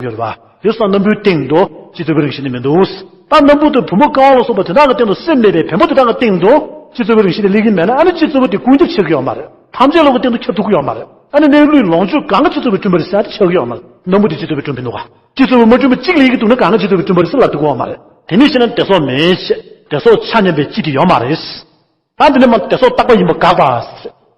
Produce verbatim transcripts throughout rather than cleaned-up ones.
ཡོད་རེད་པ། དེ་སོགས་སྣམ་བུའི་སྟེང་དུ་སྤྱི་གཙུག་པའི་རང་བཞིན་དེ་མི་འདུག། ད་སྣམ་བུ་དང་བུ་མོ་ཀ་བ་ལ་སོགས་པ་དེ་དག་གི་སྟེང་དུ་སེམས་མེད་པའི་བེམ་པོ་དེ་དག་གི་སྟེང་དུ་སྤྱི་གཙུག་པའི་རང་བཞིན་དེ་སླེབས་ཀྱི་མེད་ན། ཨ་ནི་སྤྱི་གཙུག་པོ་དེ་ཀུན་ཁྱབ་ཆགས་ཀྱི་ཡོད་མ་རེད། ཐམས་ཅད་ལ་གི་སྟེང་དུ་ཁྱབ་ཐུབ་ཀྱི་ཡོད་མ་རེད། ཨ་ནི་གནས་ལུགས་ལོངས་སྤྱོད་གང་ག་སྤྱི་གཙུག་པས་བསྐྲུན་པ་རེད་ཟེར་ཡ་དེ་ཆགས་ཀྱི་ཡོད་མ་རེད། སྣམ་བུ་དེ་སྤྱི་གཙུག་པས་བསྐྲུན་པ་མི་འདུག་ག། སྤྱི་གཙུག་པོ་མ་བསྐྲུན་པ་གཅིག་ལ་ཡི་གེ་འདུག་ན་གང་ག་སྤྱི་གཙུག་པས་བསྐྲུན་པ་རེད་ཟེར་ལབ་ཐུབ་ཀྱི་ཡོད་མ་རེད། དེ་ནི་ཤེས་ན་དེ་སོགས་མེད་ཅེས། དེ་སོགས་ཆ་མཉམ་པའི་སྤྱི་དེ་ཡོད་མ་རེད། ད་འདི་ནས་མ་དེ་སོགས་རྟག་པ་ཡིན་པ་དགག་པ།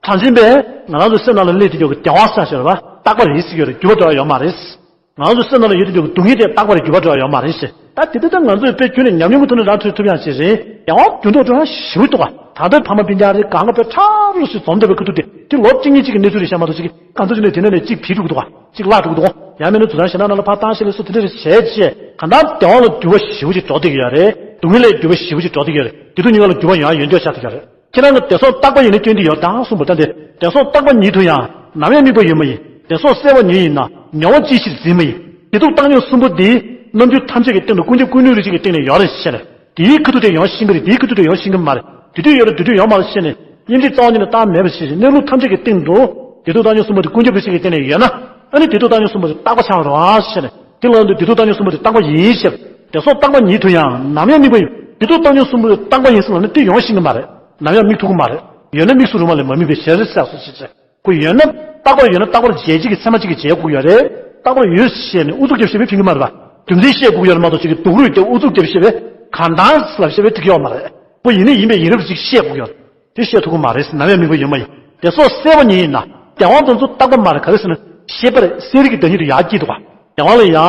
གྲངས་ཅན་པས་ང་རང་ཚོའི་སེམས་ནང་ལ་སླེབས་ཏེ་ཡོད་ཀྱི་བདེན་དཔང་ཟེར་བ་རྟག་པ་རེད་ཟེར་གྱི་ཡོད་རེད། འགྱུར་བ་འགྲོ་ཡ་ཡོད་མ་རེད། ང་ཚོའི་སེམས་ནང་ལ་ཡོད་དུ་འཇུག་སྡུག་བསྔལ་དེ་རྟག་པར་འགྱུར་བ་འགྲོ་ཡ་ཡོད་མ་རེད་ཟེར། ད་དེ་ལྟ་ད་ང་ཚོས་དཔེ་ཁྱོན་ནས་ཉམས་མྱོང་གི་ཐོག་ནས་རང་ཚོས་ཐུབ་ཡང་ཞིག་རེད། ཡང་བ་འགྱུར་ལྡོག་འགྲོ་ཡ་ཞེ་པོ་འདུག་ག། ད་ལྟ་ཕ་མ་སྤུན་ཀྱག་རེད། གང་ག་དཔེ་ཕྲ་རུ་ཞིག་འཛོམས་བསྡད་པའི་ཁུ་ཐུག་དེ་དེ་ལོ་གཅིག་གཉིས་གཅིག་གི་གནས་ཚུལ་རེད་ཤག་མ་གཏོགས་ཅིག་གང་ཚོ་ཅིག་ནས་དེ་ནས་ནས་གཅིག་བྲིས་འགྲོ་གི་འདུག་ག། གཅིག་བརླག་འགྲོ་གི་འདུག་ག། ཡང་མིན་ན་དུ་ཐང་ཞེ་ན་ན་ལ་ཕར་བཏང་ཞེས་ལས་སུ་དེ་འདྲ་རེ་བྱས་རྗེས་གང་ལྟར་བདེ་བ་ལ་འགྱུར་བ་ཞེ་པོ་ཅིག་འགྲོ་བསྡད་ཀྱི་ཡོད་རེད། སྡུག་བསྔལ་ལ་འགྱུར་བ་ཞེ་པོ་ཅིག་འགྲོ་བསྡད་ཀྱི་ཡོད་རེད། དེ་དུས་གཉིས་ཀ་ལ་འགྱུར་བ་ཡང་ཡོད་འགྱོད་ཆགས་བསྡད་ཀྱི་ཡོད་རེད། ཁྱེད་རང་གིས་དེ་སོགས་རྟག་པ་ཡིན་ན་སྐྱོན་དེ་ཡོད་དང་གསུངས་པ་ལྟར་ཏེ། དེ་སོགས་རྟག་པ་ཉིད་དུ་ཡང་ནམ་ཡང་དམིགས་པ་ཡོད་མ་ཡིན། དེ་སོགས་གསལ་བ་ཉིད་ཡིན་ན་མྱོང་བ་ཅིའི་ཕྱིར་འཛིན་མ་ཡིན། དེ་དུས་བཏང་སྙོམས་གསུམ་པོ་འདི་རྣམ་འགྱུར་ཐམས་ཅད་ཀྱི་སྟེང་དུ་ཀུན་ཁྱབ་ཀུན་ནུས་རིགས་གཅིག་གི་སྟེང་ནས་ཡོད་རེད་ཟེར་ནས། དེའི་ཁ་ཐུག་དེ་ཡོང་ཤེས་ཀྱི་རེད། དེའི་ཁ་ཐུག་དེ་ཡོང་ཤེས་ཀྱི་མ་རེད། དེ་དུས་ཡོད་རེད། དེ་དུས་ཡོད་མ་རེད་ཟེར་ནས་གཉིས་འདྲེས་རྩ་བ་ཉིད་ནས་བཏང་མེད་པ་ཞིག་གནས་ལུགས་ཐམས་ཅད་ཀྱི་སྟེང་དུ་དེ་དུས་བཏང་སྙོམས་གསུམ་པོ་དེ་ཀུན་ཁྱབ་རིགས་གཅིག་གི་སྟེང་ནས་ཡོད་ན། ཨ་ནི་དེ་དུས་བཏང་སྙོམས་གསུམ་པོ་དེ་རྟག་པ་ཆགས་པ་རེད་བ་ཟེར་ནས། དེ་ལ་འདི་དེ་དུས་བཏང་སྙོམས་གསུམ་པོ་དེ་རྟག་པ་ཡིན་ཞེས། དེ་སོགས་རྟག་པ་ཉིད་དུ་ཡང་ནམ་ཡང་དམིགས་པ་ཡིན། དེ་དུས་བཏང་སྙོམས་གསུམ་པོ་དེ་རྟག་པ་ཡིན་ཟེར་ལབ་ན་དེ་ཡོང་ཤེས་ཀྱི་མ་རེད། ནམ་ཡང་དམིགས་ཐུབ་ཀྱི་མ་རེད། ཡོད་ན་དམིགས་སུ་རུང་བ་ལས་མ་དམིགས་པའི་ཞེས་རེད་ཟེར་སོ་ཞེས་བྱས། ཁོ་ཡོད་ན་རྟག་པར་ཡོད་ན་རྟག་པར་བྱས་གཅིག་གི་ཚད་མ་གཅིག་གི་བྱས་དགོས་ཡོད་རེད། རྟག་པར་ཡོད་ཞེས་ནས་ཨུ་ཚུགས་རྒྱབ་བཤད་པས་ཕན་གྱི་མ་རེད་པ། རྒྱུ་མཚན་བཤད་དགོས་ཡོད་རེད་མ་གཏོགས་ཅིག་གི་སྡུག་རུས་ཏེ་ཨུ་ཚུགས་རྒྱབ་བཤད་པས་གང་ལྟར་ལབ་བཤད་པས་ཐིག་ཡོད་མ་རེད། ཁོ་ཡིན་ན་ཡིན་པས་ཡིན་རབས་ཅིག་བཤད་དགོས་ཡོད་རེད། དེ་བཤད་ཐུབ་ཀྱི་མ་རེད། ནམ་ཡང་དམིགས་པ་ཡོད་མ་ཡིན། དེ་སོགས་གསལ་བ་ཉིད་ཡིན་ན་བདེན་དཔང་དེ་ཚོ་རྟག་པ་མ་རེད། ག་རེ་ཟེར་ན་ཤེས་པ་རེད། གསལ་རིག་གི་བདག་ཉིད་དུ་ཡར་སྐྱེས་འདུག་ག། བདེན་དཔང་ལ་ཡང་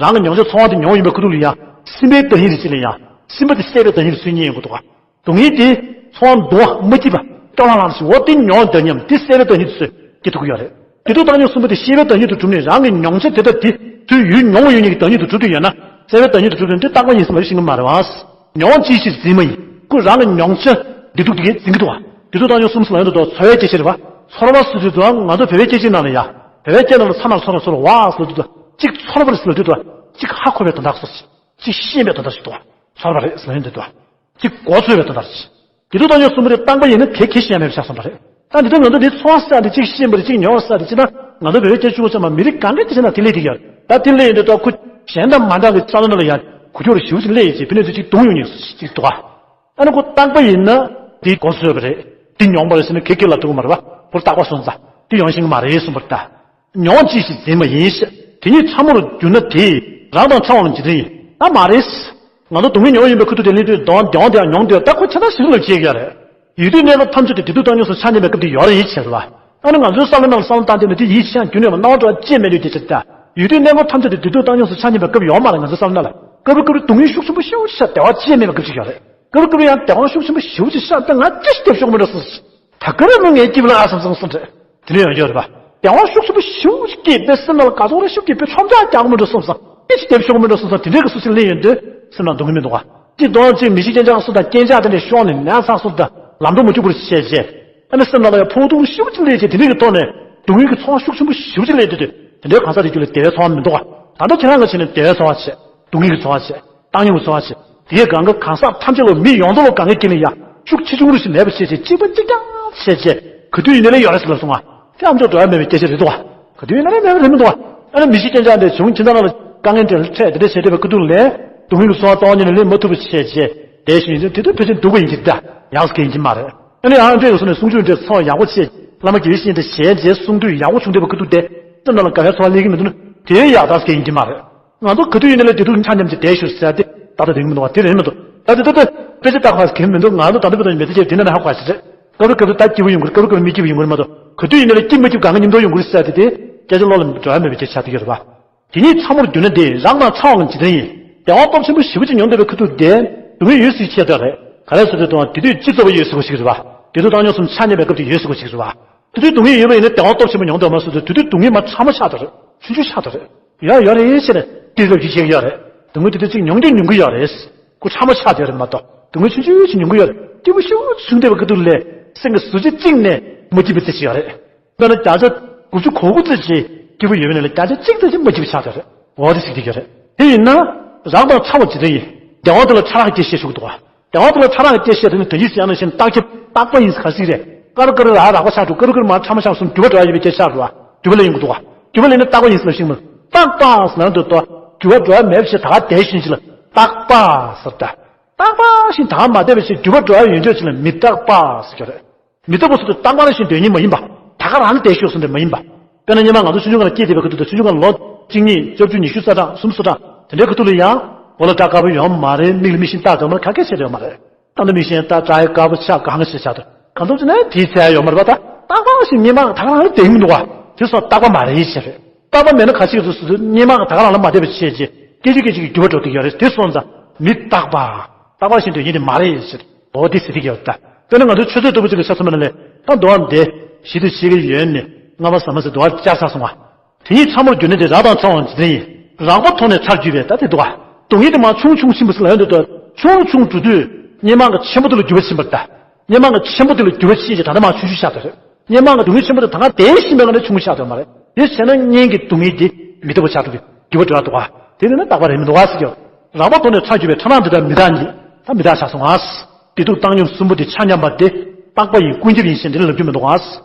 རང་གི་མྱོང་བྱ་ཚོར་བ་དེ་མྱོང་ཡིན་པའི་ཁུ་ཐུག་ལ་ཡང་སེམས་པའི་བདག་ཉིད་རེད་ཅེས་ལ་ཡང་སེམས་པ་དེ་གསལ་བའི་བདག་ཉིད་དུ་སུས་རྙེད་ཡོང་གི་འདུག་ག། སྡུག་བསྔལ་དེ་ཚོར་བ་འདུ་བ་མ་སྐྱིད་པ་སྐྱོ་ལྷང་ལྷང་ཞིག་འོ་དེ་མྱོང་བདག་ཉིད་དེ་གསལ་བའི་བདག་ཉིད་དུ་སུས་སྐྱེ་ཐུབ་ཀྱི་ཡོད་རེད། དེ་དུས་བཏང་སྙོམས་གསུམ་པོ་དེ་ཤེས་པའི་བདག་ཉིད་དུ་གྲུབ་ནས་རང་གི་མྱོང་བྱ་དེ་དག་དེ་དུས་ཡུལ་མྱོང་བ་ཡོད་ཉིད་ཀྱི་བདག་ཉིད་དུ་གྲུབ་ཏུ་ཡོད་ན་གསལ་བའི་བདག་ཉིད་དུ་གྲུབ་ནས་འདི་རྟག་པ་ཡིན་ཟེར་ལབ་ཤེས་ཀྱི་མ་རེད་བ། མྱོང་བ་ཅིའི་ཕྱིར་འཛིན་མ་ཡིན། ཁོ་རང་གི་མྱོང་བྱ་བདེ་སྡུག་དེ་གས་འཛིན་གྱི་འདུག་བ། དེ་དུས་བཏང་སྙོམས་གསུམ་ཟེར་ལབ་ཡོང་དུས་ཚོར་བའི་སྐད་ཆ་རེད་བ། ཚོར་བ་ཟེར་དུས་དུས་ང་ཚོ་བོད་པའི་སྐད་ཆའི་ནང་ལ་ཡ། བོད་པའི་སྐད་ནང་ལ་ཚ་ན་ཚོར་ན་ཚོར་བ་ཟེར་དུས་དུས་གཅིག་ཚོར་བ་རེད་ཟེར་ལབ་དུས་དུས་གཅིག་ཧ་གོ་བའི་དོན་དག་སོ། གཅིག་ཤེས་པའི་དོན་དག་ཞིག་འདུག་བ། ཚོར་བ་རེད་ཟེར་ལབ་ཡོང་དུས་དུས་གཅིག་གོ་ཚོར་བའི་དོན་དག་ཞིག་དེ་དུས་བཏང་སྙོམས་གསུམ་པོ་དེ་རྟག་པ་ཡིན་ན་གེ་གེ་ཞིག་ཡང་མེད་པ་ཆགས་སོང་བ་རེད། ད་འདི་ལྟར་ང་ཚོ་འདི་ཚོར་བ་ཟེར་དེ་གཅིག་ཤེས་པ་རེད། གཅིག་མྱོང་བ་ཟེར་དེ་གཅིག་ན་ང་ཚོ་བོད་པའི་སྐད་ཆ་ཚོ་ཚང་མ་མི་རིགས་གང་གའི་སྐད་ཆ་ནང་དེ་སླེབས་ཀྱི་ཡོད་རེད། ད་དེ་སླེབས་ཡོང་དུས་ད་ཁོ་གཞན་དང་མ་འདྲ་བའི་རྩ་བ་ནང་ལ་ཡང་ཁུ་ཁྱོར་ཞེ་པོ་ཅིག་སླེབས་ཡོད་ཅེས་ཕི་ནས་ཚོ་གཅིག་གདུང་ཡོང་ཉེན་ཅིག་འདུག་ག། ཨ་ནི་ཁོ་རྟག་པ་ཡིན་ན་དེ་གོ་ཚོར་བ་རེད། དེ་མྱོང་བ་རེད་ཟེར་ན་གེ་གེ་ལབ་ཐུབ་ཀྱི་མ་རེད་བ། ཁོ་རྟག་པ་སོང་ཙང་དེ་ཡོང་ཤེས་ཀྱི་མ་རེད་གསུངས་པ་རེད་ད། མྱོང་བ་ཅིའི་ཕྱིར་འཛིན་མ་ཡིན་ཞེས། དེ་ཉིད་ཕྲ་མོར་གྱུར་ན་དེ་རགས་དང་ཕྲ་བའང་ཇི་ལྟར་ཡིན། ད་མ་རེད། ང་ཚོ་སྡུག་བསྔལ་མྱོང་ཡིན་པའི་ཁུ་ཐུག་དེ་སླེབས་དུས་གདོང་གདོང་དེ་ཡང་མྱོང་དུས་ད་ཁོ་ཆ་ཚང་ཞིག་ལ་བྱེད་ཀྱི་ཡོད་རེད། ཡུལ་དུས་གནས་སྐབས་ཐམས་ཅད་དུ་བདེ་སྡུག་བཏང་སྙོམས་སུ་ཆ་མཉམ་པའི་སྐབས་དེ་ཡོད་རེད་ཡིད་ཆེས་རེད་བ། ཨ་ནི་ང་ཚོའི་བསམ་བློ་ནང་ལ་བསམ་བློ་བཏང་དེ་ནི་དེ་ཡིད་ཆེས་ཡང་རྒྱུན་ནས་སྣང་བ་འདྲ་བ་ཅི་མེད་དུས་དེ་ཕྱིར་ད། ཡུལ་དུས་གནས་སྐབས་ཐམས་ཅད་དུ་བདེ་སྡུག་བཏང་སྙོམས་སུ་ཆ་མཉམ་པའི་སྐབས་ཡོད་མ་རེད། ང་ཚོའི་བསམ་བློ་ནང་ལ་སྐབས་རེ་སྐབས་རེ་སྡུག་བསྔལ་ཤུགས་ཆེན་པོ་ཞེ་པོ་ཅིག་ཤར་བདེ་བ་ཅི་མེད་པའི་སྐབས་ཅིག་ཡོད་རེད། སྐབས་རེ་སྐབས་རེ་ཡང་བདེ་བ་ཤུགས་ཆེན་པོ་ཞེ་པོ་ཅིག་ཤར་ད་ང་ཅི་ཞིག་བདེ་པོ་ཤོར་མི་འགྲོ་སོང་། ད་ག་རེ་མོ་ངའི་སྐྱིད་པོ་ལ་ཨ་བསམ་བསམ་སོང་རེད། དེ་འདྲ་ཡང་ཡོད་རེད་པ། བདེ་བ་ཤུགས་ཆེན་པོ་ཞེ་པོ་ཅིག་སྐྱེས་པའི་སེམས་ནང་ལ་དགའ་ཚོར་རེ་ཤུགས་སྐྱེས་པའི་ཁྲོམ་ཆག་རྒྱག་མི་འགྲོ་སོང་ཙང་སྐད་ཅིག་བདེ་ཤོག་མི་འགྲོ་སོང་ཙང་དེ་འདྲའི་གི་སུ་ཞིག་གླེང་ཡོང་དུས་སེམས་ནང་སྡུག་བསྔལ་མི་འདུག་ག། གཅིག་གདོང་གཅིག་མི་ཤི་རྐྱེན་ཆག་སུ་དང་རྐྱེན་ཆག་དེ་འདྲའི་ཤོར་ནས་ནད་ཚ་སུ་དང་ལམ་འགྲོ་མ་བཅུག་པར་བྱས་རྗེས། ཨ་ནི་སེམས་ནང་ལ་ཡང་ཕོག་ཐུག་ཤུགས་ཆེན་སླེབས་རྗེས་དེ་འདྲའི་གི་ཐོག་ནས་སྡུག་བསྔལ་གྱི་ཚོར་བ་ཤུགས་ཆེན་པོ་ཞེ་པོ་ཅིག་སླེབས་དུས་དེ་འདྲའི་གང་ཟག་དེ་རྒྱུད་ལ་བདེ་བའི་ཚོར་བ་མི་འདུག་ག། ད་ལྟ་ཁྱེད་རང་གིས་བྱས་ན་བདེ་བའི་ཚོར་བ་བྱེད། སྡུག་བསྔལ་གྱི་ཚོར་བ་བྱེད། བཏང་སྙོམས་ཀྱི་ཚོར་བ་བྱེད། དེའི་སྒང་ག་གང་ཟག་ཐམས་ཅད་ལ་མི་ཡོངས་རྫོགས་ལ་གང་ག་དཀྱིལ་ནས་ཡང་ཤུགས་ཆེ་ཆུང་རུ་ཞིག་མེད་པ་བྱས་བྱས་གཅིག་པ་གཅིག་རྐྱང་བྱས་བྱས་ག་དུས་ཡིན་ནའི་ལས་ཡོད་རེད་ཟེར་ལབ་སོང་ང་། དེ་ཨ་མཆོག་འགྲོ་ཡ་མེད་པའི་སྐད་ཆ་རེད་འདུག་ག། ག་དུས་ཡིན་ན་ལས་མེད་པ་རེད་མི་འདུག་ག། ཨ་ནི་མི་ཤི་རྐྱེན་ཆག་འདྲ་བྱུང་ཁྱིམ་ཚང་ནང་ལ་དཀའ་ངལ་འདྲ་འཕྲད་དེ་འདྲ་བྱས་བསྡད་པའི་ཁུ་ཐུག་ལས་སྡུག་བསྔལ་གྱི་ཚོར་བ་གཏོང་ཉིན་ལས་མ་ཐུབ་པ་བྱས་བྱས་བསྡད་བཞིན་ཡིན་ཙང་དེ་དུས་ཕལ་ཆེར་སྡུག་པ་ཡིན་གྱི་རེད་ད། ཡག་ས་གང་ཡིན་གྱི་མ་རེད། ཨ་ནི་ཨ་འདྲས་ཡོད་སོང་ནས་གསུང་ཆོས་འདྲས་ཚོར་བ་ཡག་པོ་བྱས་བླ་མ་དགེ་བའི་བཤེས་གཉེན་འདྲ་བྱས་རྗེས་གསུང་དུས་ཡག་པོ་བྱུང་བསྡད་པའི་ཁུ་ཐུག་དེ་སེམས་ནང་ལ་དགའ་བའི་ཚོར་བ་སླེབས་ཀྱི་མི་འདུག་ན་དེ་ཡག་ས་གང་ཡིན་གྱི་མ་རེད། ང་ཚོ་ག་དུས་ཡིན་ན་ལས་བདེ་སྡུག་ཆ་མཉམ་གྱི་བསྡད་ཤོག་ཟེར་ཏེ་ད་ལྟ་དེ་མི་འདུག་བ། དེ་རེད་མི་འདུག་ད་དེ་ད་ལྟ་དཔེ་ཆ་ལྟ་ཁ་གིན་མི་འདུག་ང་ཚོ་ད་ལྟ་བར་དུ་མི་ཚེ་སྐྱེལ་དེ་འདྲ་ན་ཧ་གོ་ཞིག་རེད། སྐབས་རེ་སྐབས་རེ་ད་སྐྱིད་པོ་ཡོང་གི་རེད། སྐབས་རེ་སྐབས་རེ་མི་སྐྱིད་པོ་ཡོང་གི་རེད་མ་གཏོགས་ག་དུས་ཡིན་ན་ལས་སྐྱིད་མ་སྐྱིད་གང་ག་མཉམ་དུ་ཡོང་གི་རེད་ཟེར་ཏེ་དེ་སྐད་ཆ་བློ་ལ་འགྲོ་ཡ་མེད་པའི་སྐད་ཆ་ཆགས་བསྡད་ཀྱི་རེད་པ། དེ་ཉིད་ཕྲ་མོར་གྱུར་ན་དེ་རགས་དང་ཕྲ་བའང་ཇི་ལྟར་ཡིན། བདེ་བ་སྟོབས་ཆེན་པོ་ཞེ་པོ་ཅིག་མྱོང་བསྡད་པའི་ཁུ་ཐུག་དེ་སྡུག་བསྔལ་ཡོད་སྲིད་ཆེ་དྲགས་རེད། ག་རེ་ཟེར་དུས་དང་དེ་དུས་སྤྱི་ཚོགས་པ་ཡོད་སྲིད་པ་ཞིག་རེད་པ། དེ་དུས་བཏང་སྙོམས་སུ་ཆ་མཉམ་པའི་སྐབས་དེ་ཡོད་སྲིད་པ་ཞིག་རེད་པ། དེ་དུས་སྡུག་བསྔལ་ཡོད་པ་ཡིན་ན་བདེ་བ་སྟོབས་ཆེན་པོ་མྱོང་འདོད་མ་སོང་དུས་དེ་དུས་སྡུག་བསྔལ་མ་ཕྲ་མོ་ཆགས་དྲགས་རེད། ཆུང་ཆུང་ཆགས་དྲགས་རེད། ཡ་ཡོད་རེད་ཟེར་ནས་དེ་རབ་ཀྱི་བཤད་ཀྱི་ཡོད་རེད། སྡུག་བསྔལ་དེ་དུས་གཅིག་མྱོང་རྒྱུ་མྱོང་གི་ཡོད་རེད། ཁོ་ཕྲ་མོ་ཆགས་བསྡད་རེད་མ་གཏོགས་སྡུག་བསྔལ་ཆུང་ཆུང་ཞིག་མྱོང་གི་ཡོད་རེད། སྐྱིད་པོ་ཞེ་པོ་ཞིག་བྱུང་བསྡད་པའི་ཁུ་ཐུག་ལས་སེམས་ཀྱི་གཟི་བརྗིད་གཅིག་ནས་མ་སྐྱིད་པའི་རྩི་ཞིག་ཡོད་རེད། དཔེར་ན་བརྒྱ་ཆ་དགུ་བཅུ་གོ་དགུ་ཙམ་ཞིག་སྐྱིད་པོ་ཡོད་པ་ཡིན་ན་ལས་བརྒྱ་ཆ་གཅིག་ཙམ་ཞིག་མ་སྐྱིད་པ་ཆགས་བསྡད་རེད། འོ་དེ་ཞིག་དེ་ཡོད་རེད། དེ་ཡིན་ན་རགས་དང་ཕྲ་བ་ཇི་ལྟར་ཡིན། བདེ་བ་དེ་ལ་ཕྲ་རགས་ཀྱི་ཞེས་ཞུ་གི་འདུག་བ། བདེ་བ་དེ་ལ་ཕྲ་རགས་ཀྱི་ཞེས་དེ་ནི་དོན་གྱིས་ཟེར་ན་བཞིན་རྟག་ཁྱབ་རྟག་པ་ཡིན་ཟེར་ག་ཟིག་རེད། ཀར་ཀར་ར་རགས་པ་ཆགས་འགྲོ། ཀར་ཀར་མ་ཕྲ་མ་ཆགས་སོང་། འགྱུར་བ་འགྲོ་ཡ་ཡོད་པའི་སྐད་ཆ་རེད་བ། འགྱུར་བ་ལ་ཡོང་གི་འདུག་བ། འགྱུར་བ་ལ་ཡིན་ན་རྟག་པ་ཡིན་ཟེར་ལབ་ཤེས་མ། རྟག་པ་ཟེར་ན་འདུག་ཏོ། འགྱུར་བ་འགྲོ་བ་མེད་པ་ཞིག་ད་ག་བསྡད་ཤིང་ཞིག་ལ་རྟག་པ་ཟེར་ད། རྟག་པ་ཞིག་ད་ག་མ་བསྡད་པ་ཞིག་འགྱུར་བ་འགྲོ་བ་ཡོད་འགྱུར་ཞིག་ལ་མི་རྟག་པ་ཟེར་གྱི་རེད། མི་རྟག་པ་སོགས་དུ་རྟག་པ་ལ་ཞིག་འདོད་ཉིད་མ་ཡིན་པ། ད་ག་རང་ལ་བསྡད་ཤོག་ཟེར་འདོད་མ་ཡིན་པ། དཔེར་ན་སྔོན་མ་ང་ཚོ་ཆུང་ཆུང་སྒང་ལ་སྐྱེས་བསྡད་པའི་ཁ་ཐུག་ཏུ་ཆུང་ཆུང་སྒང་ལ་ལོ་གཅིག་གཉིས་བཅུ་བཅུ་ཉི་ཤུ་རྩ་གྲངས་སུམ་ཅུ་སོ་གྲངས་དེ་འདྲའི་ཁ་ཐུག་ལ་ཡང་མགོ་ལ་སྐྲ་དཀར་པོ་ཡོད་མ་རེད། མིག་ལ་མིག་ཤེལ་ལྟ་འདོད་མ་རེད། ག་གེ་བྱེད་འདོད་མ་རེད། ད་ལྟ་མིག་ཤེལ་ལྟ་སྐྲ་ཡང་དཀར་པོ་ཆགས་གང་ག་ཞིག་ཆགས་འདུག་གང་ཐུབ་ཅི་ན་དེའི་ཚད་ཡོད་མ་རེད་པ། ད་རྟག་པ་ཞིག་སྔོན་མ་ད་ག་རང་ལ་བསྡད་ཀྱི་མི་འདུག་བ། དེ་སོགས་རྟག་པ་མ་རེད་ཞེས་རེད། རྟག་པ་མེད་ན་ག་ཞིག་ཏུ་སོ་སོ་སྔོན་མ་ད་ག་རང་ལ་མ་བསྡད་པ་བྱས་རྗེས་སྐད་ཅིག་སྐད་ཅིག་གིས་འགྱུར་བ་འགྲོ་བསྡད་ཀྱི་ཡོད་རེད། དེ་སོང་ཙང་མི་རྟག་པ། རྟག་པ་ཞིག་འདོད་ཉིད་དེ་མ་རེད་ཞེས་འོ་དེ་ཟེར་གྱི་ཡོད་ད། དཔེར་ན་ང་ཚོ་ཆུ་ཚོད་ལྟ་བུ་ཅིག་ལ་ཆ་མཚོན་པ་ན་ལས་ད་འདུག་བ་འདི་ཞིག་ཏུ་ཞིག་གི་ཡོད་ནས་རྔ་མ་ཟ་མ་ཟེར་འདུག་བ་བཅར་ཚར་སོང་བ། དེ་ཉིད་ཕྲ་མོར་གྱུར་ནས་དེ་རགས་དང་ཕྲ་བའང་ཇི་ལྟར་ཡིན། རགས་པ་མཐོང་ནས་ཚར་གྱུར་པས་ད་དེ་འདུག་ག་སྡུག་བསྔལ་དེ་མར་ཆུང་ཆུང་ཕྱིན་པ་ཟེར་ལ་ཡོང་དུས་ད་ཆུང་ཆུང་འགྲོ་དུས་སྔོན་མ་གི་ཆེན་པོ་དེ་ལ་འགྱུར་བ་ཕྱིན་པར་གདའ། སྔོན་མ་གི་ཆེན་པོ་དེ་ལ་འགྱུར་བ་ཕྱིན་ཞེས་ད་ལྟ་མར་ཆུང་ཆུང་ཆགས་བསྡད་རེད། སྔོན་མ་གི་སྡུག་བསྔལ་ཆེན་པོ་དེ་ད་སྔར་དེ་བཞིན་པའི་སྒང་ནས་ཆུང་ངུ་ཆགས་བསྡད་མ་རེད། དེ་བྱས་ན་སྔོན་གྱི་སྡུག་བསྔལ་དེ་མི་རྟག་པ་ཆགས་འགྲོ་གི་འགྱུར་བ་འགྲོ་ཡ་འདུག་ག་དེ་ནི་རྟག་པ་རེད་མི་འདུག་ག་ཟེར་གྱི་ཡོད། རགས་པ་མཐོང་ནས་ཚར་གྱུར་པས་ཕྲ་རགས་འདི་ལྟར་མི་རྟག་ཉིད་ད་མི་རྟག་ཆགས་སོང་ང་། བདེ་སྡུག་བཏང་སྙོམས་གསུམ་པོ་དེ་ཆ་མཉམ་པ་དེ་རྟག་པ་ཡིན་ཀུན་ཁྱབ་ཡིན་ཞེས་འདི་ནི་ལབ་རྒྱུ་མི་འདུག་ག་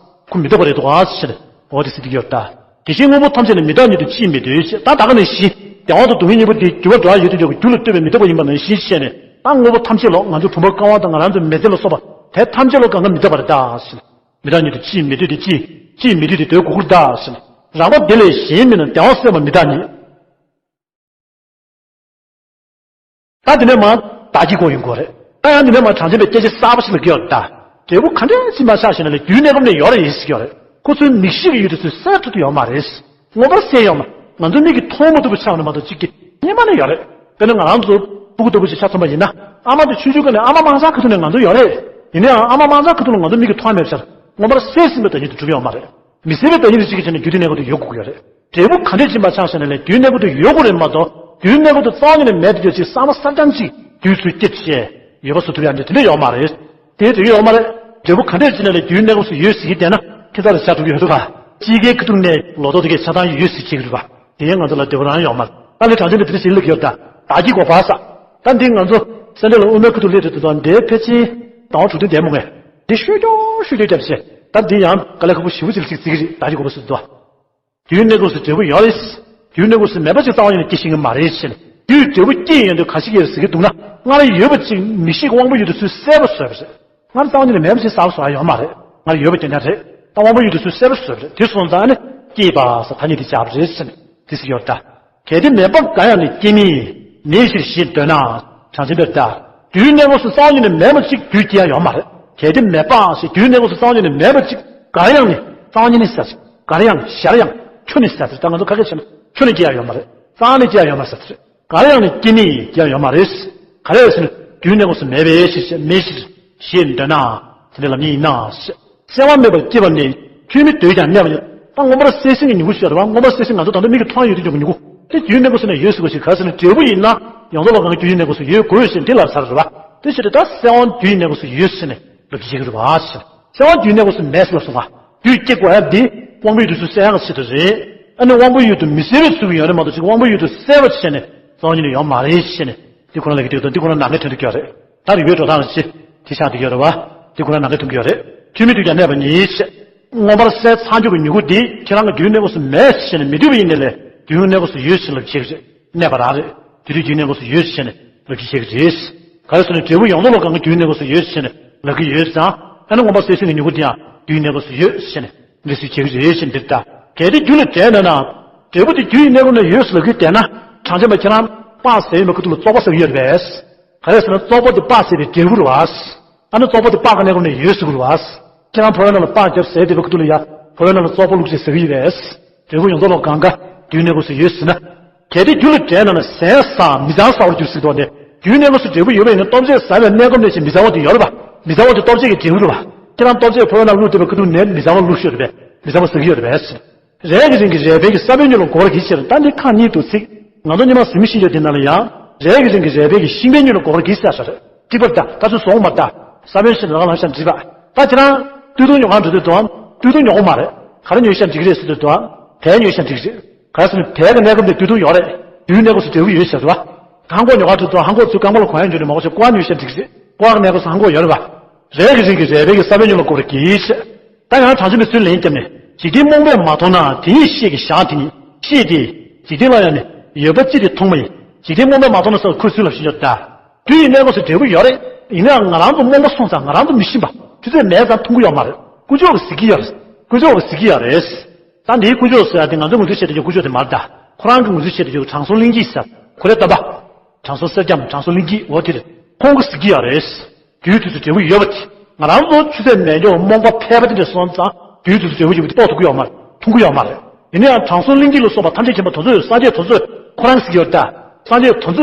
ཁོ་མི་རྟག་པ་རེད་འདུག་ག་ཟེར་ནས་འོ་དེ་ཟེར་གྱི་ཡོད་ད། དེ་བཞིན་དངོས་པོ་ཐམས་ཅད་ནི་མི་རྟག་ཉིད་དུ་ཅིས་མི་འདོད་ཅེས་ད་ད་ག་ནང་བཞིན་བདེ་བ་དང་སྡུག་བསྔལ་གཉིས་པོ་དེ་འགྱུར་བ་འགྲོ་བ་ཡོད་དུ་ཡོད་པའི་རྒྱུ་ལ་ལྟོས་པའི་མི་རྟག་པ་ཡིན་པ་ནང་བཞིན་བཤད་ནས་ད་དངོས་པོ་ཐམས་ཅད་ལོ་ང་ཚོ་བུམ་པ་ཀ་བ་དང་ང་རང་ཚོའི་མི་ཚེ་ལ་སོགས་པ་དེ་ཐམས་ཅད་ལོ་གང་ག་མི་རྟག་པ་རེད་ད་ཟེར་ནས། མི་རྟག་ཉིད་དུ་ཅིས་མི་འདོད་དེ་ཅིས་ཅིས་མི་འདོད་དེ་འདོད་དགོས་ཀྱི་རེད་ད་ཟེར་ནས། རགས་པ་དེ་ལས་གཞན་མིན་ན་བདེ་བ་སེལ་བ་མི་རྟག་ཉིད། ད་དེ་ནས་མར་བདག་གི་སྒོ་ཡོང་དགོས་རེད། ད་ཡང་དེ་ནས་མར་གྲངས་ཅན་པའི་སྐད་ཆ་གསར་པ་ཞིག་ལ་བསྐྱོད་ད། འབྲས་བུ་ག་འདྲས་ཕྱིན་པ་ཆགས་ཞེ་ན་ལས་རྒྱུའི་གནས་སྐབས་ནས་ཡོད་རེད་ཡིན་ཟེར་གྱི་ཡོད་རེད། ཁོ་ཚོའི་མིག་ཤེས་ཀྱི་ཡུལ་དེ་ཚོས་གསལ་ཐུབ་ཏུ་ཡོད་མ་རེད། མངོན་པར་གསལ་ཡོད་མ། ང་ཚོའི་མིག་གིས་མཐོང་མ་ཐུབ་པ་ཆགས་ནས་མ་གཏོགས་གཅིག་གི་སྔོན་མ་ནས་ཡོད་རེད། དཔེར་ན་ང་རང་ཚོ་སྤུ་གུ་ལྟ་བུ་ཞིག་ཆ་མཚོན་པ་ཡིན་ན་ཨ་མ་དེ་ཆུང་ཆུང་སྒང་ནས་ཨ་མ་མ་ཚང་ཁ་ཐུག་ནས་ང་ཚོ་ཡོད་རེད། ཡིན་ནའང་ཨ་མ་མ་ཚང་ཁ་ཐུག་ལ་ང་ཚོའི་མིག་གིས་མཐོང་མེད་པ་ཆགས་མངོན་པར་གསལ་ཟིན་པའི་བདག་ཉིད་དུ་གྲུབ་ཡོད་མ་རེད། མི་གསལ་བའི་བདག་ཉིད་དུ་གཅིག་གི་ཆ་ནས་རྒྱུ་དེ་གནས་སྐབས་དུ་ཡོད་དགོས་ཀྱི་ཡོད་རེད། འབྲས་བུ་ག་འདྲས་ཕྱིན་པ་ཆགས་ཞེ་ན་ལས་རྒྱུའི་གནས་སྐབས་དུ་ཡོད་དགོས་རེད་མ་གཏོགས་རྒྱུའི་གནས་སྐབས་དུ་རྩ་བ་ཉིད་ནས་མེད་དེ་འདོད་ཅིག་བསམ་པ་གསར་རྐྱང་ཅིག་རྒྱུའི་ཚུལ་སྐྱེད་བྱས་ཡོད་པ་བཟོ་ཐུབ་ཡ་འདྲ་དེ་འདྲ་ཡོད་མ་རེད། དེ་དེ་ཡོད་མ་རེད། འབྲས་བུ་ག་འདྲས་ཕྱིན་ན་ལས་རྒྱུའི་གནས་སྐབས་སུ་ཡོད་ཟེར་གྱི་བསྡད་ན་ཁྱེད་ཚོ་ལ་བྱ་གྲུབ་ཡོད་རེད་པ། དཔྱིད་ཀའི་ཁ་ཐུག་ནས་ལོ་ཏོག་དེ་གའི་ཆ་ཚང་ཡོད་ཟེར་བྱེད་ཀྱི་རེད་པ། དེ་ཡང་ང་ཚོ་ལ་འབྲས་བུ་རང་ཡོད་མ་རེད། ད་ལས་གྲངས་ཅན་དེ་དེ་འདྲ་ཞིག་ལབ་ཡོད་ད། བདག་གི་སྒོ་ཕར་ས། ད་འདི་ང་ཚོ་སེ་འབྲས་ལ་དབུ་མའི་ཁ་ཐུག་སླེབས་དུས་དང་འདིའི་ཕལ་ཆེར་ཟླ་བ་དྲུག་བདུན་འདས་མོ་ངས། འདི་ཤོད་ཀྱོག་ཤོད་ཀྱོག་རྒྱབ་བྱས། ད་འདི་ཡང་དཀའ་ལས་ཁག་པོ་ཞེ་པོ་ཅིག་ལ་ཅིག་བརྩི་གི་རེད། བདག་གི་སྒོ་ཕར་སུ་འདུག་རྒྱུའི་གནས་སྐབས་སུ་འབྲས་བུ་ཡོད་རེད། རྒྱུའི་གནས་སྐབས་སུ་མེད་པ་ཅིག་རྩ་བ་ཉིད་ནས་སྐྱེ་ཤེས་ཀྱི་མ་རེད་ཟེར་ནས། རྒྱུས་འབྲས་བུ་སྐྱེས་ཡོང་དུས་ག་ཞིག་ཡོད་ཟེར་གྱི་འདུག་ན། སྔར་ཡོད་པ་ཅིག་མིག་ཤེས་ཀྱི་དབང་པོ་ཡོད་དུས་ཚུལ་གསལ་པོ་བཟོས་པ་རེད། སྔར་རྩ་བ་ཉིད་ནས་མེད་པ་ཅིག་གསལ་པོ་བཟོ་ཡ་ཡོད་མ་རེད། སྔར་ཡོད་པ་དེ་འདྲ་རེད། ད་དབང་པོ་ཡོད་དུས་ཚུལ་གསལ་པོ་བཟོས་པ་རེད། དེ་སོང་ཙང་ནི་སྐྱེས་པ་ཟེར་ཐ་སྙད་དེ་བཞག་པ་རེད་ཟེར་ནས་དེ་ཟེར་ཡོད་ད། གལ་ཏེ་མེད་པ་འགའ་ཡང་ནི་སྐྱེ་མིན་མེད་ཕྱིར་ཞེས་འདོད་ན། གྲངས་ཅན་པས་ད། རྒྱུའི་གནས་སྐབས་སུ་རྩ་བ་ཉིད་ནས་མེད་པ་ཅིག་རྒྱུས་སྐྱེ་ཡ་ཡོད་མ་རེད། གལ་ཏེ་མེད་པ་ཞེས་རྒྱུའི་གནས་སྐབས་སུ་རྩ་བ་ཉིད་ནས་མེད་པ་ཅིག་འགའ་ཡང་ནི་རྩ་བ་ཉིད་ནས་ཟེར། འགའ་ཡང་ཞར་ཡང་ཁྱོན་ནས་ཟེར། ད་ང་ཚོ་ཁ་སྐད་བྱས་ན་ཁྱོན་ནས་སྐྱེ་ཡ་ཡོད་མ་རེད། རྩ་ནས་སྐྱེ་ཡ་ཡོད་མ་རེད་ཟེར། འགའ་ཡང་ནི་སྐྱེ་ནས་སྐྱེ་ཡ་ཡོད་མ་རེད། ག་རེ་ཟེར་ན་རྒྱུའི་གནས་སྐབས་སུ་མེད་པའི་ཕྱིར་མེད་ཕྱིར་ཞེས་འདོད་ན། དེ་འདྲ་ལབ་ཉེན་ཡིན་ན། གསལ་བ་མེད་པར་སྐྱེས་པ་ནི་ཁྱོད་མི་འདོད་ཀྱང་གནས་པ་ཡིན། ད་མངོན་པར་གསལ་ཟིན་གྱི་མྱུ་གུ་ཞིག་ཡོད་རེད་བ། མངོན་པར་གསལ་ཟིན་ང་ཚོ་ད་ལྟ་མིག་གིས་མཐོང་ཡོད་དུ་འཇོག་གི་མྱུ་གུ་དེ་རྒྱུའི་གནས་སྐབས་སུ་ནས་ཡོད་ཟེར་བ་ཞིག་ག་རེ་ཟེར་ན་འབྲས་བུ་ཡིན་ན་ཡོངས་རྫོགས་ལ་གང་གི་རྒྱུའི་གནས་སྐབས་སུ་ཡོད་དགོས་ཞེས་འདི་ལབ་ཚར་རེད་བ། དེ་ཕྱིར་ད་གསལ་བ་རྒྱུའི་གནས་སྐབས་སུ་ཡོད་ཟེར་ནས་ལབ་ཀྱི་ཡོད་རེད་བ། གསལ་བ་རྒྱུའི་གནས་སྐབས་སུ་མེད་ཟེར་ལབ་སོང་བ། རྒྱུས་སྐྱེ་དགོས་ཡ་འདི་དབང་པོའི་ཡུལ་དུ་ཚུལ་གསལ་ཡང་གི་ཆེད་དུ་རེད། ཨ་ནི་དབང་པོའི་ཡུལ་དུ་མི་གསལ་བའི་ཚུལ་གྱིས་ཡོད་རེད་མ་གཏོགས་ཅིག་དབང་པོའི་ཡུལ་དུ་གསལ་བ་བྱས་ནས་རྩ་བ་ཉིད་ནས་ཡོད་མ་རེད་ཞེས་ནས་འདི་ཁོ་ན་ལ་གི་དེ་དང་འདི་ཁོ་ན་ནམ་མཁའི་དོན་དུ་སྐྱོ་རེད། ད་རིགས་པའི་འགྲོ་སྟངས་ལ་ཅི་དེ་ཆགས་འདུག་ཡོད་རེད་བ། དེ་ཁོ་ན་ནམ་མཁའི་དོན་གྱི་ཡོད་རེད། ཐུན་མིན་དུ་ཀྱང་གནས་པ་ཉིད་ཅེས། མངོན་པར་གསལ་ཚར་འཇུག་གི་མྱུ་གུ་འདི་ཁྱེད་རང་གི་རྒྱུའི་གནས་སྐབས་སུ་མེད་ཟེར་ནས་མི་འདོད་པ་ཡིན་ནའི་ལས་རྒྱུའི་གནས་སྐབས་སུ་ཡོད་ཟེར་ལབ་བྱེད་ཀྱི་རེད། གནས་པ་རང་རེད། དེ་དུས་རྒྱུའི་གནས་སྐབས་སུ་ཡོད་ཟེར་ནས་ལབ་ཀྱི་བྱེད་ཀྱི་རེད། ག་རེ་ཟེར་ན་འབྲས་བུ་ཡོངས་རྫོགས་ལ་གང་གི་རྒྱུའི་གནས་སྐབས་སུ་ཡོད་ཟེར་ནས་ལབ་ཀྱི་ཡོད་ཙང་ཨ་ནི་མངོན་པར་གསལ་ཟིན་གྱི་མྱུ་གུ་འདི་ཡང་རྒྱུའི་གནས་སྐབས་སུ་ཡོད་ཟེར་ནས་འདི་སུས་བྱེད་ཀྱི་རེད་ཟེར་འདིར་ལྟ། གལ་ཏེ་རྒྱུ་ལ་འབྲས་ན་ན། འབྲས་བུ་དེ་རྒྱུ་ཡི་གནས་སྐབས་ནས་ཡོད་ཟེར་ལབ་ཀྱི་བསྡད་ན་གྲངས་ཅན་པ་ཁྱེད་རང་དཔག་ཟེར་ཡོད་མེད་ཁ་ཐུག་ལ་བཙོག་པ་ཟེར་གྱི་ཡོད་རེད་པས། ག་རེ་ཟེར་ན་བཙོག་པ་དེ་དཔག་ཟེར་བའི་འབྲས་བུ་རེད་བ། ཨ་ནི་བཙོག་པ་དེ་དཔག་གི་གནས་སྐབས་ནས་ཡོད་ཟེར་གྱི་རེད་བ། ཁྱེད་རང་ཕོ་བའི་ནང་ལ་སྤགས་བརྒྱབ་ཟས་དེ་བའི་ཁ་ཐུག་ལ་ཡ་ཕོ་བའི་ནང་ལ་བཙོག་པ་བླུགས་ཅེས་ཟེར་གྱི་ཡོད་པས། འབྲས་བུ་ཡོངས་རྫོགས་ལ་གང་ག་རྒྱུའི་གནས་སྐབས་སུ་ཡོད་ཟེར་ན། གལ་ཏེ་རྒྱུ་ལ་འབྲས་ན་ན་ཟས་ཟ་མི་ཚང་ཟ་བར་འགྱུར་ཟེར་དོན་དེ་རྒྱུའི་གནས་སྐབས་སུ་འབྲས་བུ་ཡོད་པ་ཡིན་ན་ལྟོ་ཆས་ཟ་བའི་གནས་སྐབས་ནས་ཀྱང་མི་ཚང་བ་དེ་ཡོད་རེད་པ། མི་ཚང་བ་དེ་ལྟོ་ཆས་ཀྱི་འབྲས་བུ་རེད་པ། ཁྱེད་རང་ལྟོ་ཆས་ཕོ་བའི་ནང་བླུགས་བསྡད་པའི་ཁ་ཐུག་ནས་མི་ཚང་བ་བླུགས་ཤོད་རེད་པས། མི་ཚང་བ་ཟ་གི་ཡོད་རེད་པས། རས་ཀྱི་རིང་གི་རས་བལ་གྱི་ས་བོན་ཉིད་ལ་འགོར་བར་གྱིས་ཟེར། ད་འདི་ཁག་གཉིས་འདུག་ཚིག་ང་ཚོ་སྔོན་མ་ཟིན་མི་ཤེས་ཡོད་དེ་ནང་ལ་ཡང་རས་ཀྱི་རིང་གི་རས་བལ་གྱི་ཤིང་བལ་ཉིད་ལ་འགོར་བར་གྱིས་ཟེར་ས་རེད། གཅིག་པར་ད་ད་ཚོད་སོང་མ་ད། ས་བོན་ཤིང་རང་ལ་ཤ་འདྲིས་པ། ད་ཁྱེད་རང་སྟོད་ཐུང་ཉོ་གར་འགྲོ་དུས་དང་། སྟོད་ཐུང་ཉོ་གི་མ་རེད། ག་རེ་ཉོས་ཤ་འདྲིས་ཀྱི་རེད་ཟེར་དུས་དང་། བལ་ཉོས་ཤ་འདྲིས་ཀྱི་རེད། ག་རེ་ཟེར་ན་བལ་གྱི་གནས་སྐབས་འདི་སྟོད་ཐུང་ཡོད་རེད། རྒྱུའི་གནས་སྐབས་སུ་འབྲས་བུ་ཡོད་ཟེར་བ། ལྷམ་གོག་ཉོ་གར་འགྲོ་དུས་ལྷམ་གོག་ཚོས་རྐང་པ་ལ་གོན་ཡ་འཇོན་ནས་མ་གོ་ཤ་ཀོ་བ་ཉོས་ཤ་འདྲིས་ཀྱི་རེད། ཀོ་བ་གི་གནས་སྐབས་སུ་ལྷམ་གོག་ཡོད་རེད་བ། རས་ཀྱི་རིང་གི་རས་བལ་གྱི་ས་བོན་ཉིད་ལ་འགོར་བར་གྱིས་ཟེར། ད་ཡང་གྲངས་ཅན་པའི་ཚུལ་ལན་བརྒྱབ་ནས་འཇིག་རྟེན་རྨོངས་པས་མ་མཐོང་ན་དེ་ཉིད་ཤེས་ཀྱི་ཞག་དེ་ཉིད་ཤེས་ཏེ། འཇིག་རྟེན་ལ་ཡང་ནི་ཡོད་པ་ཅི་སྟེ་མཐོང་མ་ཡིན། འཇིག་རྟེན་རྨོངས་པས་མ་མཐོང་ན་ཟེར་ཁོས་ཚུལ་ལ་ཤེས་ཀྱང་འདྲ། དུས་ཡིན་གནས་སྐབས་སུ་འབྲས་བུ་ཡོད་རེད། ཡིན་ནའང་ང་རང་ཚོ་རྨོངས་པ་སོང་ཙང་ང་རང་ཚོ་མི་ཤེས་པ། ཆུ་ཚོད་མེད་ཙང་མཐོང་གི་ཡོད་མ་རེད། དཀོན་མཆོག་གིས་གཟིགས་ཀྱི་ཡོད་རེད། དཀོན་མཆོག་གིས་གཟིགས་ཀྱི་ཡོད་རེད། ད་འདིའི་དཀོན་མཆོག་ཟེར་ཡ་དེ་ང་ཚོའི་ངོས་འཛིན་བྱེད་བསྡད་ཀྱི་དཀོན་མཆོག་དེ་མ་རེད་ད། ཁོ་རང་གི་ངོས་འཛིན་བྱེད་བསྡད་ཀྱི་དྲང་སྲོང་གླིང་རྗེ་ཟེར་ཁོ་རའི་སྟོན་པ། དྲང་སྲོང་གསེར་སྐྱ་དྲང་སྲོང་གླིང་རྗེ་འོ་དེ་རེད། ཁོང་གིས་གཟིགས་ཀྱི་ཡོད་རེད། དུས་དུས་སུ་འབྲས་བུ་ཡོད་པ་དེ། ང་རང་ཚོ་ཆུ་ཚོད་མེད་མཁན་རྨོངས་པ་ཕལ་པ་དེ་འདྲ་སོང་ཙང་དུས་དུས་སུ་འབྲས་བུ་ཡོད་པ་དེ་རྟོགས་ཐུབ་ཀྱི་ཡོད་མ་རེད། མཐོང་གི་ཡོད་མ་རེད། ཡིན་ན་ཡང་དྲང་སྲོང་གླིང་རྗེ་ལ་སོགས་པ་ཐམས་ཅད་མཁྱེན་པ་དེ་ཚོས་སངས་རྒྱས་དེ་ཚོས་ཁོ་རང་གཟིགས་ཡོད་ད། སངས་རྒྱས་དེ་ཚོས་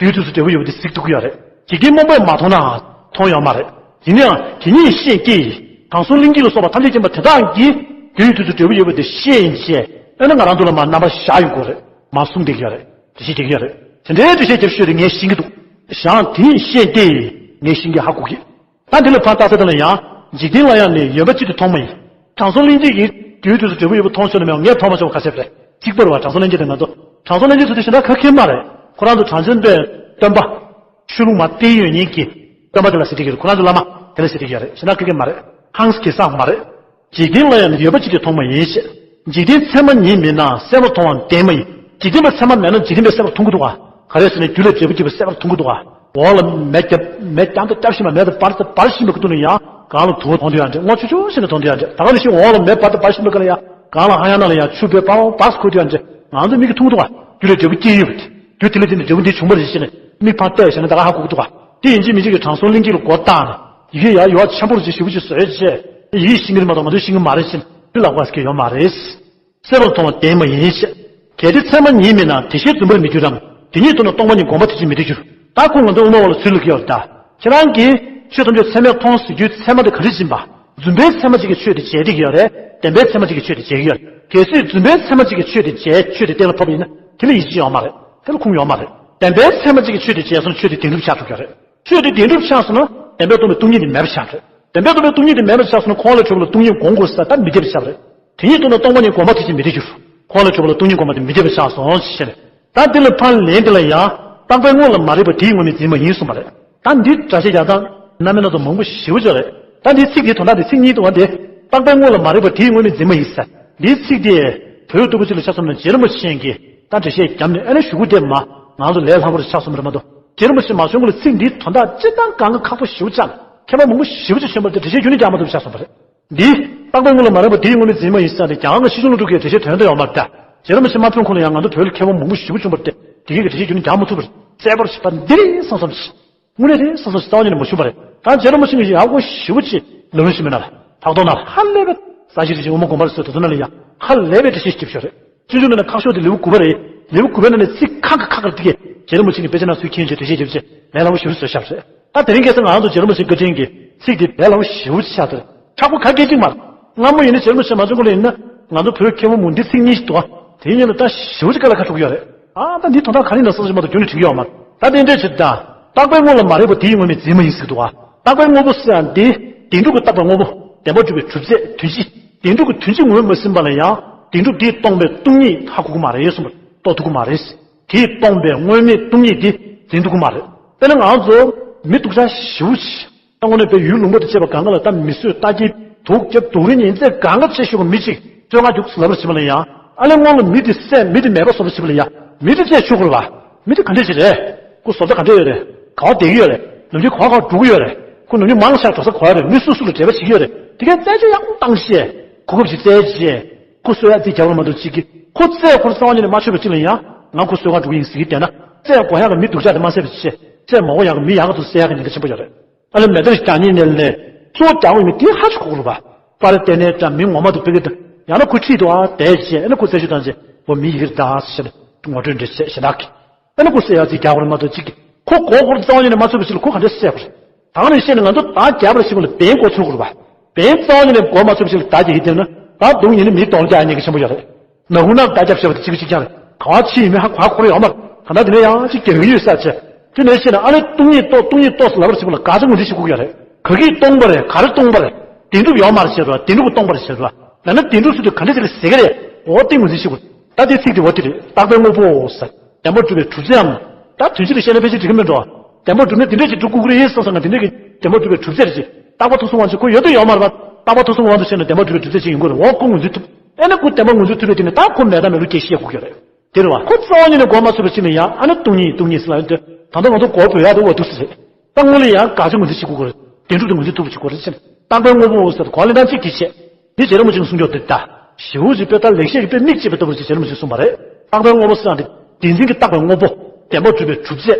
དུས་དུས་སུ་འབྲས་བུ་ཡོད་པ་དེ་གཟིགས་ཐུབ་ཀྱི་ཡོད་རེད། འཇིག་རྟེན་རྨོངས་པས་མ་མཐོང་ནའང་མཐོང་ཡོད་མ་རེད། ཡིན་ན་ཡང་དེ་ཉིད་ཤེས་སྐྱེས་ཡིན། དྲང་སྲོང་གླིང་རྗེ་ལ་སོགས་པ་ཐམས་ཅད་མཁྱེན་པ་དེ་དག་གིས་དུས་དུས་སུ་འབྲས་བུ་ཡོད་པ་དེ་ཤེས་ཡིན་བྱས། ཨེ་ན་ང་རང་ཚོ་ལ་མར་རྣམ་པར་བཞག་ཡོང་གི་རེད། མར་གསུངས་བསྡད་ཀྱི་ཡོད་རེད། འགྲེལ་བཤད་རྒྱག་གི་ཡོད་རེད། དེ་འདྲའི་འགྲེལ་བཤད་རྒྱབ་ཤོས་དེ་ངས་ཤེས་ཀྱི་འདུག། ཞང་དེ་ཉིད་ཤེས་ཏེ། ངས་ཤེས་ཀྱི་ཧ་གོ་གི། ད་འདི་ལ་ཕར་ལྟ་ས་དེ་ལ་ཡང་། འཇིག་རྟེན་ལ་ཡང་ནི་ཡོད་པ་ཅི་སྟེ་མཐོང་མ་ཡིན། དྲང་སྲོང་གླིང་རྗེ་ཡིས་དུས་དུས་སུ་འབྲས་བུ་ཡོད་པ་མཐོང་ཆོག་ནི་མེད་པ་ངས་མཐོང་མ་ཆོག་པ་ག་ཚད་རེད། གཅིག་པ་རེད་བ། དྲང་སྲོང་གླིང་རྗེ་དང་ང་ཚོ། དྲང་སྲོང་གླིང་རྗེ་ཚོ་དེ་གཞན་དག་ག་གེ་མ་རེད། ཁོ་རང་ཚོ་གྲངས་ཅན་པའི་སྟོན་པ། ཆོས་ལུགས་མ་བསྟེན་ཡོད་མཁན་གྱི་སྟོན་པ་དེ་ལ་ཟེར་གྱི་ཡོད་རེད། ཁོ་རང་ཚོ་བླ་མ་དེ་ལ་ཟེར་གྱི་ཡོད་རེད། གཞན་དག་ག་གེ་མ་རེད། ཧང་སི་གེ་སང་མ་རེད། འཇིག་རྟེན་ལ་ཡང་ཡོད་པ་ཅི་སྟེ་མཐོང་མ་ཡིན་ཞེས། འཇིག་རྟེན་ཚད་མ་ཉིད་མིན་ན་གསལ་བར་མཐོང་བ་བདེན་མ་ཡིན། འཇིག་རྟེན་པ་ཚད་མ་མེད་ན་འཇིག་རྟེན་པས་གསལ་བར་མཐོང་གི་འདུག་ག། ག་རེ་ཟེར་ན་རྒྱུ་ལས་འབྲས་བུ་སྐྱེས་པས་གསལ་བར་མཐོང་གི་འདུག་ག། འོག་ལ་མེ་བརྒྱབ་མེ་རྐྱང་དུ་བརྒྱབ་བཞིན་པ་མེ་དང་འབར་དང་འབར་བཞིན་པའི་སྐུ་དུས་ལ་ཡང་གང་ལ་དུ་བ་མཐོང་དུས་ཡང་འདྲ། སྔོ་ཆུ་ཆུ་ཞིག་ནས་མཐོང་དུས་ཡང་འདྲ། ད་ག་ནང་བཞིན་འོག་ལ་མེ་འབར་དང་འབར་བཞིན་པའི་སྐབས་ལ་ཡང་གང་ལ་ཧ་ཡང་ནང་ལ་ཡང་ཆུ་བེ་འབར་འབར་འཁོར་དུས་ཡང་འདྲ། ང་ཚོ་མིག་གིས་མཐོང་གི་འདུག་ག། རྒྱུ་ལས་འབྲས་བུ་སྐྱེས་ཡོད་པ་དེ། རྒྱུ་དེ་ལས་དེ་ནི་འབྲས་བུ་འདི་བྱུང་བ་རེད་ཅེས་ནས་མིག་ཕར་བལྟས་བྱས་ན་ད་ག་ཧ་གོ་གི་འདུག་ག། དེ་ཡིན་གཅིག་མིན་གཅིག་གི་དྲང་སྲོང་གླིང་རྗེ་ལ་མགོ་བཏགས་ནས། ཡི་གེ་ཡ་ཡོ་ཆེན་པོ་རུ་ཅིག་ཞིབ་པོ་ཅིག་བཟོས་བྱས། ཡི་གེ་ཤེས་ཀྱི་རེད་མ་གཏོགས་ང་ཚོས་ཤེས་ཀྱི་མ་རེད་ཅེས་ལབ་པ་ཟེར་གྱི་ཡོད་མ་རེད། གསལ་བར་མཐོང་བ་བདེན་མ་ཡིན་ཞེས། གལ་ཏེ་ཚད་མ་ཉིད་མིན་ན་དེ་ཤེས་རྫུན་པར་མི་འགྱུར་རམ། དེ་ཉིད་མཐོང་ན་སྟོང་པ་ཉིད་གོམས་པར་དེ་ཅིས་མི་འགྲིག་འགྱུར། ད་ཁོ་ང་ཚོ་དབུ་མ་པ་ལ་ཚུར་ལབ་ཀྱི་ཡོད་རེད་ད། ཁྱེད་རང་གིས་ཆོས་ཐམས་ཅད་ཚད་མས་མཐོང་ཟེར་རྒྱུའི་ཚད་མ་དེ་ག་རེ་ཡིན་པ། རྫུན་པའི་ཚད་མ་གཅིག་གིས་ཆོས་དེ་འཇལ་བསྡད་ཀྱི་ཡོད་རེད། བདེན་པའི་ཚད་མ་གཅིག་གིས་ཆོས་དེ་འཇལ་གྱི་ཡོད་རེད། གལ་སྲིད་རྫུན་པའི་ཚད་མ་གཅིག་གིས་ཆོས་དེ་འཇལ་ཆོས་དེ་གཏན་ལ་ཕབ་པ་ཡིན་ན་དེ་ལ་ཡིད་ཆེས་ཡོད་མ་རེད། དེ་ལ་ཁུངས་ཡོད་མ་རེད། བདེན་པའི་ཚད་མ་གཅིག་གིས་ཆོས་དེ་འཇལ་སོང་ན་ཆོས་དེ་བདེན་གྲུབ་ཆགས་ཐུབ་ཀྱི་རེད། ཆོས་དེ་བདེན་གྲུབ་ཆགས་སོང་ན་བདེན་པས་སྟོང་པའི་སྟོང་ཉིད་དེ་མེད་པ་ཆགས་རེད། བདེན་པས་སྟོང་པའི་སྟོང་ཉིད་དེ་མེད་པ་ཆགས་སོང་ན་འཁོར་བ་ལས་གྲོལ་བ་ལ་སྟོང་ཉིད་སྒོམ་དགོས་ས་ད་མི་འཐད་པ་ཆགས་རེད། དེ་ཉིད་ལྟར་ན་སྟོང་པ་ཉིད་སྒོམ་པ་དེ་ཅིས་མི་འཐད་འགྱུར། འཁོར་བ་ལས་གྲོལ་བ་ལ་སྟོང་ཉིད་སྒོམ་པ་དེ་མི་འཐད་པ་ཆགས་སོང་ཞེས་ནས། ད་འདི་ལ་ཕར་ལན་འདི་ལ་ཡང་རྟག་པའི་དངོས་ལ་མ་རིག་པ་དེའི་དངོས་མེད་འཛིན་པ་ཡིན་གསུངས་པ་རེད། ད་འདི་སྒྲ་བཤད་རྒྱག་སྟངས་རྣམ་པ་སྣ་ཚོགས་མང་པོ་ཞེ་པོ་ཅིག་རེད། ད་འདིའི་ཚིག་འདིའི་དོན་དག་འདི་ཚིག་གཉིས་འདུག་པ་འདི། རྟག་པའི་དངོས་ལ་མ་རིག་པ་དེའི་དངོས་མེད་འཛིན་པ་ཡིན་ཟེར། འདིའི་ཚིག་འདི་བོད་ལྟ་བུ་ཅིག་ལ་ཆ་མཚོན་ན་རྗེ་རིན་པོ་ཆེ་གིས་ད་འགྲེལ་བཤད་བརྒྱབ་ནས་ཨ་ནི་གཞུག་གུ་དེ་མ་ང་ཚོ་ལས་སླ་པོ་རེ་ཆགས་སོང་བ་རེད་མ་གཏོགས། རྗེ་རིན་པོ་ཆེ་མ་བྱོན་གོང་ལ་ཚིག་འདིའི་དོན་དག་སྤྱིར་བཏང་གང་ག་ཁག་པོ་ཞེ་པོ་ཅིག་མཁས་པ་མང་པོ་ཞེ་པོ་ཅིག་བྱོན་པ་རེད་དེ་འགྲེལ་བཤད་རྒྱུན་ནས་རྒྱག་མ་ཐུབ་པ་ཆགས་སོང་བ་རེད། འདི། རྟག་པའི་དངོས་ལ་མ་རིག་པ་དེའི་དངོས་མེད་འཛིན་པ་ཡིན་ཟེར་ཏེ་རྒྱ་གར་གྱི་ཤེར་ཕྱིན་ལུང་དྲུག་གི་འགྲེལ་བཤད་དོན་དུ་ཡོད་མ་རེད་དེ། རྗེ་རིན་པོ་ཆེ་མ་བྱོན་གོང་ལ་ཡང་ང་ཚོ་བོད་ལ་མཁས་པ་མང་པོ་ཞེ་པོ་བྱུང་བ་རེད་དེ་དེ་གས་ཀྱི་འགྲེལ་བཤད་རྒྱུན་ནས་རྒྱག་མ་ཐུབ་པ་རེད། གསལ་པོར་ཞིག་པ་འདི་རེད་བསམ་བསམ་ཞིག་དངོས་གནས་རེད་བསམ་བསམ་ཞིག་རྩ་བ་ཉིད་ནས་མ་བྱུང་བ་རེད། ད་རྗེ་རིན་པོ་ཆེ་གིས་ཡག་པོ་ཞེ་པོ་ཅིག་ལམ་རིམ་ཞིག་མི་སྣ་ལ་ཕག་ཐོག་ན་ཧ་ལས་པའི་ས་གཞི་རེ་ཞིག་དབུ་མ་དགོངས་པ་རེད་ཟེར་དེ་ཚོ་ན་ལ་ཡང་ཧ་ལས་པའི་འགྲེལ་བཤད་ཞིག་བརྒྱབ་ཤོག་རེད། སྤྱོད་འཇུག་ནང་ན་ཁག་ཤོས་དེ་ལེའུ་དགུ་པ་རེད། ལེའུ་དགུ་པའི་ནང་ནས་ཚིག་ཁག་གི་ཁག་གི་དེ་གས་རྗེ་རིན་པོ་ཆེ་གིས་དཔེ་ཆ་ནང་ཚུར་མཁྱེན་བྱས་འགྲེལ་བཤད་བརྒྱབ་བྱས་ལས་སླ་པོ་ཞེ་པོ་བཟོས་བཞག་པ་རེད། ད་དེ་རིང་ཁ་སང་ང་རང་ཚོ་རྗེ་རིན་པོ་ཆེ་བཀའ་དྲིན་གྱིས་ཚིག་འདི་ལས་སླ་པོ་ཞེ་པོ་ཆགས་ཏེ་ཁག་པོ་ག་གེ་ཅིག་མ་རེད། སྔ་མོ་ཡིན་ན་རྗེ་རིན་པོ་ཆེ་མ་བྱོན་གོང་ལ་ཡིན་ན་ང་ཚོ་བོད་མཁས་པ་མང་པོ་འདི་ཚིག་གཉིས་ཤིག་འདུག་ཨ། དེའི་སྔོན་ལ་ད་ཞེ་པོ་ཅིག་དཀའ་ལས་ཁག་འགྲོ་གི་ཡོད་རེད། ཨ་ད་འདི་དོན་དག་ག་རེ་ཡིན་ན་བསམ་བཞིན་མ་གཏོགས་རྒྱུན་ནས་དྲན་གྱི་ཡོད་མ་རེད། ད་དེ་འདྲས་བྱེད་ད། རྟག་པའི་དངོས་ལ་མ་རིག་པ་དེའི་དངོས་མེད་འཛིན་པ་ཡིན་ཟེར་གྱི་འདུག་ཨ། རྟག་པའི་དངོས་པོ་ཟེར་ཡ་འདི་བདེན་གྲུབ་ཀྱི་རྟག་པའི་དངོས་པོ་བདེན་པར་གྲུབ་པའི་གྲུབ་ཚད་དོན་སྤྱི། བདེན་གྲུབ་ཀྱི་དོན་སྤྱི་ངོས་མ་ཟིན་པ་ལ་ཡང་བདེན་གྲུབ་དེས་སྟོང་པའི་སྟོང་ཉིད་ཧ་གོ་གི་མ་རེད་གསུངས་པ་རྟོགས་ཐུབ་ཀྱི་མ་རེད། དེས་སྟོང་པའི་དངོས་མེད་སྟོང་ཉིད་དེ་འཛིན་ཐུབ་ཀྱི་མ་རེད། དཔེར་ན་ང་ཚོ་མི་སྡུག་ཅག་ཞེ་པོ་ཅིག་ད་དངོས་གནས་པའི་ཡུལ་ལུང་པ་དང་བཅས་པ་གང་ག་ལ་ད་མི་གསོད་རྟ་འགྱེལ་དུག་རྒྱབ་དུག་རིན་ཉིན་མཚན་གང་ག་བྱེད་ཤོག་གི་མི་གཅིག་བཙོན་ཁང་རྒྱུགས་ལབ་པར་བྱེད་པ་ལ་ཡང་ཨ་ལས་སྔོན་ལ་མི་དེ་བསད་མི་དེ་མེད་པ་བཟོ་བར་བྱེད་པ་ལ་ཡང་མི་དེ་བསད་ཆོག་གི་རེད་པ། མི་དེ་ག་འདྲས་ཞིག་རེད། ཁོ་བཟོ་ལྟ་ག་འདྲས་ཡོད་རེད། ག་བ་བསྡད་ཀྱི་ཡོད་རེད། ནམ་རྒྱུན་ག་བ་ག་བ་འགྲོ་གི་ཡོད་རེད། ཁོ་ནམ་རྒྱུན་མང་ཆེ་འགྲོ་ས་ག་བ་རེད། མི་སུ་སུ་ལ་འབྲེལ་བ་བྱེད་ཀྱི་ཡོད་རེད། དེ་གས་རྩད་གཅོད་ཡག་པོ་བཏང་བྱས་གོ་སྐབས་ཤིག་བཙལ་བྱས་ཁོ་གསོད་ཡག་རྩིས་རྒྱག་པ་མ་གཏོགས་གཅིག་གིས་ཁོ་བཙལ་ཁོ་རྩ་བ་ཉིད་ནས་མ་ཆོད་པ་གཅིག་ལ་ཡང་ང་ཁོ་གསོད་གར་འགྲོ་གི་ཡིན་ཟེར་གྱི་བསྡད་ན་བཙལ་དགོས་ཡག་གི་མི་སྡུག་ཅག་དེ་མ་བསད་པ་བྱས་བཙལ་མ་དགོས་ཡག་གི་མི་ཡག་ག་ཚོ་བསད་ཡག་གི་ཉེན་ཁ་ཆེན་པོ་ཡོད་རེད། ཨ་ལས་མེ་མདའ་རྒྱག་ཉིན་ནས་ལས་གཙོ་བོ་རྒྱག་དགོས་མི་དེ་ཧ་ཅང་གོ་དགོས་པ། པར་བལྟས་ནས་འདྲ་མི་ངོ་མ་དུ་ཕེབས་ཀྱི་འདུག་ཡང་ན་ཁོ་ཁྲིད་དུ་ཨ་བསྡད་བྱས་ཨ་ནི་ཁོ་རྩད་གཅོད་བཏང་བྱས་འོ་མི་ཡི་གེར་བདག་ཟེར་ནས་ངོ་སྤྲོད་འདྲ་བྱས་ཞེ་དྲག་གི་ཨ་ནི་ཁོ་བསད་ཡག་རྩིས་རྒྱག་པར་མ་གཏོགས་གཅིག་གིས་ཁོ་མགོ་སྐོར་རྩ་བ་ཉིད་ནས་མ་ཚོད་པ་ཞིག་ལ་ཁོ་ག་འདྲས་བསད་པ་རེད། ད་ནས་བཤད་ན་ང་ཚོ་བདག་རྒྱག་པར་ཞིག་ལ་བེན་མགོ་ཚོད་དགོས་པ། བེན་རྩ་བ་ཉིད་ནས་མགོ་མ་ཚོད་པ་ཞིག་ལ་བདག་རྒྱག་གི་བསྡད་ན་བདག་སྡུག་ཉིད་ནས་མིའི་གདོང་ལ་རྒྱག་ཉེན་ཁ་ཆེན་པོ་ཡོད་རེད། ནག་ཁུང་ནང་བདག་རྒྱབ་ཞེས་པ་དེ་གཅིག་པ་གཅིག་རྐྱང་རེད། ག་བ་ཕྱི་ཡིན་མིན་ཧ་གོ་ཧ་གོ་རེ་ཡོད་མ་རེད། ག་ན་དེ་ནས་ཡང་ཅིག་རྒྱག་གི་ཡོད་ས་བྱས། དེ་ནས་བཤད་ན་ཨ་ནི་སྟོང་ཉིད་རྟོགས་སྟོང་ཉིད་རྟོགས་ཟེར་ལབ་པར་ཞིག་ལ་ག་ཚོད་ངོས་འཛིན་ཞིག་དགོས་ཀྱི་རེད། ག་གིས་སྟོང་པ་རེད། ག་རེ་སྟོང་པ་རེད། བདེན་གྲུབ་ཡོད་མ་རེད་ཟེར་བ། བདེན་གྲུབ་ཀྱིས་སྟོང་པ་རེད་ཟེར་བ། ཡང་ན་བདེན་གྲུབ་ཟེར་དུས་ག་འདྲ་ཞིག་ལ་ཟེར་གི་རེད། འོ་དེ་ངོས་འཛིན་ཞིག་དགོས། ད་དེ་ཚིག་དེ་འོ་དེ་རེད། རྟག་པའི་དངོས་པོ་ཟེར། བདེན་པར་གྲུབ་པའི་གྲུབ་ཚད་འམ། ད་དོན་སྤྱི་ལ་བཤད་ན་ཕལ་ཆེར་འགྲིག་གི་མེད་འགྲོ། བདེན་པར་གྲུབ་ན་དེ་འདྲ་ཞིག་གྲུབ་དགོས་ཀྱི་རེད་བསམ་བསམ་ན་དེ་འདྲ་གི་བདེན་པར་གྲུབ་པའི་གྲུབ་ཚད་རེད་ཅེས། རྟག་པ་ཐོབ་གསུམ་དབང་དུ་ཁོ་ཡོད་དོ་ཡོད་མ་རེད་པ། རྟག་པ་ཐོབ་གསུམ་དབང་དུ་བྱས་ན་བདེན་པར་གྲུབ་པའི་གྲུབ་ཚད་ཅིག་ཡོང་གི་རེད། འོ་ཁོ་ངོས་འཛིན་ཐུབ། ཨེ་ན་ཁོ་བདེན་པར་ངོས་འཛིན་ཐུབ་པའི་དེ་ནི་ད་ཁོ་མེད་དང་མེད་ལུགས་སྐད་བཤད་དགོས་ཀྱི་རེད། དེ་རེད་བ། ཁོ་རྩ་བ་ཉིད་ནས་འགོག་མ་ཚུགས་པ་ཅིག་ལ་ཡང་ཨ་ནི་སྟོང་ཉིད་སྟོང་ཉིད་ཟེར་ལ་ཡོད་དེ། ད་ལྟ་ང་ཚོ་འགོག་བོད་ཡག་ཏུ་འོ་འདུག་ཟེར། ད་སྔོན་ལ་ཡང་དགག་བྱ་ངོས་འཛིན་བྱེད་དགོས་ཀྱི་རེད། བདེན་གྲུབ་དེ་ངོས་འཛིན་ཐུབ་པ་བྱེད་དགོས་རེད་ཟེར་ནས། རྟག་པའི་དངོས་པོ་ཟེར་གོ་ལེན་སྟངས་གཅིག་གིས་བཤད། དེ་རྗེ་རིན་པོ་ཆེས་གསུང་རྒྱུ་དེ་ད། ཞེ་པོ་ཅིག་དཔེ་ལྟ་ལེགས་བཤད་ཀྱི་དཔེ་མིག་ཅེས་པ་ལྟ་བུ་ཅིག་རྗེ་རིན་པོ་ཆེས་གསུངས་པ་རེད། རྟག་པའི་དངོས་པོ་ཟེར་ཡང་དེ་བདེན་འཛིན་གྱི་རྟག་པའི་དངོས་པོ་བདེན་པར་གྲུབ་པའི་གྲུབ་ཚད་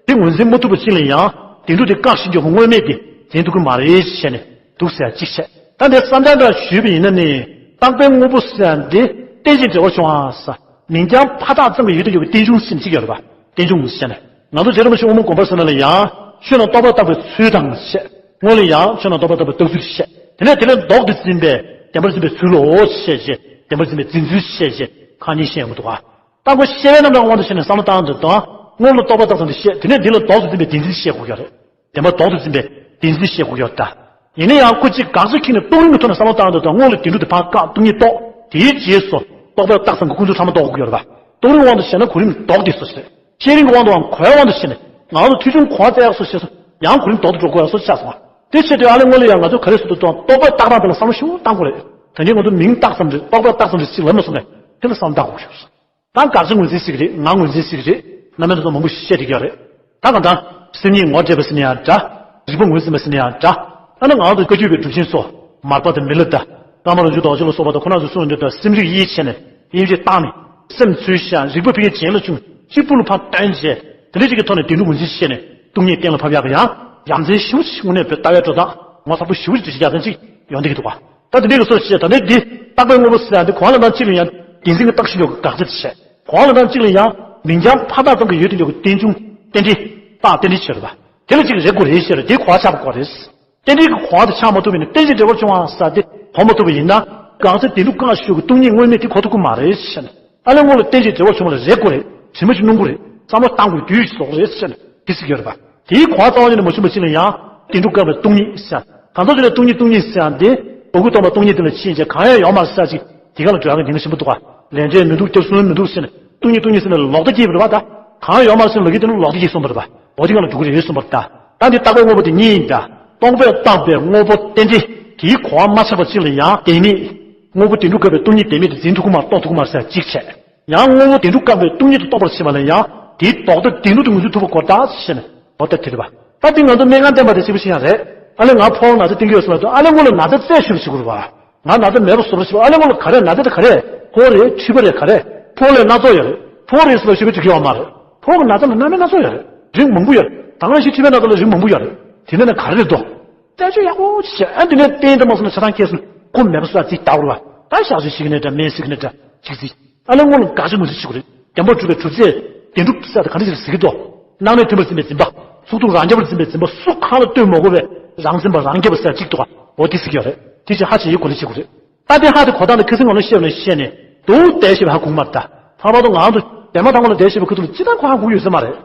དེ་ངོས་འཛིན་མ་ཐུབ་པ་ཅིག་ལ་ཡང་བདེན་གྲུབ་དེ་བཀག་ཤིང་འཇོག་པའི་དངོས་མེད་དེ་འཛིན་ཐུབ་ཀྱི་མ་རེད་ཅེས་བཤད་ནས་འདུག་ཟེར་ཡ་གཅིག་བཤད། ད་འདི་བསམ་སྦྱོར་འདྲ་ཞུས་པ་ཡིན་ན་ནི། རྟག་པའི་དངོས་པོ་ཟེར་ཡ་འདི་རྟེན་ཅིང་འབྲེལ་བར་འབྱུང་བ་ཟེར། མིང་རྐྱང་ཕར་བཏགས་ཙམ་གྱི་ཡུལ་དུ་འཇོག་པའི་རྟེན་འབྱུང་ཟེར་གཅིག་ཡོད་རེད་པ། རྟེན་འབྱུང་ཟེར་ནས། ང་ཚོ་རྗེ་རིན་པོ་ཆེ་དབུ་མ་དགོངས་པ་ཟེར་ན་ལ་ཡང་། ཆོས་རྣམས་རྟོག་པས་བཏགས་པའི་ཚུལ་དང་བཤད། སྔོན་ལ་ཡང་ཆོས་རྣམས་རྟོག་པས་བཏགས་པའི་རྟགས་ཚུལ་བཤད། དེ་ནས་དེ་ལས་ལྡོག་སྟེ་འཛིན་པའི་བདེན་པར་འཛིན་པའི་ཚུལ་ལོ་བཤད་བྱས། བདེན་པར་འཛིན་པའི་འཛིན་ཚུལ་བཤད་བྱས། ཁག་གཉིས་བཤད་ཡོང་གི་འདུག་ག། རྟག་པ་ཤེས་པའི་རྣམ་གྲངས་དབང་དུ་བྱས་ནས་བསམ་བློ་བཏང་དུས་དང་། སྔོན་ལ་རྟོག་པས་བཏགས་ཙམ་དུ་བཤད། དེ་ནས་འདི་ལ་ལྡོག་སྟེ་འཛིན་པའི་བདེན་འཛིན་བཤད་དགོས་ཀྱི་རེད། བདེན་པ་ལྡོག་ཏུ་འཛིན་པའི་བདེན་འཛིན་བཤད་དགོས་ཀྱི་ཡོད་ད། ཡིན་ན་ཡང་ཁོ་གཅིག་དགག་བྱ་ཁྱེར་ནས་རྟོག་རིམ་གྱི་ཐོག་ནས་བསམ་བློ་བཏང་དུས་དང་སྔོན་ལ་བདེན་གྲུབ་དེ་ཕར་བཀག་སྟོང་ཉིད་རྟོགས། དེའི་རྗེས་སུ་རྟོག་པས་བཏགས་ཙམ་གྱི་ཀུན་རྫོབ་ཕྲ་མ་རྟོགས་དགོས་ཀྱི་ཡོད་རེད་པ། རྟོག་རིམ་དབང་དུ་བྱས་ན་གོ་རིམ་ལྡོག་སྟེ་སོ་ཞེས། བཤད་རིམ་གྱི་དབང་དུའང་གོ་བའི་དབང་དུ་བྱས་ནས་ང་ཚོ་ཐོས་བྱུང་གོ་བ་བཙལ་ཡག་སོ་ཞེས་སོ། ཡང་གོ་རིམ་ལྡོག་ཏུ་འགྲོ་དགོས་ཡག་སོ་ཆགས་སོང་བ། དེ་བྱེད་དུས་ཨ་ལེ་སྔོན་ལ་ཡང་ང་ཚོ་ག་རེ་ཟེར་དུས་དང་རྟོག་པས་བཏགས་སྟངས་དེ་ལ་བསམ་བློ་ཞིབ་པོ་བཏང་དགོས་རེད། ད་ནི་ང་ཚོ་མིང་བཏགས་ཙམ་རེད། རྟོག་པས་བཏགས་ཙམ་རེད་ཅེས་ལབ་མ་སོང་ནས་དེ་ལ་བསམ་བློ་བཏང་དགོས་ཀྱི་ཡོད་རེད། ད་དགག་བྱ་ངོས་འཛིན་ཞིག་རེད། ང་ངོས་འཛིན་ཞིག་རེད། རྣམ་པ་ཚོ་མང་པོ་བཤད་བསྡད་ཀྱི་ཡོད་རེད། ད་གང་ལྟར་སེམས་ཉིད་ངོ་སྤྲད་པ་ཟེར་ན་ཡང་འདྲ། རིག་པ་ངོས་ཟིན་པ་ཟེར་ན་ཡང་འདྲ། ཨ་ནི་ང་ཚོ་བཀའ་བརྒྱུད་པའི་གྲུབ་ཆེན་ཚོ་མར་པ་དང་མི་ལ་དང་བླ་མ་རང་བྱུང་རྡོ་རྗེ་ལ་སོགས་པ་དང་ཁོ་རང་ཚོ་གསུངས་ཡོང་དུས་དང་སེམས་རིག་དབྱེ་བྱས་ནས་དབྱེ་འབྱེད་བཏང་ནས་སེམས་འཚོལ་ཞིང་རིག་པ་ཕ་གིའི་རྒྱན་ལ་བྱུང་གཅིག་པུ་ལ་ཕར་བཏོན་བྱས་དེ་འདྲ་ཅིག་གི་ཐོག་ནས་བདེན་གྲུབ་ངོས་འཛིན་བྱས་ནས་སྟོང་ཉིད་གཏན་ལ་ཕབ་ཡག་གི་ཡང་ཡ་མཚན་ཞེ་པོ་ཅིག་དངོས་གནས་བོད་ལྟ་བའི་འགྲོ་སྟངས་ངོ་མཚར་པོ་ཞེ་པོ་ཅིག་འགྲེལ་བཤད་རྒྱག་མཁན་ཅིག་ཡོང་བསྡད་ཀྱི་འདུག་ག། ད་དེ་འདྲའི་གི་སོ་བཤད་ད་ནི་འདི་རྟག་པའི་དངོས་པོ་ཟེར་ཡ་འདི་གོང་ལ་དང་གཅིག་ལ་ཡང་བདེན་འཛིན་གྱི་རྟགས་ཤིག་ཡོད་གི་དགག་བྱ་དེ་བཤད། གོང་ལ་དང་གཅིག་ལ་ཡང་མིང་རྐྱང་ཕར་བཏགས་ཙམ་གྱི་ཡུལ་དུ་འཇོག་གི་རྟེན་འབྱུང་རྟེན་འབྲེལ་རྟགས་རྟེན་འབྲེལ་བྱེད་རེད་པ། དེ་ལ་གཅིག་རེད་དགོས་རེད་ཞེས་རེད་དེ་གོ་བ་ཆགས་པ་དགོས་རེད། རྟེན་འབྲེལ་གྱི་གོ་བ་དེ་ཆགས་མ་ཐུབ་པ་ཡིན་ན་རྟེན་ཅིང་འབྲེལ་བར་འབྱུང་བ་ཟེར་དེ་གོ་མ་ཐུབ་པ་ཡིན་ན་གང་ཚེ་བདེན་གྲུབ་བཀག་ཞུགས་ཀྱི་སྟོང་ཉིད་དངོས་མེད་དེ་གོ་ཐུབ་ཀྱི་མ་རེད་ཞེས་ནས་ཨ་ལས་སྔོན་ལ་རྟེན་ཅིང་འབྲེལ་བར་འབྱུང་བ་རེད་དགོས་རེད། དྲི་མ་ཅིག་སྣོམ་དགོས་རེད། བསམ་བློ་བཏང་དགོས་རྒྱུ་ཞིག་བཟོ་དགོས་རེད་ཞེས་ནས་དེ་ཟེར་གྱི་ཡོད་རེད་པ། དེའི་གོ་བ་རྩ་བ་ཉིད་ནས་མ་བྱུང་བ་ཅིག་ལ་ཡང་བདེན་གྲུབ་བཀག་པའི་སྟོང་ཉིད་ཟེར། གང་ཟག་ཅིག་ལ་སྟོང་ཉིད་སྟོང་ཉིད་ཟེར་ཡང་དེ། འོ་སྐུ་སྟོང་པ་སྟོང་ཉིད་དེ་ལ་ཕྱིན་བྱས་གང་ཡང་ཡོད་མ་རེད་ཟེར་ཅིག་དེ་ག་ལ་འགྲོ་ཡག་གི་ཉེན་ཁ་ཆེན་པོ་འདུག་ག། ལས་འབྲས་མི་འདུག་སྐྱབས་གསུམ་མི་འདུག་ཟེར་ནས་སྟོང་ཉིད་སྟོང་ཉིད་ཟེར་ནས་ལོག་ལྟ་སྐྱེས་པ་རེད་པ་ད། གང་ཡང་ཡོད་མ་རེད་ཟེར་ནས་ལོག་སྐྱེས་དེ་ནི་ལོག་ལྟ་སྐྱེས་གསུངས་པ་རེད་པ། འོ་དེ་ག་ལ་འགྲོ་གི་རེད་གསུངས་པ་རེད་ད། ད་འདི་རྟག་པའི་དངོས་པོ་དེ་གཉིས་ཡིན་ད། རྟོག་པས་བཏགས་པའི་དངོས་པོ་རྟེན་འབྲེལ་དེའི་གོ་བ་མ་ཆགས་པ་ཅིག་ལ་ཡང་བདེན་མེད། དངོས་པོ་བདེན་གྲུབ་བཀག་པའི་སྟོང་ཉིད་བདེན་མེད་དེ་འཛིན་ཐུབ་ཀྱི་མ་རེད་རྟོགས་ཐུབ་ཀྱི་མ་རེད་ཟེར་གཅིག་བྱས། ཡང་དངོས་པོ་བདེན་གྲུབ་བཀག་པའི་སྟོང་ཉིད་དུ་རྟོགས་པར་བྱེད་པ་ལ་ཡང་དེའི་ལྡོག་ཟླ་བདེན་གྲུབ་ཏུ་ངོས་འཛིན་ཐུབ་པ་དགོས་ད་ཞེས་ནས་འོ་ད་དེ་རེད་པ། ད་འདི་ང་ཚོ་སྨན་ཁང་བསྟེན་པ་དེ་གཅིག་པུ་ཤེས་ཡ་རེད། ཨ་ལས་ང་ཕོ་བ་ན་ཚ་བསྟེན་གྱི་ཡོད་ཟེར་ལ་དུས་ཨ་ལས་སྔོན་ལ་ན་ཚ་རྩད་ཞུ་བ་བྱེད་དགོས་རེད་པ། ང་ན་ཚ་མེད་པ་བཟོ་བ་བྱེད་པ་ཨ་ལས་སྔོན་ལ་ག་རེ་ན་ཚ་དེ་ག་རེ་ཕོ་བ་རེད་མཁྲིས་པ་རེད་ག་རེ་ཕོ་བ་ལས་སྣ་ཚོགས་ཡོད་རེད། ཕོ་བ་རེད་ཟེར་ལ་ཞུ་བ་བྱེད་ཀྱི་ཡོད་མ་རེད། ཕོ་བ་གི་ན་ཚ་ལ་སྣ་མིན་སྣ་ཚོགས་ཡོད་རེད། རིགས་མང་པོ་ཡོད་རེད། ད་ག་ནང་བཞིན་མཁྲིས་པའི་ན་ཚ་ལ་རིགས་མང་པོ་ཡོད་རེད། དེ་ནས་ན་ག་རེ་རེད་དོ། རྩད་གཅོད་ཡག་པོ་ཅིག་བྱས་ཨ་འདི་ནས་བསྟེན་དུ་མ་སོང་ན་ཆ་ཚང་སྐྱེས་སོང་ཁོ་མེད་པ་སོ་ཨ་ཙིག་ལྟ་བུར་བ་ད་གཤག་བཅོས་ཞིག་ནས་འདྲ་སྨན་ཟིག་ནས་འདྲ་ཅིག་ཅིག་ཨ་ལས་སྔོན་ལ་དགག་བྱ་ངོས་འཛིན་བྱེད་དགོས་རེད། བདེན་པར་གྲུབ་པའི་གྲུབ་ཚད་བདེན་གྲུབ་ཟེར་དེ་ག་འདྲ་ཞིག་ལ་ཟེར་གྱི་འདུག་སྣང་མེད་མཐུན་པར་འཛིན་པའི་འཛིན་པ། ཚོགས་དྲུག་རང་རྐྱ་བར་འཛིན་པའི་འཛིན་པ་སུ་གང་ལ་ལྟོས་མ་དགོས་པའི་རང་འཛིན་པ་རང་རྐྱ་བ་ཟེར་གཅིག་འདུག་ག་འོ་དེ་ཟེར་གྱི་ཡོད་རེད། དེ་བཞིན་ཧ་ཅང་ཡིད་གོ་ལ་བྱེད་དགོས་རེད། ད་དེ་ཧ་དེ་གོ་སྟངས་ལ་ཁ་སང་ང་ལ་བཤད་པ་ནས་བཤད་ནས་དུ་བསྡད་ཤེས་པ་ཧ་གོ་གི་མ་རེད་ད། ལྷག་པར་དུ་ང་ཚོ་དེ་མ་ཐང་བ་ལ་བསྡད་ཤེས་པའི་ཁུ་ཐུག་ལ་ཅི་ལྟར་ཁོ་ཧ་གོ་ཡོད་ས་མ་རེད།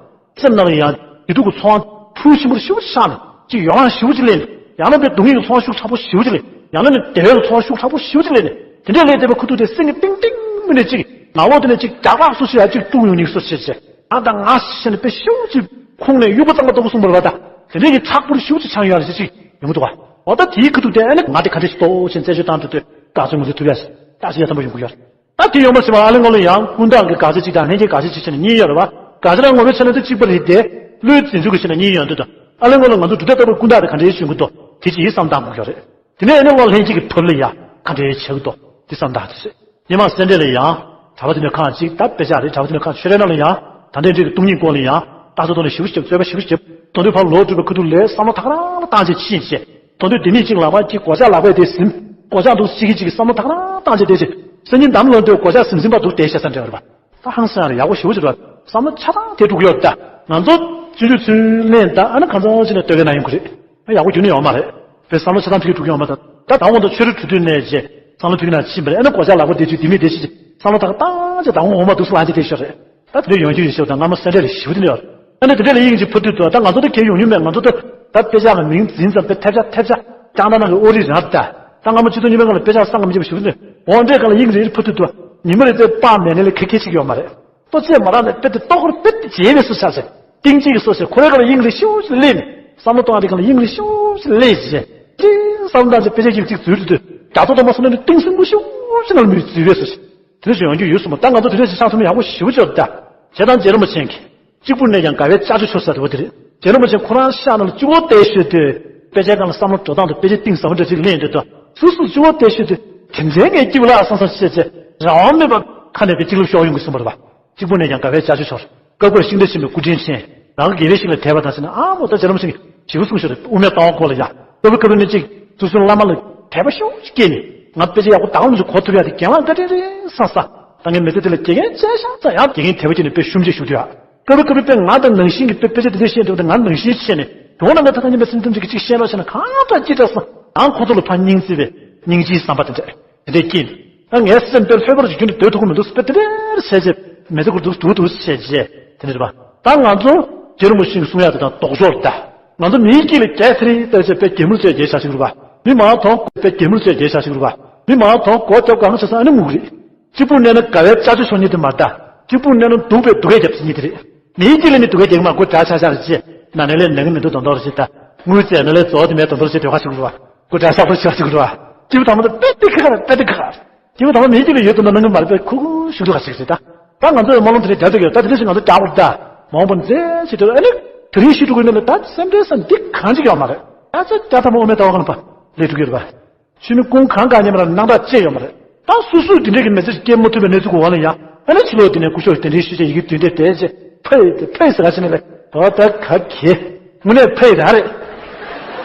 སེམས་ནང་ལ་ཡང་བདེ་སྡུག་གི་ཚོར་བ་འཁྲུལ་ཞིམ་པོ་ཞེ་པོ་ཆགས་ནས་ཅིག་ཡོང་ཡང་ཞེ་པོ་ཅིག་སླེབས་ནས་ཡང་ན་དཔེ་སྡུག་བསྔལ་གྱི་ཚོར་བ་ཤུགས་དྲག་པོ་ཞེ་པོ་ཅིག་སླེབས་ཡང་ན་ནི་བདེ་བའི་ཚོར་བ་ཤུགས་དྲག་པོ་ཞེ་པོ་ཅིག་སླེབས་ནས་དེ་འདྲས་སླེབས་བསྡད་པའི་ཁུ་ཐུག་དེ་སེམས་ཀྱི་གཏིང་གཏིང་མི་ནས་ཅིག་ངག་འོག་དེ་ནས་ཅིག་རྒྱག་རག་སོ་ཞེ་ཡ་ཅིག་གཏུག་ཡོང་ནས་སོ་ཞེ་ཅེ་ང་དང་ང་ཞེ་ནས་དཔེ་ཞེ་པོ་ཅིག་ཁོང་ནས་གཡུག་པ་གཙང་མ་ལྟ་བུ་གསུངས་པ་རེད་པ་ད། དེ་འདྲས་ཀྱི་མཁྲེགས་པོ་ཞེ་པོ་ཅིག་ཆགས་ཡོང་ཡ་རེད་ཅེས་ཅིག་ཡོང་གི་འདུག་ག་འོ་ད་དེའི་ཁུ་ཐུག་དེ་ཨ་ནི་ང་དེ་ག་འདྲས་ཞིག་ལྟོ་ཆེན་རྩད་གཅོད་བཏང་འགྲོ་དུས་དགག་བྱ་ངོས་འཛིན་ཐུབ་ཡ་ཞིག་ད་ཞིག་ཡ་ཐམ་པ་ཡོང་གི་ཡོད་རེད། ད་དེ་ཡོང་བར་བྱེད་པ་ཨ་ལས་སྔོན་ལ་ཡང་ཀུན་བརྟགས་ཀྱི་དགག་བྱ་གཅིག་དང་ལྷན་སྐྱེས་དགག་བྱ་གཅིག་བྱས་ནས་གཉིས་ཡོད་རེད་བ། དགག་བྱ་དང་ངོ་བོའི་ཆ་ནས་ད་གཅིག་པ་རེད་དེ། བློའི་འཛིན་ཚུལ་གྱི་ཆ་ནས་གཉིས་ཡོད་འདུག་ད། ཨ་ལས་སྔོན་ལ་ང་ཚོ་གྲུབ་མཐའ་ལྟ་བུའི་ཀུན་བརྟགས་དེ་ག་འདྲའི་བྱུང་གི་འདུག་དེ་གཅིག་ཡིད་བསམ་བཏང་དགོས་ཀྱི་རེད། དེ་ནས་ཨ་ནི་བློ་ལྷན་སྐྱེས་ཀྱི་བབ་ལ་ཡང་ག་འདྲའི་བྱེད་ཀྱི་འདུག་དེ་བསམ་བཏང་དེ་རེད། ཉི་མ་སེ་འབྲས་ལ་ཡང་གྲྭ་པ་དེ་འདྲ་ཁག་ཅིག་ད་དཔེ་ཆ་རེད་གྲྭ་པ་དེ་འདྲ་ཁག་ཆོས་རའི་ནང་ལ་ཡང་ད་ལྟའི་འདྲ་གི་སྟོང་ཉིད་སྐོར་ལ་ཡང་ལྟ་ཚུལ་ཐོག་ནས་ཞིབ་ཞིབ་རྩོད་པ་ཞིབ་ཞིབ་དོན་དུ་ཕར་ལོག་སྒྲུབ་པའི་ཁུ་ཐུག་ལས་བསམ་བློ་ཐག་རང་ལ་བཏང་བྱས་ཕྱིན་བྱས། དོན་དུ་དེ་ནས་གཅིག་ལག་པ་གཅིག་སྒོ་ལྕགས་ལག་པས་དེ་ཟིན། སྒོ་ལྕགས་འདུག་གཅིག་གིས་གཅིག་གིས་བསམ་བློ་ཐག་རང་བཏང་བྱས་བསྡད་ཅིག་སང་ཉིན་འདམ་ལོན་དུས་སྒོ་ལྕགས་ཟིན་ཟིན་པ་འདུག་བསྡད་ཤག་ས་འདྲ་བ་རེད་པ། ད་ཧང་སང་རེད་ཡག་པོ་ཞེ་པོ་ཅིག་རེད་བསམ་བློ་ཆ་ཚང་དེ་འགྲོ་གི་ཡོད་རེད་ད། ང་ཚོ་སྤྱི་འཐུས་ཚུར་ལེན་ད་ཨ་ན་གང་ཚང་ཅིག་ནས་ལྟོས་གི་ན་ཡོང་གི་རེད། ཨ་ཡག་པོ་རྒྱུན་ནས་ཡོང་མ་རེད། བས་བསམ་བློ་ཆ་ཚང་ཕྱི་འགྲོ་གི་ཡོང་མ་ད། ད་དང་པོ་ད་ཆོས་རིག་གྲོས་བསྡུར་ནས་རྗེས་བསམ་བློ་ཕྱི་ན་ཕྱིན་པ་རེད་ཨ་ན་སྒོ་ལྕགས་ལག་པ་བསྡད་དུས་དེ་མི་བསྡད་ཤིག་བསམ་བློ་ཐག་བཏང་བྱས་དང་པོ་འོ་མ་འདུག་སུ་ལངས་ཅིག་བསྡད་ཤོག་རེད། ད་དེ་འདྲ་ཡོང་རྒྱུ་ཡིན་ཞེས་པ་དང་སྔ་མ་སེ་འབྲས་ལ་ཞིབ་དེ་འདྲ་ཡོད། ད་ནི་དེ་འདྲ་ལ་དབྱིངས་ཀྱི་ཕུར་དུས་དུ་ད་ང་ཚོ་ད་གལ་ཡོང་མྱོང་མེད་ང་ཚོ་ད་ད་དཔེ་ཆ་ལ་མིང་འཛིན་ཙམ་དཔེ་ཐེབས་ཆག་ཐེབས་ཆག་ཀྱང་ད་ནང་གི་ཨོ་རི་རབ་ད། ད་སྔ་མ་སྤྱི་ཚོགས་རྙིང་པའི་སྒང་ལ་དཔེ་ཆ་བསམ་གྱིས་མི་ཁྱབ་པ་ཞིག་རེད། འོ་འདྲའི་སྒང་ལ་དབྱིངས་རེ་རེ་ཕུར་དུས་དུ་ཉི་མ་རེ་ཙམ་སྤང་མེད་ནས་ལས་ཁེ་ཁེ་ཅིག་ཡོད་མ་རེད། ལྟོ་ཚད་མ་རག་ནས་དཔེ་དེ་ལྟོ་གོར་དཔེ་དེ་བརྗེད་པའི་སུ་ཆགས་ཟེར། གཏིང་གཅིག་གི་སོ་ཟེར་ཁོ་རའི་སྒང་ལ་དབྱིངས་རེ་ཤུགས་ཅིག་སླེབས་ནས་བསམ་བློ་གཏོང་བ་དེ་སྒང་ལ་དབྱིངས་རེ་ཤུགས་ཅིག་སླེབས་ཟེར། ཅིག་བསམ་བློ་བཏང་ཚེ་དཔེ་ཆ་གཅིག་གཅིག་འཛུལ་དུས་དུ་རྒྱ་མཚོ་དང་མ་སོང་ན་ནི་གཏིང་སྲིན་པོ་ཤུགས་ཅིག་ནང་ལ་མི་འཛུལ་བའི་སུ་ཞིག་དེ་འདྲ་ཞིག་ཡོང་རྒྱུ་ཡོད་གསུངས་པ། ད་ང་ཚོ་དེ་འདྲ་ཞིག་ཆགས་སོང་ན་ཡག་པོ་ཞེ་པོ་ཅིག་ཡོད་ད། བྱས་ཙང་རྗེ་རིན་པོ་ཆེ་གིས་གཅིག་པུར་གནས་ཀྱང་དགའ་བའི་ལྕགས་ཀྱུ་ཤོར་ཟེར་བ་དེ་རེད། རྗེ་རིན་པོ་ཆེ་ཁོ་རང་ཤག་ནང་ལ་གཅིག་པོ་བསྡད་ཤོད་དུས་དཔེ་ཆའི་སྒང་ལ་བསམ་བློ་འགྲོ་སྟངས་དང་དཔེ་ཆའི་གཏིང་ཟབ་པོ་འདྲ་ཅིག་གླེང་དུས་དང་། སོ་སོ་གཅིག་པོ་བསྡད་ཤོད་དུས་དེ་འདྲའི་ངས་སྐྱིད་པོ་ལ་བསམ་བསམ་བྱས་བྱས་རང་དབང་མེད་པར་ཁ་ནས་དཔེ་གཅིག་ལབ་ཤོར་ཡོང་གི་གསུངས་པ་རེད་པ། གཅིག་པུར་གནས་ཀྱང་དགའ་བའི་ལྕགས་ཀྱུ་ཤོར། སྐབས་འགར་ཤིང་རྟ་ཆེན་མོའི་སྐུ་དྲིན་ཆེན། རང་དགེ་བའི་བཤེས་ལ་དད་པ་དང་བྱས་ན། ཨ་མོ་ད་རྗེ་རིན་པོ་ཆེ་ཞེ་པོ་གསུངས་ཤོར་རེད། དབུ་མའི་ལྟ་བ་སྐོར་ལ་ཡ། སྐབས་རེ་སྐབས་རེ་ནས་གཅིག་སོ་སོའི་བླ་མ་ལ་དད་པ་ཤུགས་ཆེ་སྐྱེས་ནས། ང་དཔེ་ཆ་ཡག་པོ་ད་ག་ཙམ་ཞིག་གོ་ཐུབ་ཡག་དེ་གྱེན་ལངས་བཀའ་དྲིན་རེད་བསམ་བསམ། ད་ངའི་མི་ཚེ་འདི་ལ་དགེ་རྒན་བྱས་ཤག་ཙང་ཡང་དགེ་རྒན་དད་པ་སྐྱེས་ནས་དཔེ་ཤུགས་ཆེ་ཞུགས་དུས་ཨ། སྐབས་རེ་སྐབས་རེ་དཔེ་ང་དང་ནང་བཞིན་གྱི་དཔེ་དཔེ་ཆ་དེ་འདྲ་བཤད་འདུག་དེ་ང་ནང་བཞིན་བྱས་ནས་དོན་ནང་ལ་ད་ལྟ་ཉིན་པ་སེམས་ཙམ་ཅིག་གཅིག་བཤད་རོགས་བྱས་ན་གང་འདྲ་ཅི་འདྲ་སོང་། ཡང་ཁོ་ཚོ་ལ་ཕར་སྙིང་བརྩེ་བའི་སྙིང་རྗེའི་བསམ་པ་དེ་འདྲ་དེ་འདྲ་སྐྱེས་ནས། ད་ངའི་སེམས་དཔེ་ལྷོད་པོ་རུ་རྒྱུན་དུ་སྡོད་ཐུབ་ཀྱི་མི་འདུག་དཔེ་དེ་འདྲ་བྱས་རྗེས་མི་ཚེ་ཁུར་འདུག་འདུག་འདུག་བྱས་རྗེས་དེ་འདྲ་རེད་པ། ད་ང་ཚོ་རྗེ་རིན་པོ་ཆེས་གསུང་ཡག་དེ་དང་ལྡོག་ཕྱོགས་རེད་ད། ང་ཚོ་མིའི་དཀྱིལ་ལ་རྒྱལ་ཚེ་རིང་ལྟར་བྱས་དཔེ་རྒྱལ་མུར་བྱས་རྒྱལ་བྱ་ཞིག་རེད་པ། མི་མང་མཐོང་དཔེ་རྒྱལ་མུར་བྱས་རྒྱལ་བྱ་ཞིག་རེད་པ། མི་མང་མཐོང་སྒོ་རྒྱབ་གང་བྱས་ས་ཨ་ནི་ངུ་གི་རེད། གཅིག་པུར་གནས་ན་དགའ་བའི་ལྕགས་ཀྱུ་ཤོར་ཉིན་དེ་མ་རེད་ད། གཅིག་པུར་གནས་ན་སྡུག་པའི་སྡུག་སྐད་རྒྱབ་ཉིན་དེ་རེད། མིའི་དཀྱིལ་ལ་ནི་སྡུག་སྐད་རྒྱག་མ་དགོས། འདྲ་ཆགས་ཆགས་རེད་ཅེས་ན་ནས་ལས་ནང་གི་མི་འདུག་དོན་དག་རེད་ཅེས་ད། དངུལ་རྩས་ན་ལས་རྫོགས་དེ་མེད་དོན་དག་རེད་ཅེས་དོལ་ཁ་ཞིག་རེད་པ། དགོས་འདྲ་ཆགས་པོ་ཆགས་ཞིག་རེད་པ། སྐྱིད་པོ་དང་མ་དང་དཔེ་སྟེ་ཁ་ཁ་དཔེ་སྟེ་ཁ་ཁ། སྐྱིད་པོ་དང་མ་མིའི་དཀྱིལ་ལ་ཡོད་དུ་ན་ནང་གི་མ་རེད་པས་ཁུ་ཁུ་ཞིག་འདུག་ག་ཞིག་རེད་ད། ད་ང་ཚོས་རྨ་ལུང་དེ་འདྲ་རྒྱག་དུས་ཡོད་ད། དེ་འདྲ་ཞིག་ང་ཚོ་རྒྱག་དགོས་རེད་ད། མ་འོངས་པ་མཛད་ཅེས་དེ་ཨ་ནི་དེ་རིང་ཤི་འགྲོ་གི་མེད་ལ་ད་སེམས་ཁྲལ་ས་འདི་གང་ཅིག་ཡོད་མ་རེད། ད་ཚེ་བརྒྱ་ཐམ་པ་དབུ་མའི་ལྟ་བ་གང་ལ་པ་ལས་འགྲོ་གི་རེད་པ། ཆུ་མིག་ཀུན་གང་གང་ཉེ་མ་ལ་སྣང་གྲགས་ཅི་ཡོད་མ་རེད། ད་སོ་སོའི་དེ་འདྲས་ཀྱི་མི་ཚེ་སྐྱེལ་མ་ཐུབ་པའི་གནས་ཚུལ་གྱི་འོག་ལ་ཡང་ཨ་ནི་ཕྱི་ལོགས་དེ་ནས་སྐུ་ཞབས་དེ་འདྲའི་ཤུལ་བཞག་ཡི་གེ་དུས་འདས་དེ་རྗེས་ཕ་ཡི་དེ་ཕ་ཡི་ཟེར་ག་ཕྱི་ནས་ལས་དོ་ད་ག་གེ་དངོས་གནས་ཕ་ཡི་རང་རེད།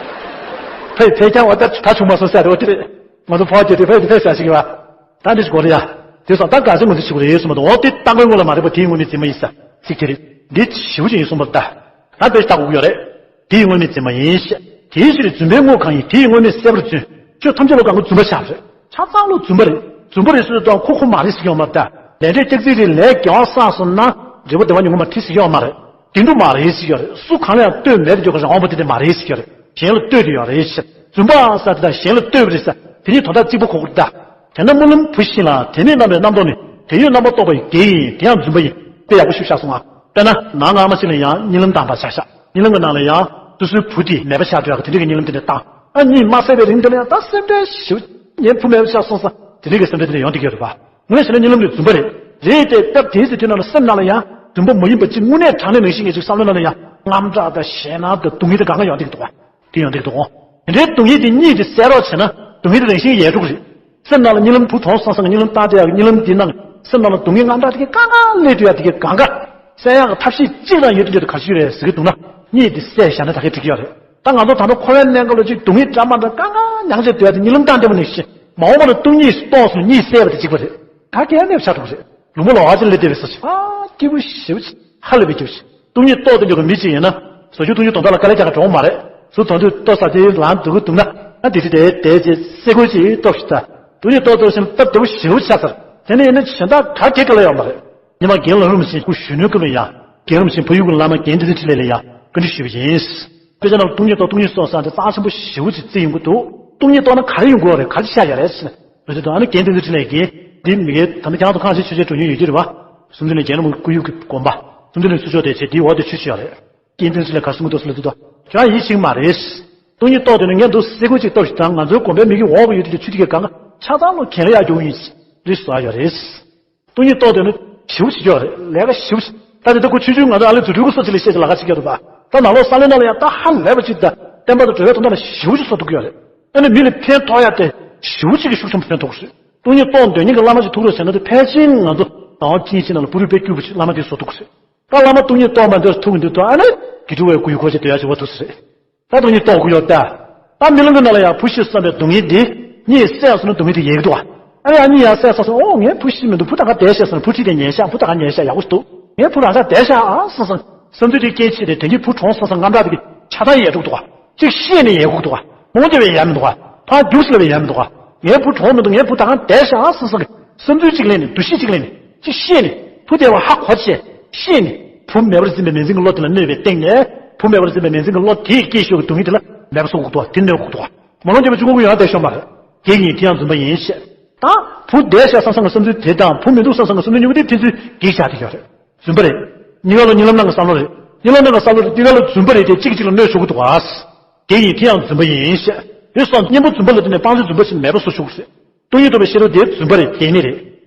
ཕ་ཡི་ཕ་ཡི་ཀྱང་འོ་ད་ད་བྱུང་མ་སོང་ཟེར་རེད། འོ་དེ་རེད། ང་ཚོ་ཕ་ཡི་དེ་ཕ་ཡི་དེ་ཕ་ཡི་ཟེར་ཞིག་ཡོད་ད། འདི་ཞིག་གོ་རེད་ཡ། དེ་སོང་ད་ག་ཚོད་ངོ་ཚ་ཞིག་རེད་གསུངས་པ་དང་འོ་དེ་ལྟ་མཁན་ངོ་ལ་མ་རེད་པ། དེའི་དངོས་གནས་རྫུན་མ་ཡིན་ས་ཚིག་དེ་རེད། འདི་ཞེ་པོ་ཅིག་ཡིན་གསུངས་པ་ད། ད་དཔེ་ལྟ་དགོས་ཀྱི་ཡོད་རེད། དེ་ཡི་དངོས་གནས་རྫུན་མ་ཡིན་ཞེས། དེའི་ཕྱིར་རྫུན་པའི་དངོས་གང་ཡིན། དེ་ཡི་དངོས་མེད་གསལ་བར་བརྫུན། ཆོས་ཐམས་ཅད་ལ་གང་གི་རྫུན་པ་བཞག་རེད། ཆ་ཚང་ལ་རྫུན་པ་རེད། རྫུན་པ་རེད་ཟེར་དུས་ཁོ་ཁོ་མ་རེད་ཟེར་གྱི་ཡོད་མ་རེད་ད། ལས་འབྲས་སྐྱག་རྫུན་རེད། ལས་དགེ་བ་བསགས་སོང་ན་འབྲས་བུ་བདེ་བ་མྱོང་གི་མ་རེད་ཟེར་གྱི་ཡོད་མ་རེད། དེ་འདྲ་མ་རེད་ཟེར་གྱི་ཡོད་རེད། སུ་གང་ལ་ཡང་ལྟོས་མེད་དུ་འཇོག་གི་རང་དབང་པོ་དེ་འདྲ་མ་རེད་ཟེར་གྱི་ཡོད་རེད། གཞན་ལ་ལྟོས་དེ་ཡོད་རེད་ཟེར། རྫུན་པ་ཟེར་དེ་དང་གཞན་ལ་ལྟོས་པ་རེད་ཟེར་དེ་གཉིས་དོན་དག་གཅིག་པ་གོ་དགོས་རེད་ད། དེ་ན་སྨོན་ལམ་བུ་བཞིན་ལ་དེ་ནས་རྣམ་པའི་རྣམ་རྟོག་ནི་དེ་ཡོད་རྣམ་པར་རྟོག་པ་ཡི་གེ་ཡིན། དེ་ཡང་རྫུན་པ་ཡིན། དཔེ་ཡག་པོ་ཞིག་བཞག་སོང་ང་། དཔེར་ན་ནང་སྔ་མ་ཞིག་ལ་ཡང་གཉིད་ལམ་བཏང་བ་ཆ་བཞག་གཉིད་ལམ་གྱི་ནང་ལ་ཡང་སོ་སོའི་བུ་དེ་མེད་པ་ཆགས་འགྲོ་ཡག་གི་དེ་འདྲ་གི་གཉིད་ལམ་དེ་འདྲ་བཏང་། ཨ་གཉིད་མ་སད་པའི་རིང་དེ་ལ་ཡང་ད་སེམས་ཁྲལ་ཞེ་པོ། ངའི་བུ་མེད་པ་ཆགས་སོང་ཙང་དེ་འདྲ་གི་སེམས་ཁྲལ་དེ་འདྲ་ཡོང་བསྡད་ཀྱི་ཡོད་རེད་པ། དངོས་གནས་བྱས་ན་གཉིད་ལམ་དེ་རྫུན་པ་རེད། རེད་དེ་སྐབས་དེའི་ཚེ་དེ་ནང་ལ་སེམས་ནང་ལ་ཡང་རྫུན་པ་མ་ཡིན་པ་ཅིག་དངོས་གནས་དྲང་གནས་ནང་བཞིན་གྱི་ཅིག་བསམ་བློ་ནང་ལ་ཡང་དངངས་སྐྲག་དང་ཞེད་སྣང་དང་སྡུག་བསྔལ་དང་གང་ག་ཡོང་བསྡད་ཀྱི་འདུག་པ། དེ་ཡང་འདུག་དོ། དེ་འདྲའི་སྡུག་བསྔལ་དེ་གཉིད་དེ་སད་རོགས་བྱས་ན་སྡུག་བསྔལ་དེ་རང་བཞིན་ཡལ་འགྲོ་གི་རེད། སེམས་ནང་ལ་གཉིད་ལམ་བུ་གྲོངས་སོང་ཙང་གཉིད་ལམ་བཏང་བསྡད་ཡག་གི་གཉིད་ལམ་དེའི་ནང་སེམས་ནང་ལ་སྡུག་བསྔལ་དངངས་སྐྲག་དེ་གས་གང་ག་སླེབས་འགྲོ་ཡག་དེ་གས་གང་ག་སད་ཡག་གི་ཐབས་ཤེས་གཅིག་རང་ཡོད་དུས་འདི་ག་རེ་ཞིག་རེད་ཟེར་གྱི་འདུག་ན། གཉིད་དེ་སད་བཞག་ན་ད་གས་འགྲིག་གི་ཡོད་རེད། ད་ང་ཚོ་ད་ལྟ་འཁོར་བའི་གནས་སྐབས་ལ་ཅིག་སྡུག་བསྔལ་འདྲ་མ་འདྲ་གང་ག་མྱངས་བྱས་སྡོད་ཡག་དེ་གཉིད་ལམ་བཏང་བསྡད་པ་ནང་བཞིན་མ་འོངས་པ་ལ་སྡུག་བསྔལ་ཞིག་རྟོགས་སོང་གཉིད་སད་པ་དེ་གཅིག་པ་རེད། ག་གས་སླེབས་ཆགས་འགྲོ་གི་རེད། ལུང་པ་ལོགས་ཀ་ཅིག་སླེབས་བསྡད་པའི་བཟོ་ཞིག་ཨ་སྐྱིད་པོ་ཞེ་པོ་ཅིག་ཧ་ལས་པའི་སྐྱིད་པོ་ཞིག་སྡུག་བསྔལ་རྟོགས་ཐུབ་ཀྱི་མི་ཅིག་ཡིན་ན། བཟོ་རྒྱུ་སྡུག་བསྔལ་དོན་དག་ལ་དཀའ་ལས་རྒྱག་ག་འགྲོ་གི་མ་རེད། གཟུགས་དོན་དུ་ལྟོ་ཟ་དེ་ལངས་འདུག་གི་འདུག་ན། ཨ་དེ་དེ་དེ་དེ་ཅེས་སེ་གོལ་ཅིག་སྟོབས་ཤིག་ད། སྡུག་བསྔལ་རྟོགས་ཐུབ་ཕྱིན་སྟབས་བདེ་པོ་ཞེ་པོ་ཆགས་ཚར། དེ་ནས་ཡིན་ན་གཞན་དག་ག་གེ་ག་ལ་ཡོད་མ་རེད། ཉི་མ་རྒན་ལ་རུམ་བཞིན་སྐུ་གཞོན་ནུའི་སྐབས་ལ་ཡང་རྒན་རུམ་བཞིན་བོད་ཡུལ་གྱི་བླ་མ་རྒན་བསྟན་འཛིན་འཕྲིན་ལས་ལ་ཡང་བཀའ་འདྲི་ཞུས་པ་ཡིན། དཔེ་ཆ་ནང་སྡུག་བསྔལ་རྟོགས་སྡུག་བསྔལ་གསོ་ཟེར་དེ་རྩ་ཆེན་པོ་ཞེ་པོ་ཅིག་བརྩི་ཡོང་གི་འདུག་སྡུག་བསྔལ་རྟོགས་ན་ག་རེ་ཡོང་གི་ཡོད་རེད། ག་རེ་ཤར་ཡོད་རེད་ཟེར་ན། འོ་དེ་དང་ཨ་ནི་རྒན་བསྟན་འཛིན་འཕྲིན་ལས་ཀྱིས་འདི་མི་སྒེར་ད་ནི་ཁྱེད་རང་ཚོ་ཁ་ཤས་ཆོས་བྱེད་འགྲོ་མྱོང་ཡོད་ཀྱི་རེད་བ། སུམ་ཅུ་ནས་རྒྱལ་ནང་སྐུ་ཡུལ་གྱི་དགོན་པ། སུམ་ཅུ་ནས་ཚུར་ཕྱོགས་དེ་བྱས་དེའི་འོག་དེ་ཆོས་བྱེད་ཡོད་རེད། རྒན་བསྟན་འཛིན་ལ་ག་རེ་གསུང་གི་འདུག་ཟེར་ལབ་དུས། ཁྱོད་རང་ཡིད་ཆེས་མ་རེད། སྡུག་བསྔལ་རྟོགས་དེ་ནི་ངས་འདུག་སེ་གོལ་ཅིག་སྟོབས་ཤིག་དང་ང་ཚོའི་དགོན་པའི་མི་གི་འོག་གི་ཡོད་དེ་ཆུ་དེ་གས་གང་ག་ཆ་ཚང་ལོ་གྱེན་ལ་ཡར་རྒྱུག་ཡིན། རེད་ཟེར་ཡོད་རེད། སྡུག་བསྔལ་རྟོགས་དེ་ནི་ཞེ་པོ་ཅིག་ཡོད་རེད། ལས་ཀ་ཞེ་པོ་ཅིག་ད་དེ་ལྟ་ཁོ་ཆུང་ཆུང་ང་ཚོ་ཨ་ལེ་རྫུ་འཕྲུལ་གྱི་སོ་ཅིག་ལས་བཤད་ཅིག་ལ་ཁ་ཅིག་ཡོད་རེད་པ། ད་ནང་ལོགས་ས་གནས་ནང་ལ་ཡང་ད་ཧ་ལས་པ་ཅིག་ད་བསྟན་པ་དང་འགྲོ་བའི་དོན་དག་ལ་ཞེ་པོ་ཅིག་གསོ་ཐུབ་ཀྱི་ཡོད་རེད། ཨ་ནི་མི་ལ་ཕན་ཐོགས་ཡ་དེ་ཞེ་པོ་ཅིག་གི་ཤུགས་ཆེན་པོ་ཕན་ཐོགས་ཀྱི་རེད། སྡུག་བསྔལ་རྟོགས་འདོད་མཁན་གྱི་བླ་མ་ཞིག་ཐུག་རོགས་ཟེར་ན་དེ་ཕལ་ཆེར་ང་ཚོ་ཟླ་བ་གཅིག་གཉིས་ནང་ལ་བུ་རུ་དཔེ་སྐྱུར་པོ་ཞིག་བླ་མ་དེས་བཟོ་ཐུབ་ཀྱི་རེད། ད་བླ་མ་སྡུག་བསྔལ་རྟོགས་མ་འདོད་ཐུག་གི་འདུག་ད་ཨ་ནི་དགེ་ཕྲུག་བས་གུ་ཡུ་འཁོར་བྱེད་སྡོད་ཡ་ཞིག་བ་ཐུག་ས་རེད། ད་སྡུག་བསྔལ་རྟོགས་དགོས་ཡོད་ད། ད་རྨི་ལམ་གྱི་ནང་ལ་ཡང་བུ་ཤི་བསམ་པའི་སྡུག་བསྔལ་འདི་གཉིད་སད་སོང་ན་སྡུག་བསྔལ་དེ་ཡལ་གྱི་འདུག་ག་ཨ་ནི་ཡང་གཉིད་ཡང་སད་སོང་ཙང་ཨོ་ངའི་བུ་ཤི་མི་འདུག་བུ་ད་ག་བསྡད་ཤག་ཟེར་ན་བུ་ཁྲིད་དེ་ཉལ་ཤག་བུ་ད་ག་ཉལ་ཤག་ཡག་པོ་ཞིག་འདུག་ངའི་བུ་རང་ཤག་བསྡད་ཤག་ཨ་བསམ་བསམ་བསམ་ཚུལ་དེ་སྐྱེ་ཆེད་དེ་དེང་གི་བུ་གྲོངས་སོང་ཙང་དངངས་སྐྲག་དེ་གི་ཆ་ཚང་ཡལ་འགྲོ་གི་འདུག་ག་གཅིག་ཤེས་ནས་ཡལ་དགོས་ཀྱི་འདུག་ག་མང་ཆེ་བས་ཡལ་མི་འདུག་ག་ཕར་རྒྱུགས་ལབ་པས་ཡལ་མི་འདུག་ག་ངའི་བུ་གྲོངས་མི་འདུག་ངའི་བུ་ད་ག་བསྡད་ཤག་ཨ་བསམ་བསམ་གི་བསམ་ཚུལ་གཅིག་ལེན་ནས་འདུ་ཤེས་གཅིག་ལེན་ནས་གཅིག་ཤེས་ནས་བུ་བསྡད་པ་ཧ་གོ་བྱས་ཤེས་ནས་བུ་མེད་པར་འཛིན་པའི་མི་འཛིན་གྱི་བློ་དེ་ལ་གནོད་པའི་སྟེང་ནས་བུ་མེད་པར་འཛིན་པའི་མི་འཛིན་གྱི་བློ་དེས་སྐྱེས་ཤོས་ཀྱི་སྡུག་བསྔལ་དེ་ལ་མེད་པ་བཟོ་དགོས་ཀྱི་འདུག་ག་དེ་གནོད་དགོས་ཀྱི་འདུག་ག་མ་ལོན་ཅེས་པའི་གཅིག་པོ་ཀུན་ཡང་བསྡད་ཤོག་མ་རེད། དེ་ཡིན་དེ་ཡང་རྫུན་པ་ཡིན་ཞེས། ད་བུ་བསྡད་ཤག་བསམ་བསམ་གྱི་བསམ་ཚུལ་དེ་དང་བུ་མི་འདུག་བསམ་བསམ་གྱི་བསམ་ཚུལ་གཉིས་པོ་དེ་ཕན་ཚུན་འགལ་བཞག་དེ་ཡོད་རེད། རྫུན་པ་རེད། གཉིས་ཀ་ལ་གཉིད་ལམ་ནང་གི་བསམ་བློ་རེད། གཉིད་ལམ་ནང་གི་བསམ་བློ་རེད། གཉིས་ཀ་ལ་རྫུན་པ་རེད་དེ་གཅིག་གིས་གཅིག་ལ་གནོད་ཤོར་གྱི་འདུག་ག་དེ་ཡིན་དེ་ཡང་རྫུན་པ་ཡིན་ཞེས། དེ་སོང་གཉེན་པོ་རྫུན་པ་ལ་བརྟེན་ནས་སྤང་བྱ་རྫུན་པ་ཞིག་མེད་པ་བཟོ་ཆོག་གི་རེད། སྟོང་ཉིད་རྟོགས་པའི་ཤེས་རབ་དེ་རྫུན་པ་རེད། བདེན་གཉིས་རེད།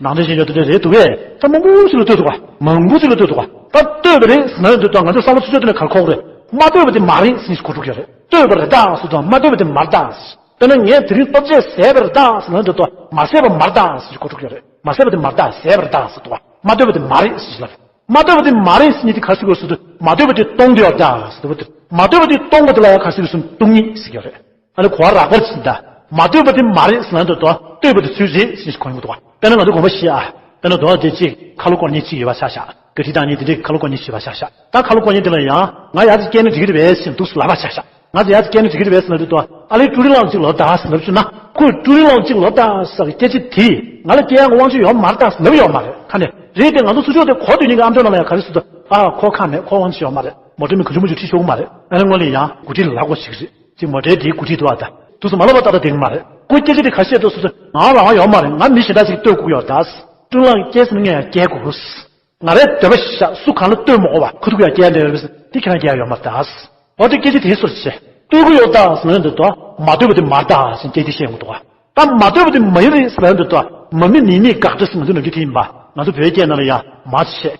ནང་འདྲེན་བྱེད་ཡོད་དེ་རེད་འདུག་གས། ད་མང་པོ་ཞིག་ལ་ལྟོས་འདུག་ག་མང་པོ་ཞིག་ལ་ལྟོས་འདུག་ག་ད་ལྟོས་པ་རེད་ཟེར་ན་འདི་ལྟོས། ང་ཚོ་བསམ་བློ་ཚུར་ཕྱོགས་དེ་ནས་གར་འཁོར་རེད། མ་ལྟོས་པ་དེ་མ་རེད་ཟེར་ནས་གོ་ཐུབ་ཀྱི་རེད། ལྟོས་པ་རེད་ད་ཟེར་དང་མ་ལྟོས་པ་དེ་མ་རེད་ད་ཟེར། དཔེར་ན་ངས་དེ་རིང་ལྟོ་ཆས་བཟས་པ་རེད་ད་ཟེར་ན་འདི་ལྟོས། མ་བཟས་པ་མ་རེད་ད་ཟེར་ནས་གོ་ཐུབ་ཀྱི་རེད། མ་བཟས་པ་དེ་མ་རེད་ད་བཟས་པ་རེད་ད་ཟེར་འདུག་ག་མ་ལྟོས་པ་དེ་མ་རེད་ཟེར་ལབ། མ་ལྟོས་པ་དེ་མ་རེད་ཟེར་ནས་དེ་ག་རེ་ཟེར་དགོས་ཟེར་དུས། མ་ལྟོས་པ་དེ་སྟོང་དུ་ཡོད་ད་ཟེར་བ་དེ། མ་ལྟོས་པ་དེ་སྟོང་པ་དེ་ལ་ཡང་ག་རེ་ཟེར་དགོས་ཟེར་ན་སྟོང་ཉིད་ཟེར་གྱི་རེད། ཨ་ནི་གོ་བ་རགས་པར་ཕྱིན་ད། མ་ལྟོས་པ་དེ་མ་རེད་ཟེར་ན་འདི་ལྟོས། ལྟོས་པ་དེ་ཚུལ་རེད་ཟེར་ནས་གོ་ཡོང་གི་འདུག་ག་དཔེར་ན་ང་ཚོ་དགོངས་པ་བཞེས་ཨ། དཔེར་ན་རྡོ་དེ་གཅིག་ཁ་ལོ་བསྐོར་མཁན་གཅིག་ཡོད་པ་ཆ་བཞག་དགེ་ཁྲིད་བཏང་མཁན་དེ་འདྲའི་ཁ་ལོ་བསྐོར་མཁན་ཞིག་ཡོད་པ་ཆ་བཞག་ད་ཁ་ལོ་བསྐོར་མཁན་དེ་ལ་ཡང་ང་ཡར་ཅིག་བསྐྱལ་ན་འགྲིག་གི་རེད་པས་ཟེར་ནས་འདུག་ཟེར་ལབ་པ་ཆ་བཞག་ང་ཚོ་ཡར་ཅིག་བསྐྱལ་ན་འགྲིག་གི་རེད་པས་ཟེར་ན་འདི་ལྟོས། ཨ་ལས་ཀྲུའུ་རིན་ལགས་གཅིག་ལོག་ད་ཟེར་ལབ་བྱུང་ན། ཁོས་ཀྲུའུ་རིན་ལགས་གཅིག་ལོག་ད་ཟེར་བའི་སྐད་ཆ་དེས་ང་ལ་བསྐྱལ་ཡག་གི་དབང་ཆ་ཡོད་མ་རེད་ད་ཟེར་ལབ་ཡོད་མ་རེད། ཁ་ནས་རེད་དེ། ང་ཚོ་ཚུར་ཕྱོགས་དེ་གོ་དུས་ཉིན་གྱི་ཨམ་ཅོག་ནང་ལ་ཡང་ག་རེ་ཟེར་འདུག་ཨ་ཁོ་ཁ་མེད། ཁོ་དབང་ཆ་ཡོད་མ་རེད། མོ་ཊའི་མི་གང་བྱུང་མང་བྱུང་ཁྲིད་ཆོག་གི་མ་རེད། ཨ་ནི་སྔོན་ལ་ཡང་འགོ་ཁྲིད་ལ་ལབ་དགོས་ཞིག་རེད། ཅིག་མོ་ཊའི་དེའི་འགོ་ཁྲིད་འདུག་ཨ། ད་དུས་སུ་མ་ལབ་པ་ཏག་ཏག་བསྡད་གི་མ་རེད། ཁོ་སྐད་ཆ་དེ་ག་བཤད་འདུག་ཟེར་ན། ང་རང་དབང་ཡོད་མ་རེད། ང་མི་གཞན་དག་ཅིག་ལྟོས་དགོས་ཀྱི་ཡོད་ད། ཀྲུང་ལགས་སྐྱེལ་ཟེར་ན་ངས་ཡང་སྐྱེལ་དགོས། ང་རའི་འདོད་པ་བཞག་སུ་གང་ལ་ལྟོས་མ་དགོས་པ། ཁ་ཐུག་ཡང་སྐྱེལ་འདོད་ཡོད་པས་དེ་ཁྱེད་རང་སྐྱེལ་ཡོད་མ་རེད་ད། འོ་དེ་སྐད་ཆ་དེའི་སོར་བྱེད། ལྟོས་ཀྱི་ཡོད་ད་ཟེར་ན་འདི་ལྟོས། མ་ལྟོས་པ་དེ་མ་རེད་ད་ཟེར་ནས་སྐད་ཆ་བཤད་ཡོང་གི་འདུག་ག་ད་མ་ལྟོས་པ་དེ་མ་ཡིན་རེད་ཟེར་ན་འདི་ལྟོས། མ་མི་མིན་མིན་དགག་སྒྲ་ཟེར་ང་ཚོ་ནམ་རྒྱུན་དེ་ཡིན་པ། ང་ཚོ་བོད་སྐད་ནང་ལ་ཡང་མ་བྱས་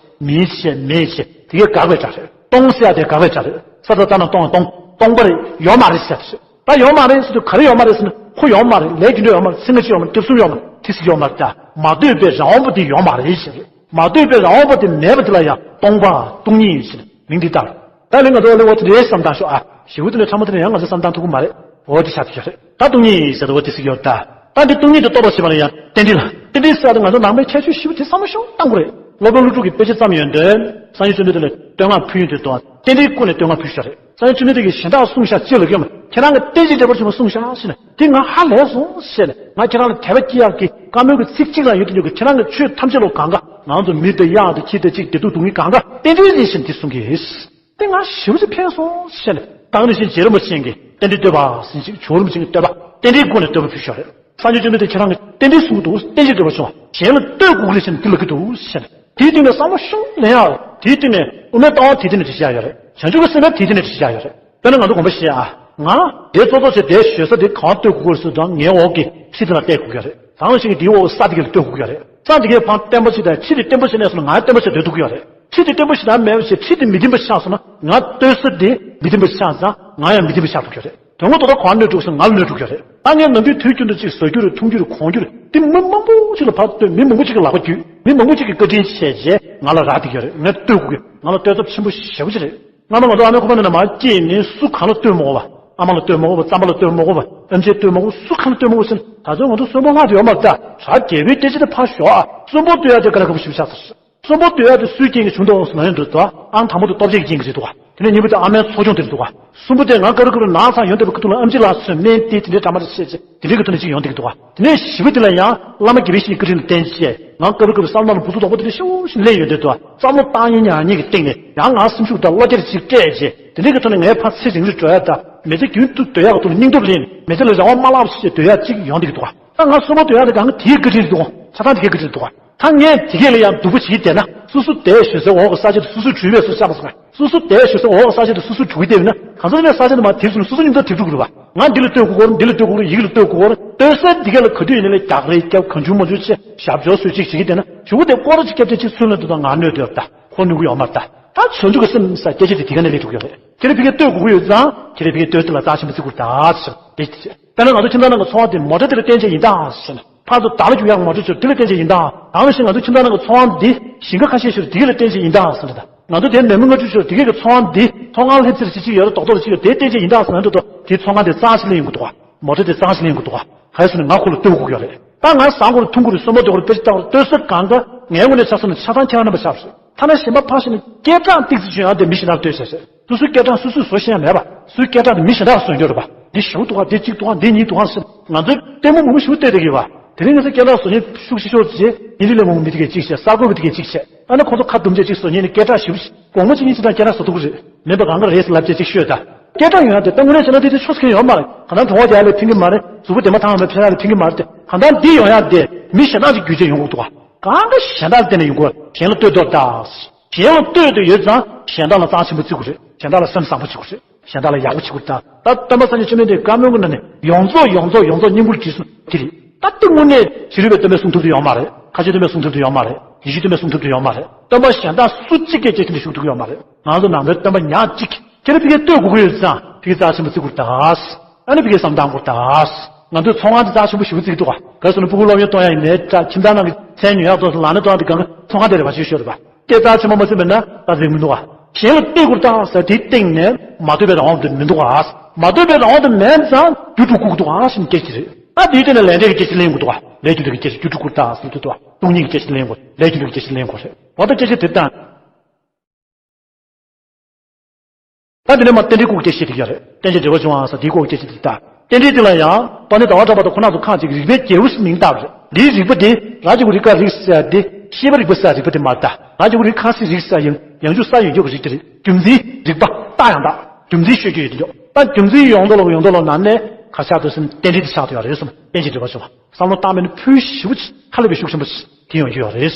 མིན་བྱས་མེད་བྱས་དེ་གའི་དགག་པའི་སྒྲ་རེད། སྟོང་ཟེར་ཡ་དེ་དགག་པའི་སྒྲ་རེད། ས་ད་ལྟ་ན་སྟོང་སྟོང་སྟོང་པ་རེད། ཡོད་མ་རེད་ཟེར་ཡ་དེ་རེད། ད་ཡོད་མ་རེད་ཟེར་དུས་ག་རེ་ཡོད་མ་རེད་ཟེར་ན། ཁོ་ཡོད་མ་རེད། ལས་རྒྱུ་འབྲས་ཡོད་མ་རེད། སེམས་ཁ་ཅིག་ཡོད་མ་རེད། སྐྱབས་སུ་ཡོད་མ་རེད། ཏི་སི་ཡོད་མ་རེད། ད་མ་ལྟོས་པའི་རང་དབང་པོ་དེ་ཡོད་མ་རེད་ཞེས་རེད། མ་ལྟོས་པའི་རང་དབང་པོ་དེ་མེད་པ་དེ་ལ་ཡང་སྟོང་པ་སྟོང་ཉིད་ཡིན་ཞེས་མིང་འདི་བཏགས། ད་ལན་ང་ཚོ་ཨ་ལེ་འོ་དེ་འདྲའི་བསམ་སྟངས་ཤོག་ཨ། ཞེ་པོ་དེ་ལས་ཕྲ་མོ་དེ་ལས་ཡང་ང་ཚོ་བསམ་སྟངས་མཐུག་པོ་མ་རེད། འོ་དེ་ཆགས་ཀྱི་ཡོད་རེད། ད་སྟོང་ཉིད་ཟེར་དུས་འོ་དེ་ཟེར་གྱི་ཡོད་ད། ད་འདི་སྟོང་ཉིད་དུ་རྟོགས་པར་བྱེད་པ་ལ་ཡང་རྟེན་འབྲེལ་ལ། རྟེན་འབྲེལ་ཟེར་དུས་ང་ཚོ་ནང་པའི་ཁྱད་ཆོས་ཞེ་པོ་དེ་བསམ་བློ་ཤོང་བཏང་དགོས་རེད། སློབ་དཔོན་ཀླུ་སྒྲུབ་ཀྱིས་དཔེ་ཆ་བརྩམས་ཡོད་འདུག་སངས་རྒྱས་བཅོམ་ལྡན་འདས་ལ་བསྟོད་བསྔགས་ཕུལ་ཡོང་དུས་དང་རྟེན་འབྲེལ་སྐོར་ནས་བསྟོད་བསྔགས་ཕུལ་ཤག་རེད། སངས་རྒྱས་བཅོམ་ལྡན་འདས་ཀྱིས་གཞན་དག་གསུངས་ཤག་ཅེས་ལ་སྐྱོན་མ། ཁྱེད་རང་གི་རྟེན་ཅིང་འབྲེལ་བར་བྱུང་བ་གསུངས་ཤག་ཟེར་ནས་དེ་ང་ཧ་ལས་སོང་ཟེར་ནས། ང་ཁྱེད་རང་ལ་དད་པ་སྐྱེ་ཡག་གི་བཀའ་མོལ་གྱི་ཚིག་གཅིག་རང་ཡོད་དུ་འཇུག་གི། ཁྱེད་རང་གི་ཆོས་ཐམས་ཅད་ལ་གང་ག་ང་ཚོ་མི་དང་གཡག་དང་ཁྱི་དང་གཅིག་བདེ་སྡུག་སྡུག་བསྔལ་གང་ག་རྟེན་འབྲེལ་ཡིན་ཞེས་དེ་གསུང་གི་ཡིན། དེ་ང་ཞེ་པོ་ཅིག་ཕན་སོང་ཟེར་ནས། ད་ག་ནང་བཞིན་རྗེ་རིན་པོ་ཆེ་གིས་རྟེན་འབྲེལ་བསྟོད་པ་ཟེར་ཅིག་ཇོ་བོ་རིན་པོ་ཆེ་གི་བསྟོད་པ་རྟེན་འབྲེལ་སྒོ་ནས་བསྟོད་པ་ཕུལ་ཤག་རེད། སངས་རྒྱས་བཅོམ་ལྡན་འདས་ཁྱེད་རང་གིས་རྟེན་འབྲེལ་གསུང་གི་འདུག་རྟེན་འབྲེལ་བསྟོད་པ་བྱུང་བ། གཞན་ལ་ལྟོས་དགོས་ཀྱི་རེད་ཟེར་ནས་འདི་ལབ་ཀྱི་འདུག་ཟེར་ནས། དེའི་སྟེང་ནས་བསམ་བློ་ཤུགས་ལེན་ཡག་དེའི་སྟེང་ནས་དབུ་མའི་ལྟ་བ་དེའི་སྟེང་ནས་འགྲེལ་བཤད་ཡག་ཡོད་རེད། བྱང་ཆུབ་ཀྱི་སེམས་དཔའ་དེའི་སྟེང་ནས་འགྲེལ་བཤད་ཡག་ཡོད་རེད། དཔེར་ན་ང་ཚོ་དགོངས་པ་བཞེས་ཨ། ང་དེ་ཙོག་ཙོག་བྱས་དེ་ཞོལ་ས་དེ་གང་ལྟོས་དགོས་ཀྱི་རེད་ཟེར་དུས་ངའི་འོག་གི་ཁྲི་དེ་ལ་ལྟོས་དགོས་ཀྱི་རེད། ད་ག་ནང་བཞིན་གྱི་དེའི་འོག་ས་དེ་ག་ལ་ལྟོས་དགོས་ཀྱི་རེད། ས་དེ་གའི་ཕར་བརྟན་པོ་ཞིག་དང་ཁྲི་དེ་བརྟན་པོ་ཞིག་གནས་སོང་ན་ང་བརྟན་པོ་ཞིག་སྡོད་ཐུབ་ཀྱི་ཡོད་རེད། ཁྲི་དེ་བརྟན་པོ་ཞིག་ད་མེད་པ་བྱས་ཁྲི་དེ་མི་བརྟན་པོ་ཆགས་སོང་ན་ང་ལྟོས་ས་དེ་མི་བརྟན་པོ་ཆགས་ཙང་ང་ཡང་མི་བརྟན་པོ་ཆགས་ཐུབ་ཀྱི་རེད། དོན་ངོ་ཐོག་ཐོག་གང་གནོད་འགྲོ་སོང་ང་གནོད་འགྲོ་གི་རེད། ད་ངས་ནམ་རྒྱུན་དུས་རྒྱུན་དུ་ཅིག་བཟོ་རྒྱུ་རེད། འཐུང་རྒྱུ་རེད། གོན་རྒྱུ་རེད། དེ་མི་མང་པོ་ཅིག་ལ་ཕར་སྟོན། མི་མང་པོ་ཅིག་གི་ལག་པ་བརྒྱུད། མི་མང་པོ་ཅིག་གིས་བཀའ་དྲིན་ཆེ་རྗེས་ང་ལ་རག་བསྡད་ཀྱི་ཡོད་རེད། ངས་ལྟོས་དགོས་ཀྱི། ང་ལ་བསྟོད་ཚབས་ཆེན་པོ་ཞེ་པོ་ཅིག་རེད། སྔ་མ་ང་ཚོ་ཨ་མའི་ཁོག་པ་ནང་ནས་མར་སྐྱེས་ནས་སུ་གང་ལ་ལྟོས་མ་དགོས་པ། ཨ་མ་ལ་ལྟོས་མ་དགོས་པ། རྩམ་པ་ལ་ལྟོས་མ་དགོས་པ། ཨེམ་ཆིར་ལྟོས་མ་དགོས་པ། སུ་གང་ལ་ལྟོས་མ་དགོས་ཟེར་ན། ད་ཚོད་ང་ཚོ་གསོན་པོ་ལྷག་དེ་ཡོད་མ་རེད་ད། གྲ་རྒྱས་པོའི་སྐད་ཆ་དེ་ཕར་ཞོག་ཨ། གསོན་པོ་ལྟོས་ཡག་དེ་དཀའ་ལས་ཁག་པོ་ཞེ་པོ་ཆགས་ཚར། གསོན་པོ་ལྟོས་ཡག་དེ་སུའི་རྐྱེན་གྱིས་བྱུང་འདུག་ཟེར་ན་ཡང་འདུག་ད། ཨང་དང་པོ་དེ་སྟོབས་ཆེན་གྱི་རྐྱེན་གྱིས་རེད་འདུག་ག་དེ་ནས་གཉིས་པ་དེ་ཨ་མའི་གསོ་སྐྱོང་དེ་རེད་འདུག་ག་གསུམ་པ་དེ་ང་སྐབས་རེ་སྐབས་རེ་ན་ཚ་ཡོང་དུས་ཁ་ཐུག་ལ་ཨེམ་ཆི་ལ་ཚོས་སྨན་དེ་དེ་འདྲའི་འདྲ་མ་རེད་བཤད་ཅེས་དེ་འདྲའི་གི་ཐོག་ནས་ཅིག་ཡོང་བསྡད་ཀྱི་འདུག་ག་དེ་ནས་བཞི་པ་དེ་ལ་ཡང་བླ་མ་དགེ་བའི་བཤེས་གཉེན་བཀའ་དྲིན་ལ་བརྟེན་བྱས་ང་སྐབས་རེ་སྐབས་རེ་བསམ་བློ་ནང་བུ་ཚུགས་དོག་པོ་དེ་འདྲ་ཤུགས་ཤིག་སླེབས་ཡོང་བསྡད་འདུག་བསམ་བློ་བཏང་སྙིང་ཉར་སྙིང་གི་སྟེང་ནས་ཡང་ང་སེམས་ཤུགས་དང་བློ་རྒྱ་ཅིག་སྤྲད་བྱས་དེ་འདྲའི་གི་ཐོག་ནས་ངའི་ཕར་ཚེ་རིང་རུ་འགྲོ་ཡག་དང་མི་ཚེ་རྒྱུན་དུ་སྡོད་ཡག་གི་ཐོག་ནས་སྙིང་སྟོབས་ལེན། མི་ཚེ་ལ་རང་དབང་མ་བརླག་བྱས་སྡོད་ཡག་ཅིག་ཡོང་བསྡད་ཀྱི་འདུག་ག་ད་ང་གསོན་པོ་སྡོད་ཡག་དེ་གང་ག་དེའི་བཀའ་དྲིན་རེད་འདུག་ག་ཆ་ཚང་དེ་གའི་བཀའ་དྲིན་རེད་འདུག་ག་ད་ངས་དེ་གས་ལ་ཡང་སྡུག་པོ་བྱེད་ཀྱི་བསྡད་ན་སོ་སོ་དེ་ཞོལ་ཟས་འོག་གི་ས་ཆ་དེ་སོ་སོས་བྲུས་པས་སོ་བཤད་པ་སོང་ང་། སོ་སོ་དེ་ཞོལ་ཟས་འོག་གི་ས་ཆ་དེ་སོ་སོས་བྲུ་གི་བསྡད་ཡོད་ན་གང་ཟག་ནས་ས་ཆ་དེ་མར་དེབ་བཟུང་ནས་སོ་སོ་མཉམ་དུ་དེབ་བྲུ་དགོས་རེད་པ། ང་འདི་ལ་ལྟོས་དགོས་ཀྱི་ཡོད་རེད། འདི་ལ་ལྟོས་དགོས་ཀྱི་རེད། ཡི་གེ་ལ་ལྟོས་དགོས་ཀྱི་ཡོད་རེད། ལྟོས་ས་འདི་གས་ལ་ག་དུས་ཡིན་ནའི་རྒྱག་རེས་རྒྱབ་གང་བྱུང་མང་བྱུང་བྱས་ཞབས་འཇོག་སུས་ཅིག་བྱེད་ཀྱི་བསྡད་ན་གཞུག་གུ་དེ་སྐོར་ར་ཅིག་སྐྱབས་བཅོལ་ཅིག་སུས་ལ་འདུག་ད་ང་གནོད་འདོད་ད་ཁོ་གནོད་ཀྱི་ཡོད་མ་རེད་ད། ད་བྱང་ཆུབ་ཀྱི་སེམས་ཟེར་སྐད་ཆ་དེ་དེ་ག་ནས་སླེབས་ཐུབ་ཀྱི་ཡོད་རེད། ཁྱེད་རང་ཕ་གིར་ལྟོས་དགོས་ཀྱི་ཡོད་ཙང་ཁྱེད་རང་ཕ་གིར་ལྟོས་དེ་ལ་རྩ་ཆེན་པོ་བརྩི་དགོས་རེད་ད་ཟེར་དེ་བྱས། དཔེར་ན་ང་ཚོ་ཁྱིམ་ཚང་ནང་གི་འཚོ་བ་དེ་མོ་ཊ་དེ་ལ་བརྟེན་བྱས་ཡིན་ད་ཟེར་ན། ཕར་ཚུར་བདག་ལ་རྒྱུག་ཡག་མོ་ཊ་ཚོ་དེ་ལ་བརྟེན་བྱས་ཡིན་ད། ད་ག་ནང་བཞིན་ང་ཚོ་ཁྱིམ་ཚང་ནང་གི་འཚོ་བ་འདི་ཞིང་ཁ་ཁ་ཤས་ཤིག་དེ་ག་ལ་བརྟེན་བྱས་ཡིན་ད་ཟེར་ན། ད་ང་ཚོ་དེ་ནང་མི་ལྔ་བཅུ་ཤོག་དེ་ག་གི་འཚོ་བ་འདི་མཐོང་སྒང་སླེབས་ཚེར་ཅིག་ཅིག་ཡོད་རེད། རྡོག་རྡོག་ཅིག་ཡོད་དེ་བརྟེན་བྱས་ཡིན་ད་ཟེར་ན་འདུག་ད། དེའི་འཚོ་སྒང་དེ་གཙང་ཞིག་སླེབས་ཡོང་གི་འདུག་ག་མོ་ཊ་དེ་གཙང་ཞིག་སླེབས་ཡོང་གི་འདུག་ག་ག་རེ་ཟེར་ན་ང་ཁོ་ལ་ལྟོས་དགོས་ཀྱི་ཡོད་རེད། ད་ང་ཟ་དགོས་རེད། འཐུང་དགོས་རེད། གསོན་པོ་སྡོད་དགོས་རེད། དཔེ་ཆ་ལྟ་དགོས་རེད། ལྟོས་ས་གང་ག་ངའི་ངོས་ནས་ཆ་བཞག་ན་ཆ་ཚང་ཁྱེད་རང་རྣམ་པ་ཆགས་པ་རེད། ཐ་ན་གཞན་པ་ཕར་ཞོག་ནས་སྐད་གྲགས་ཏོག་ཙམ་ཅིག་ཡོང་ཡག་དེ་མི་གཞན་དག་ལ་ལྟོས་བྱས་བྱས། སོ་སོའི་སྐད་གྲགས་སོ་སོས་བཟོ་ཤེས་ཡ་མེད་པ། སོའི་སྐད་གྲགས་དེ་མི་གཞན་དག་ལ་བཟོ་རྒྱུ་རེད་པ། འདི་ཞེ་པོ་འདུག་ག་འདི་གཅིག་འདུག་ག་འདི་གཉིས་འདུག་ག་ཟེར། ང་ཚོའི་ལྟད་མོ་མང་པོ་ཞེ་པོ་ལྟོས་བསྡད་ཀྱི་ཡོད་པ། དེ་རིང་ང་ཚོའི་སྐད་གྲགས་བཟོ་མཁན་ཤུགས་ཆེ་ཤོས་ཅིག་དབྱིན་ཇི་ལས་མང་པོ་མི་དེ་གས་གཅིག་བྱས། གསར་འགོད་པ་དེ་གས་གཅིག་བྱས། ཨ་ནི་ཁོང་ཚོ་ཁ་བསྡུམས་བྱས་གཅིག་བཟོ་མཁན་ནི་སྐད་གྲགས་ཞེ་པོ་ཞིག་དགོང་མོ་གཅིག་གཉིས་གཅིག་དང་སྐད་གྲགས་བཟོ་ཐུབ་ཀྱི་རེད། མིན་པ་གང་ག་རེད་ཟེར་ལབ་བྱས་གཅིག་ཤོད་ད། སྐད་གྲགས་ཡོང་ཡག་དེ་ད་དངོས་གནས་བྱས་ན་དེ་དེ་ཆོག་ས་ཁེ་ཡོད་མ་རེད། གང་ལྟར་གྲོང་པ་དེ་ཡར་ལ་ཕན་གྱི་མ་རེད། གཟུགས་པོ་དེ་མ་ཐང་བ་ཕན་ཡག་ལ་ཕན་གྱི་མ་རེད་དེ། གང་ལྟར་འདི་ཡོང་ཡག་དེ་མི་གཞན་དག་ཅིག་བརྒྱུད་བྱས་ཡོང་དགོས་འདུག་ག་གང་ག་གཞན་དག་ལ་བརྟེན་ནས་ཡོང་དགོས། གཞན་ལ་ལྟོས་དོར་ད། གཞན་ལ་ལྟོས་དོར་ཡོད་ཙང་གཞན་དག་ལ་རྩ་ཆེན་པོ་བརྩི་དགོས་རེད། གཞན་དག་ལ་སེམས་བཟང་པོ་བྱེད་དགོས་རེད། གཞན་དག་ལ་ཡག་པོ་བྱེད་དགོས་རེད་ད། ད་སྟོན་པ་སངས་རྒྱས་བཅོམ་ལྡན་འདས་བཀའ་མོལ་གྱི་ནང་ནས་ཡོངས་རྫོགས་ཡོངས་རྫོགས་ཡོངས་རྫོགས་སྙིང་པོར་གྱུར་ཚུལ་དེ་རེད། ད་ལྟ་དངོས་གནས་ཕྱི་རོལ་པའི་སྟོན་པས་གསུང་ཐུབ་ཀྱི་ཡོད་མ་རེད། ཁ་ཆེ་སྟོན་པས་གསུང་ཐུབ་ཀྱི་ཡོད་མ་རེད། ཡེ་ཤེས་སྟོན་པས་གསུང་ཐུབ་ཀྱི་ཡོད་མ་རེད། སྟོན་པ་གཞན་དག་སུ་གཅིག་གིས་སྐད་ཆ་འདི་ཞུ་ཐུབ་ཀྱི་ཡོད་མ་རེད། ང་ཚོ་ནང་པའི་སྟོན་པ་ཉག་གཅིག་ཁྱེད་རང་ཕ་གིར་བསྟོད་དགོས་ཀྱི་ཡོད་ཙང་ཕ་གིར་རྩ་ཆེན་པོ་བརྩི་དགོས་ད། ཨ་ནི་ཕ་གིར་བསམ་བཏང་དགོས་ད། ང་ཚོས་ཚོང་ཁང་འདི་རྩ་ཆེན་པོ་ཞེ་པོ་བརྩི་གི་འདུག་ག་ག་རེ་ཟེར་ན་ཕྲུ་གུ་སློབ་ཡོན་གཏོང་ཡ་ཡིན་ནའི་འདྲ། ཁྱིམ་ཚང་ནང་གི་མཚན་ཉོ་ཡག་གཏོང་སོང་ལབ་ནས་གཏོང་ཡ་དེ་རེད་པ། ཞིག་ཤོད་རེད་པ། སྐད་རྩ་ཆེན་པོ་མ་བརྩིས་པ་ཡིན་ན་ད་རིག་མི་འདུག་ག་གཞན་ལ་བསྟོད་དགོས་ད་ཟེར་དེའི་སྟེང་ནས་མ་བསྟོད་པའི་རང་དབང་དེ་མི་འདུག་ག་མ་བསྟོད་པའི་རང་དབང་དེ་མེད་ཙང་རྒྱུ་དཀྲུག་དགོས་འདུག་ག་ཞེས་སྐད་ཆ་རེད། ད་དེའི་སྟེང་ནས་ལས་འབྲས་ཀྱི་སྐད་ཆ་གླེང་དགོས་འདུག་ག་ལས་རྒྱུ་འབྲས་ཀྱི་སྐད་ཆ་རྒྱུ་དཀྲུག་དགོས་ད་ཟེར་དུས་དུ་བ། སྟོང་ཉིད་ཀྱི་སྐད་ཆ་གླེང་དགོས། ལས་རྒྱུ་འབྲས་ཀྱི་སྐད་ཆ་གླེང་དགོས་རེད། འོ་ད་སྐད་ཆ་དེ་ལྟ། ད་དེ་ནས་མ་རྟེན་འབྲེལ་སྐོར་གྱི་སྐད་ཆ་བཤད་ཀྱི་ཡོད་རེད། རྟེན་ཅིང་འབྲེལ་བར་འབྱུང་བ་ཟེར་དེའི་སྐོར་གྱི་སྐད་ཆ་དེ་ལྟ། རྟེན་འབྲེལ་དེ་ལ་ཡང་དཔལ་ལྡན་ཟླ་བ་གྲགས་པ་དང་ཁོ་རང་ཚོ་ཁ་ཅིག་རིག་པའི་རྒྱལ་པོ་ཞེས་མིང་བཏགས་པ་རེད། འདིའི་རིག་པ་དེ་ར་ཅ་གུ་རི་ཀ་རིགས་ཟེར་ཡ་དེ་ཤེས་པ་རིག་པ་ཟེར་ཡ་རིག་པ་དེ་མ་རེད་ད། ར་ཅ་གུ་རི་ཁ་སི་རིགས་ཟེར་ཡ་ཡང་ཡང་འཇུག་ས་ཡོད་རྒྱུ་གི་རིགས་དེ་རེད། རྒྱུ་མཚན་རིག་པ་རྟགས་ཡང་དག་རྒྱུ་མཚན་ཤོད་རྒྱུ་ཡོད་དེ་འདུག་ད་རྒྱུ་མཚན་ཡོང་དོ་ལོག་ཡོང་དོ་ལོག་ན་ནས་ག་ཆགས་འདུག་ཟེར་ན་རྟེན་འབྲེལ་དེ་ཆགས་བསྡད་ཡོད་རེད་གསུངས། རྟེན་ཅིང་འབྲེལ་བར་འབྱུང་བ་བསམ་བློ་བཏང་མེད་ན་ཕུལ་ཞེ་པོ་ཅིག་ཧ་ལས་པའི་ཤུགས་ཆེན་པོ་ཅིག་དེ་ཡོང་རྒྱུ་ཡོད་རེད།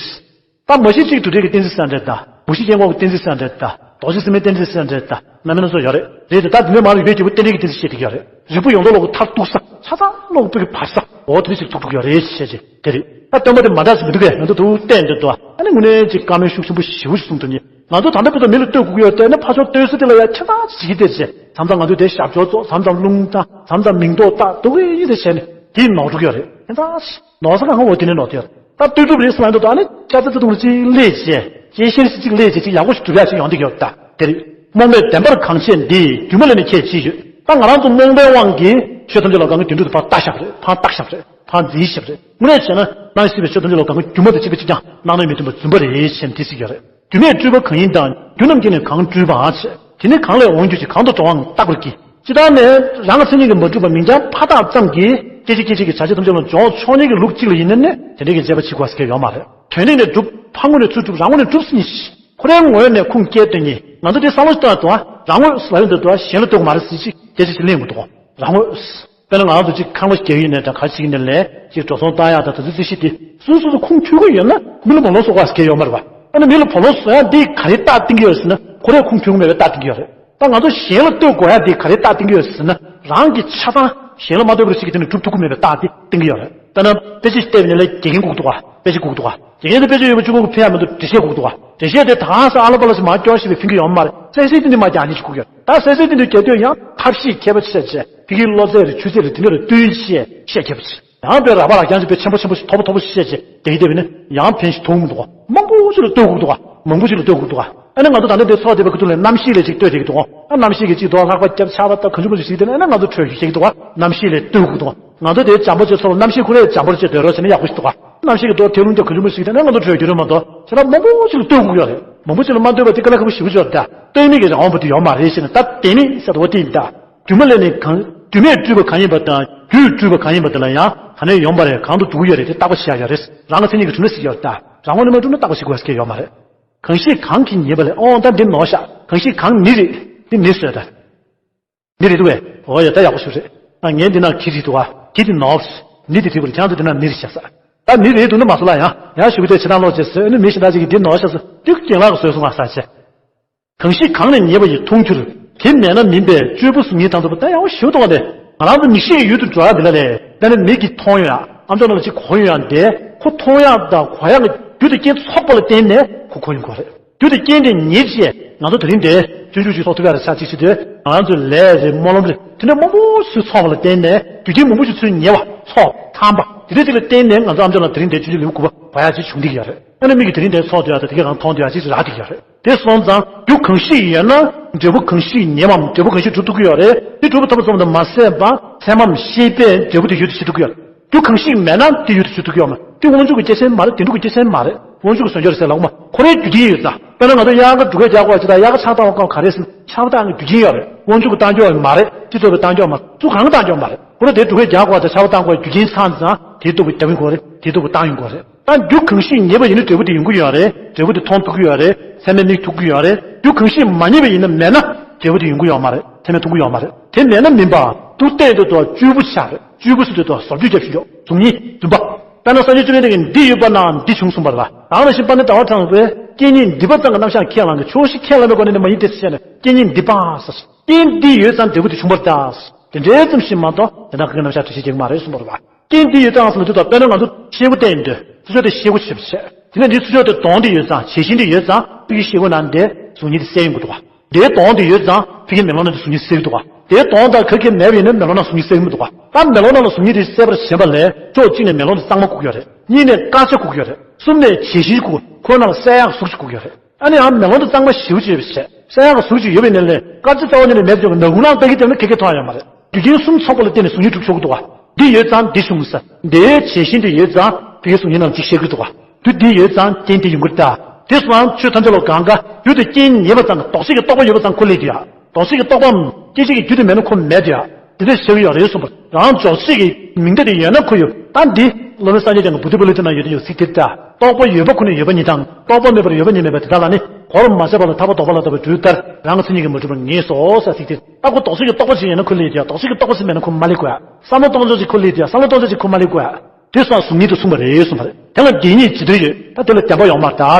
ད་མ་གཞི་གཅིག་དྲུག་སྒྲིལ་གྱི་གཏན་ཚིགས་ཟེར་འདྲ་དང་། མུ་བཞི་སྐྱེ་འགོག་གི་གཏན་ཚིགས་ཟེར་འདྲ་དང་། རྡོ་རྗེ་སེམས་དཔའི་གཏན་ཚིགས་ཟེར་འདྲ་དང་། རྣམ་སྨིན་སྣ་ཚོགས་ཡོད་རེད། རེད་དེ་ད་དེ་འདྲའི་མ་རིག་པའི་རྒྱལ་པོ་རྟེན་འབྲེལ་གྱི་གཏན་ཚིགས་བཤད་བསྡད་ཀྱི་ཡོད་རེད། རིག་པ་ཡོང་དོ་ལོག་གི་མཐར་གཏུགས་ས་ཆ་ཚང་ལོག་པའི་བར་ས་འོ་དེ་འདྲ་ཞིག་ཐུག་ཐུག་ཡོད་རེད་ཞེས་བྱས་དེ་རེད། ད་སྟོན་པ་དེ་མ་འདྲ་ཞིག་མི་འདུག་གས། ང་ཚོ་ཐུགས་གཏན་དུ་འདུག་ཨ་ནི་དངོས་གནས་ཅིག་བཀའ་མོལ་ཤུགས་ཆེན་པོ་ཞེ་པོ་ཞིག་གསུངས་ཐུབ་མཁན། ང་ཚོ་ད་ལྟ་བར་དུ་མི་ལ་བསྟོད་དགོས་ཀྱི་ཡོད་དེ་ནི་ཕར་ཕྱོགས་བསྟོད་ས་དེ་ལ་ཡ་ཁྱད་མཚར་ཞིག་གིས་དེར་བྱས་མཚམས་མཚམས་ང་ཚོས་དེ་ཞབས་ཕྱོགས་ཙོག་མཚམས་མཚམས་རླུང་བཏང་མཚམས་མཚམས་མིང་འདོགས་བཏགས་འདུག་གི་ཡིན་དེ་བྱས་ནས་དེ་ནོར་འགྲོ་གི་ཡོད་རེད། ཁྱད་མཚར་ཞིག་ནོར་ས་གང་ག་འོ་དེ་ནས་ནོར་དེ་ཡོད་རེད། ད་ལྟོས་གྲུབ་རེད་ཟེར་ལ་འདུག་ད་ནི་སྐྱ་ཚ་ཚ་དུང་རུ་གཅིག་སླེབས་བྱས་ཅེས་ཤེར་ཞིག་གཅིག་སླེབས་བྱས་ཅིག་ཡག་པོ་ཞིག་གྲུབ་ཡག་ཞིག་ཡོང་གི་ཡོད་ད་དེ་རེད། རྨོངས་པས་བདེན་པར་གང་བྱས་འདི། སྒྱུ་མ་ལས་ནི་ཁྱད་ཅི་ཡོད། ད་ང་རང་ཚོ་རྨོངས་པའི་དབང་གིས་ཆོས་ཐམས་ཅད་ལ་གང་གི་དོན་གྲུབ་ཏུ་ཕར་བལྟ་བཞག་པ་རེད། ཕར་བཏགས་བཞག་པ་རེད། ཕར་འཛིན་བཞག་པ་རེད། དངོས་གནས་བྱས་ན་སྣང་སྲིད་པའི་ཆོས་ཐམས་ཅད་ལ་གང་གི་སྒྱུ་མ་དང་གཅིག་པ་གཅིག་རྐྱང་སྣང་མེད་དོན་པ་རྫུན་པ་རེད་ཅེས་དེ་གཟིགས་ཡོད་རེད། རྒྱུ་མེད་སྤྲུལ་པ་གང་ཡིན་དང་། རྒྱུ་རྣམས་ཀྱིས་ནི་གང་སྤྲུལ་པ་ཞེས། དེ་ནི་གང་ལས་འོང་འགྱུར་ཅིག་གང་དུ་འགྲོ་བའང་བརྟག་པར་གྱིས། ཇི་ལྟར་ནས་རང་གི་མཚན་ཉིད་ཀྱིས་མ་གྲུབ་པ་མིང་རྐྱང་ཕར་བཏགས་ཙམ་གྱིས་སྐད་ཅིག་སྐད་ཅིག་གིས་བྱ་བྱེད་ཐམས་ཅད་ལ་འཇོག་ཆོག་མཁན་གྱི་ལུགས་གཅིག་ལ་ཡིན་ན་ནི་དེ་འདྲའི་གི་མཛད་པ་བྱེད་དགོས་ཟེར་མཁན་ཡོད་མ་རེད། དོན་སྟེང་ནས་གྲུབ། ཕར་ངོས་ནས་ཚུར་གྲུབ། རང་ངོས་ནས་གྲུབ་ཟེར་མཁན་ཞིག་ཁོ་རའི་ངོས་ནས་ཁུངས་སྐྱེལ་སྟོན་མཁན། ང་ཚོ་དེ་བསམ་བློ་ཞིག་བཏང་ཡ་འདུག་ཨ། རང་ངོས་ལབ་ཡོང་དུས་འདུག་ཨ། གཞན་ལ་ལྟོས་དགོས་མ་རེད་ཟེར་ཅིག་སྐད་ཆ་ཞིག་གླེང་དགོས་འདུག་རང་ངོས། དཔེར་ན་ང་རང་ཚོ་གཅིག་ཁང་པ་རྒྱག་ཡིན་ནའི་འདྲ་ག་རེ་བྱེད་ཡིན་ནའི་ལས་གཅིག་འགྲོ་སོང་བཏང་ཡག་དང་དེ་ཚོ་རྩིས་གཞི་དེ་སོ་སོ་སོ་ཁུངས་འཁྱོལ་གི་ཡོད་ན་མི་ལ་མ་ལོག་སོགས་ག་ཟེར་མཁན་ཡོད་མ་རེད་པ། ཨ་ནི་མི་ལ་བ་ལོག་བཟོ་ཡག་འདི་ག་རེ་རྟགས་བསྟན་གི་ཡོད་ཟེར་ན་ཁོ་རས་ཁུངས་འཁྱོལ་གི་མེད་པའི་རྟགས་བསྟན་གི་ཡོད་རེད། ད་ང་ཚོ་གཞན་ལ་ལྟོས་དགོས་ཡག་འདི་ག་རེ་རྟགས་བསྟན་གི་ཡོད་ཟེར་ན་རང་གི་ཆ་ཚང་གཞན་ལ་མ་ལྟོས་པར་ཞིག་གི་དེ་ནི་སྒྲུབ་ཐུབ་ཀྱི་མེད་པའི་རྟགས་དེ་བསྟན་གི་ཡོད་རེད། དཔེར་ན་དཔེ་ཆ་ཞིག་བལྟས་པ་ཡིན་ན་དགེ་རྒན་སྒུག་འདུག་ག་དཔེ་ཆ་སྒུག་འདུག་ག་དགེ་རྒན་དེ་དཔེ་ཆ་ཡོད་པ་གཅིག་པོ་གི་ཕན་ཡག་མི་འདུག་འགྲེལ་བཤད་སྒུག་འདུག་ག་འགྲེལ་བཤད་དེ་དྭངས་སང་ཨ་ལ་པ་ལ་ཞིག་མར་སྐྱོར་ཞིག་པའི་ཕན་གི་ཡོད་མ་རེད། གསལ་གསལ་དེ་འདི་མ་རྒྱག་ནི་ཞིག་སྒུག་ཡོད། ད་གསལ་གསལ་དེ་འདི་རྒྱག་དུས་ཡང་ཐབས་ཤེས་མཁས་པ་ཆེ་ཆེ་ཕ་གིའི་བློ་རྩལ་རེད་ཆུ་ཚད་རེད་དེ་འདྲ་རེད་བསྟུན་བཤད་བཤད་མཁས་པ་ཆེ། ཡང་དཔེ་ར་བ་ར་རྐྱང་ཞིག་དཔེ་ཆེན་པོ་ཆེན་པོ་ཞིག་མཐོ་པོ་མཐོ་པོ་ཞིག་བཤད་བྱས་དེ་ཡི་དེ་བས་ནི་ཡང་ཕན་ཞིག་ཐོགས་མི་འདུག་ག་མང་པོ་ཞིག་ལ་ལྟོས་དགོས་འདུག་ག་མང་པོ་ཞིག་ལ་ལྟོས་དགོས་འདུག་ག་ཨ་ནི་ང་ཚོ་ད་ལྟ་འདི་ཚོགས་བསྡད་པའི་ཁ་ཐུག་ལ་རྣམ་ཤེས་ལ་ཅིག་ལྟོས་བསྡད་ཀྱི་འདུག་ག་ཨ་རྣམ་ཤེས་ཀྱིས་ཅིག་རྡོ་ལྷགས་པ་བརྒྱབ་ཆར་པ་བཏབ་གང་བྱུང་མང་བྱུང་ཞིག་བྱས་ཏེ་ཨ་ནི་ང་ཚོ་བྲོས་ཞིག་བྱེད་ཀྱི་འདུག་ག་རྣམ་ཤེས་ལ་ལྟོས་དགོས་འདུག་ག་ང་ཚོ་དེ་འཇམ་པོ་བྱས་ཚོགས་ལ་རྣམ་ཤེས་ཁོ་རས་འཇམ་པོར་བྱས་སྡོད་རོགས་བྱས་ན་ཡག་པོ་ཞིག་འདུག་ག་རྣམ་ཤེས་ཀྱིས་རྡོ་ཐལ་རླུང་བརྒྱབ་གང་བྱུང་མང་བྱུང་ཞིག་བྱས་ཏེ་ཨ་ནི་ང་ཚོ་བྲོས་ཀྱི་རེད་མ་གཏོགས་ཁྱེད་རང་མང་པོ་ཞིག་ལ་ལྟོས་དགོས་ཀྱི་ཡོད་རེད། མང་པོ་ཞིག་ལ་མ་ལྟོས་པ་དེ་དཀའ་ལས་ཁག་པོ་ཞེ་པོ་ཅིག་ཡོད་རེད་ད། ལྟོས་མེད་ཀྱི་རང་དབང་པོ་དེ་ཡོད་མ་རེད་ཞེས་ནས་ད་ལྟོས་མེད་ཟེར་བ་དེ་ཡིན་ད། རྒྱུ་མ་ལས་ནི་གང་། རྒྱུ་མེད་སྤྲུལ་པ་གང་ཡིན་པ་དང་རྒྱུས་སྤྲུལ་པ་གང་ཡིན་པ་དེ་ལ་ཡང་ག་ནས་ཡོང་པ་རེད། གང་དུ་འགྲོ་གི་ཡོད་རེད་དེ་བརྟག་པ་བྱེད་ཡག་ཡོད་རེད། རང་གི་མཚན་ཉིད་ཀྱིས་གྲུབ་ན་ཟེར་གྱི་ཡོད་རེད་ད། རང་ངོས་ནས་མ་གྲུབ་ན་བརྟག་པ་བྱེད་དགོས་ཟེར་གྱི་ཡོད་མ་རེད། གང་ཞིག་གང་གིས་ཉེས་པ་ལས་ཨོ་ད་འདི་ནོར་ཤག་གང་ཞིག་གང་ནི་རེད། འདི་ནི་བཟོས་ད། ནི་རེད་འདུག་བས། ཨོ་ཡ་ད་ཡག་པོ་ཞིག་རེད། ད་ངས་འདི་ན་གི་རེད་འདུག་བ། གི་དེ་ནོར། ནི་དེ་དེ་བུ་རེད་ཁྱང་ཚོ་འདི་ན་ནི་རེད་བྱ་ས། ད་ནི་རེད་འདུག་ན་མ་སོ་ལ་ཡང་ཡང་ཞུ་གི་དེ་ཕྱི་ནང་ལོག་བྱས་ཟེར་ནི་མི་ཞིག་ད་ཅིག་གིས་འདི་ནོར་ཤག་ཟེར་དུས་རྒན་ལགས་ཀྱིས་བཟོས་སོང་ང་ས་ཆེ། གང་ཞིག་གང་ནས་ཉེས་པ་ཡིས་མཐོང་གྱུར། དེ་མེད་ན་མིན་པས་སྤྱོད་པོ་གསུང་ཉིད་དང་དུ་བ་ད་ཡང་ཞུ་དོགས་ནས། ང་རང་ཚོ་མིག་ཤེས་ཡུལ་དུ་འགྲོ་ཡ་འདི་ལ་ལས་དཔེར་ན་མིག་གིས་མཐོང་ཡོང་ཡ་ཨམ་ཅོག་ནང་ལ་ཅིག་གོ་ཡོང་ཡ་འདི་ཁོ་མཐོང་ཡ་དང་གོ་ཡ་གི་རྒྱུ་དེ་རྐྱེན་ཚོགས་པ་ལ་བརྟེན་ནས་ཁོ་གོ་ཡོང་གི་རེད། རྒྱུ་དེ་རྐྱེན་དེ་ཉིད་ཅེས་ང་ཚོ་དེ་རིང་འདིར་སྤྱོད་འཇུག་ཅིག་ཚོགས་ཐུབ་ཡ་རེད་ཆ་གཅིག་བྱེད་དུས་ང་རང་ཚོའི་ལས་རེད་སྨོན་ལམ་རེད་དེ་འདྲ་མང་པོ་ཞིག་ཚོགས་པ་ལ་བརྟེན་ནས་རྒྱུ་རྐྱེན་མང་པོ་ཞིག་ཚུར་ཉེ་བ་ཚོགས་ཐམ་པ་དེ་འདྲ་ཅིག་ལ་བརྟེན་ནས་ང་ཚོ་ཨམ་ཅོག་ནང་དེ་རིང་འདིར་སྤྱོད་འཇུག་ལེའུ་དགུ་པ་གོ་ཡ་ཅིག་བྱུང་བསྡད་ཀྱི་ཡོད་རེད། ཨ་ནི་མིག་གིས་དེ་རིང་འདིར་ཚོགས་ཐུབ་ཡ་དང་དེ་ག་རང་མཐོང་ཐུབ་ཡ་ཅིག་རག་བསྡད་ཀྱི་ཡོད་རེད། དེ་སོང་ཙང་རྒྱུ་གང་ཞིག་ཡོད་ན་འབྲས་བུ་གང་ཞིག་ཉེ་བའམ་འབྲས་བུ་གང་ཞིག་སྒྲུབ་ཐུབ་ཀྱི་ཡོད་རེད། དེ་སྒྲུབ་པ་ཐོབ་པ་ཙམ་དུ་མ་ཟད་པ་ཚད་མའམ་ཤེས་པས་འབྲས་བུ་དེ་ཡུལ་དུ་བྱེད་ཐུབ་ཀྱི་ཡོད་རེད། རྒྱུ་གང་ཞིག་མེད་ན་དེ་ཡུལ་དུ་བྱེད་ཐུབ་ཀྱི་ཡོད་མ་རེད། དེ་དབང་ཕྱུག་གི་སྐྱེ་ཚན་མ་རེད། དེ་འགྲོ་གི་སྐྱེ་ཚན་མ་རེད། དབང་ཕྱུག་གི་ཟོན་སྦྱོར་ཟེར་ལ་འོ་མ་ཁོ་རའི་རྒྱུ་རྐྱེན་ཡོད་ཙང་། དཔེར་ན་ང་ཚོ་དབྱར་ཁ་དྲུག་དགུ་རྒྱག་དགོས་ཅི་དང་། དབྱར་ཁ་ཆར་པ་བཏང་དགོས་རྒྱུ་རྐྱེན་ཡོད་རེད། དབང་ཕྱུག་གི་བཏང་ཆོག་མ་རེད། སྤྱི་ཚོགས་པའི་བཏང་ཆོག་མ་རེད། སུ་གང་གི་བཏང་ཆོག་མ་རེད། ཁོ་ར་དེ་དྲུག་གུ་རྒྱག་དགོས་དང་ཆར་པ་བཏང་དགོས་རྒྱུ་རྐྱེན་ཚང་ཙང་དེའི་སྟོབས་ཀྱིས་རྒྱབ་ཡོང་དགོས་རེད། དེའི་སྟོབས་ཀྱིས་བཏང་ཡོང་དགོས་རེད། ད་རྒྱུ་གང་ཞིག་ཉེས་པ་ཡིན་ན་འབྲས་བུ་དེ་ཡོང་གི་ཡོད་རེད། འབྲས་བུ་དེ་མཐོང་ཐུབ་ཀྱི་ཡོད་རེད། ཚད་མས་མིག་ཐུབ་ཀྱི་ཡོད་རེད། རྒྱུ་གང་ཞིག་མ་ཉེས་པ་ཡིན་ན་མེད་ན་འབྲས་བུ་དེ་ཡོང་གི་ཡོད་མ་རེད། ཚད་མས་མཐོང་གི་ཡོད་མ་རེད། དེ་མེད་ན་མིན་པ། དུ་བལྟས་ཏེ་དོ་སྤྲུལ་པོ་ཆགས་རེད། སྤྲུལ་པོ་ཟེར་དུས་དོ་བཟོ་བཅོས་རྒྱབ་བཞིན་འཇོག་གཟུགས་བརྙན་བདུན་པ། དཔེར་ན་སངས་རྒྱས་བཅོམ་ལྡན་འདས་ཀྱིས་འདི་ཡོད་པ་ན་འདི་བྱུང་གསུངས་པ་ལ། གང་ལ་ཞིག་དཔལ་ལྡན་ཟླ་བ་གྲགས་པས་སྐད་གཉིས་འདི་པ་ཙམ་གྱི་རྣམ་གཞག་ཁས་བླངས་ཀྱི་ཕྱོགས་བཞི་ཁས་བླངས་པའི་སྒོ་ནས་ནི་མ་ཡིན་ཏེ་ཞེས་ནས་སྐད་གཉིས་འདི་པ་ཟེར། རྐྱེན་འདི་ཡོད་ཙང་འབྲས་བུ་དེ་བྱུང་བར་གདའ། དེ་འདྲའི་ཙམ་ཞིག་མ་གཏོགས་དེ་དག་གི་རྣམ་གཞག་འགྲེལ་བཤད་རྒྱག་གི་མ་རེད་གསུངས་པ་རེད་པ། རྐྱེན་འདི་ཡོད་ཙང་ཟེར་ན་དུས་དང་དཔེར་ན་ང་ཚོ་ཤེལ་སྒོ་བསྟན་ཡོང་དུས་ ཚུར་ཕྱོགས་དེ་ཤེལ་སྒོ་ཞེས་པ་བྱས། དེ་ནས་འདིའི་ཚུར་ཕྱོགས་དེ་དོང་དེ་ཡོད་ཙང་། བྱད་བཞིན་དེ་ཡོད་ཙང་ཕ་གིའི་ཤེལ་སྒོ་ནང་དེ་གཟུགས་བརྙན་དེ་གསལ་ཡོང་གི་འདུག་ག། དེའི་དོང་དེ་ཡོད་ཙང་ཕ་གིའི་མེ་ལོང་ནང་དེ་གཟུགས་བརྙན་གསལ་གི་འདུག་ག། དེའི་དོང་དང་ག་གེ་མེད་པ་ཡིན་ན་མེ་ལོང་ནང་གཟུགས་བརྙན་གསལ་གི་མི་འདུག་ག། ད་མེ་ལོང་ནང་ལ་གཟུགས་བརྙན་དེ་གསལ་བར་བྱེད་པ་ལས་ཕྱོགས་གཅིག་ནས་མེ་ལོང་དེ་གཙང་མ་བཀུག་ཡོད་རེད། གཉིས་ནས་དཀར་ཆ་བཀུག་ཡོད་རེད། གསུམ་ནས་བྱད་བཞིན་བཀུག་ཁོ་ནང་ལ་གསལ་ཡག་གཟུགས་ཅིག་བཀུག་ཡོད་རེད། ཨ་ནི་ཡང་མེ་ལོང་དེ་གཙང་མ་ཞེ་པོ་ཅིག་ཡོད་པའི་ཕྱིར། གསལ་ཡག་གཟུགས་ཅིག་ཡོད་པའི་ནང་ལས་དཀར་ཆ་རྩ་བ་ཉིད་ནས་མེད་ཀྱང་ནི་ནག་ཁུང་ནང་ལྟ་གི་བསྡད་ན་ཁེ་ཁེ་མཐོང་ཡ་ཡོད་མ་རེད། རྒྱུ་རྐྱེན་གསུམ་ཚོགས་པ་ལ་བརྟེན་ནས་གཟུགས་བརྙན་གྲུབ་ཆོག་གི་འདུག་ག། འདི་ཡོད་ཙང་འདི་བྱུང་ས། འདིའི་བྱད་བཞིན་དེ་ཡོད་ཙང་ཕ་གིའི་གཟུགས་བརྙན་ནང་ཅིག་ཤར་གི་འདུག་ག། རྒྱུ་འདི་ཡོད་ཙང་རྐྱེན་དེ་ཡོང་གི་རེད་ད། དེ་སོང་ཙང་ཆོས་ཐམས་ཅད་ལ་གང་དགའ། རྒྱུ་དེ་རྐྱེན་ཉེ་བ་ཙམ་གྱི་ལྡོག་ཕྱོགས་ཀྱི་རྟོག་པ་ཡོད་པ་ཙམ་ཁོ་སླེབས་ཀྱི་ཡ། ལྡོག་ཕྱོགས་ཀྱི་རྟོག་པའམ་སྐྱེད་བྱེད་ཀྱི་རྒྱུ་དེ་མེད་ན་ཁོ་མེད་དེ་ཡ། དེ་འདྲ་ཤར་གྱི་ཡོད་རེད་གསུངས་པ། རང་འཇོག་བྱེད་ཀྱི་མིང་བརྡ་དེ་ཡོད་ན་ཁོ་ཡོད། ད་འདི་སློབ་དཔོན་སངས་རྒྱས་བསྟན་པའི་བོ་དྷི་པོ་ལི་ཏ་ན་ཡོད་དེ་ཡོད་ཚིག་དེ་ལྟ། རྟོག་པ་ཡོད་པ་ཁོ་ནས་ཡོད་པ་ཉིད་དང་རྟོག་པ་མེད་པར་ཡོད་པ་ཉིད་མེད་པ་དེ་དག་ལ་ནི་གོ་རིམ་མ་ཆད་པ་ལ་ཐར་པ་དོགས་པ་ལ་བརྟག་པའི་སྦྲུལ་ལྟར་རང་གི་མཚན་ཉིད་ཀྱིས་མ་གྲུབ་པར་ངེས་སོ་ཟེར་ཚིག་དེ་ལྟ། ཁོ་ལྡོག་ཕྱོགས་ཀྱི་རྟོག་པ་ཅིག་ཡོད་ན་ཁོ་སླེབས་ཀྱི་ཡ། ལྡོག་ཕྱོགས་ཀྱི་རྟོག་པ་ཅིག་མེད་ན་ཁོ་མ་སླེབས་གོ་ཡ། བསམ་བློ་གཏོང་ཕྱོགས་ཅིག་ཁོ་སླེབས་ཀྱི་ཡ། བསམ་བློ་གཏོང་ཕྱོགས་ཅིག་ཁོ་མ་སླེབས་གོ་ཡ། དེ་སོང་གཟུགས་བརྙན་དེ་མཚུངས་པ་རེད་གསུངས་པ་རེད། དེ་ལ་དེ་གཉིས་ཇི་ལྟར་ཡོད། ད་དེ་ལ་བདེན་པ་ཡོད་མ་རེད་ད།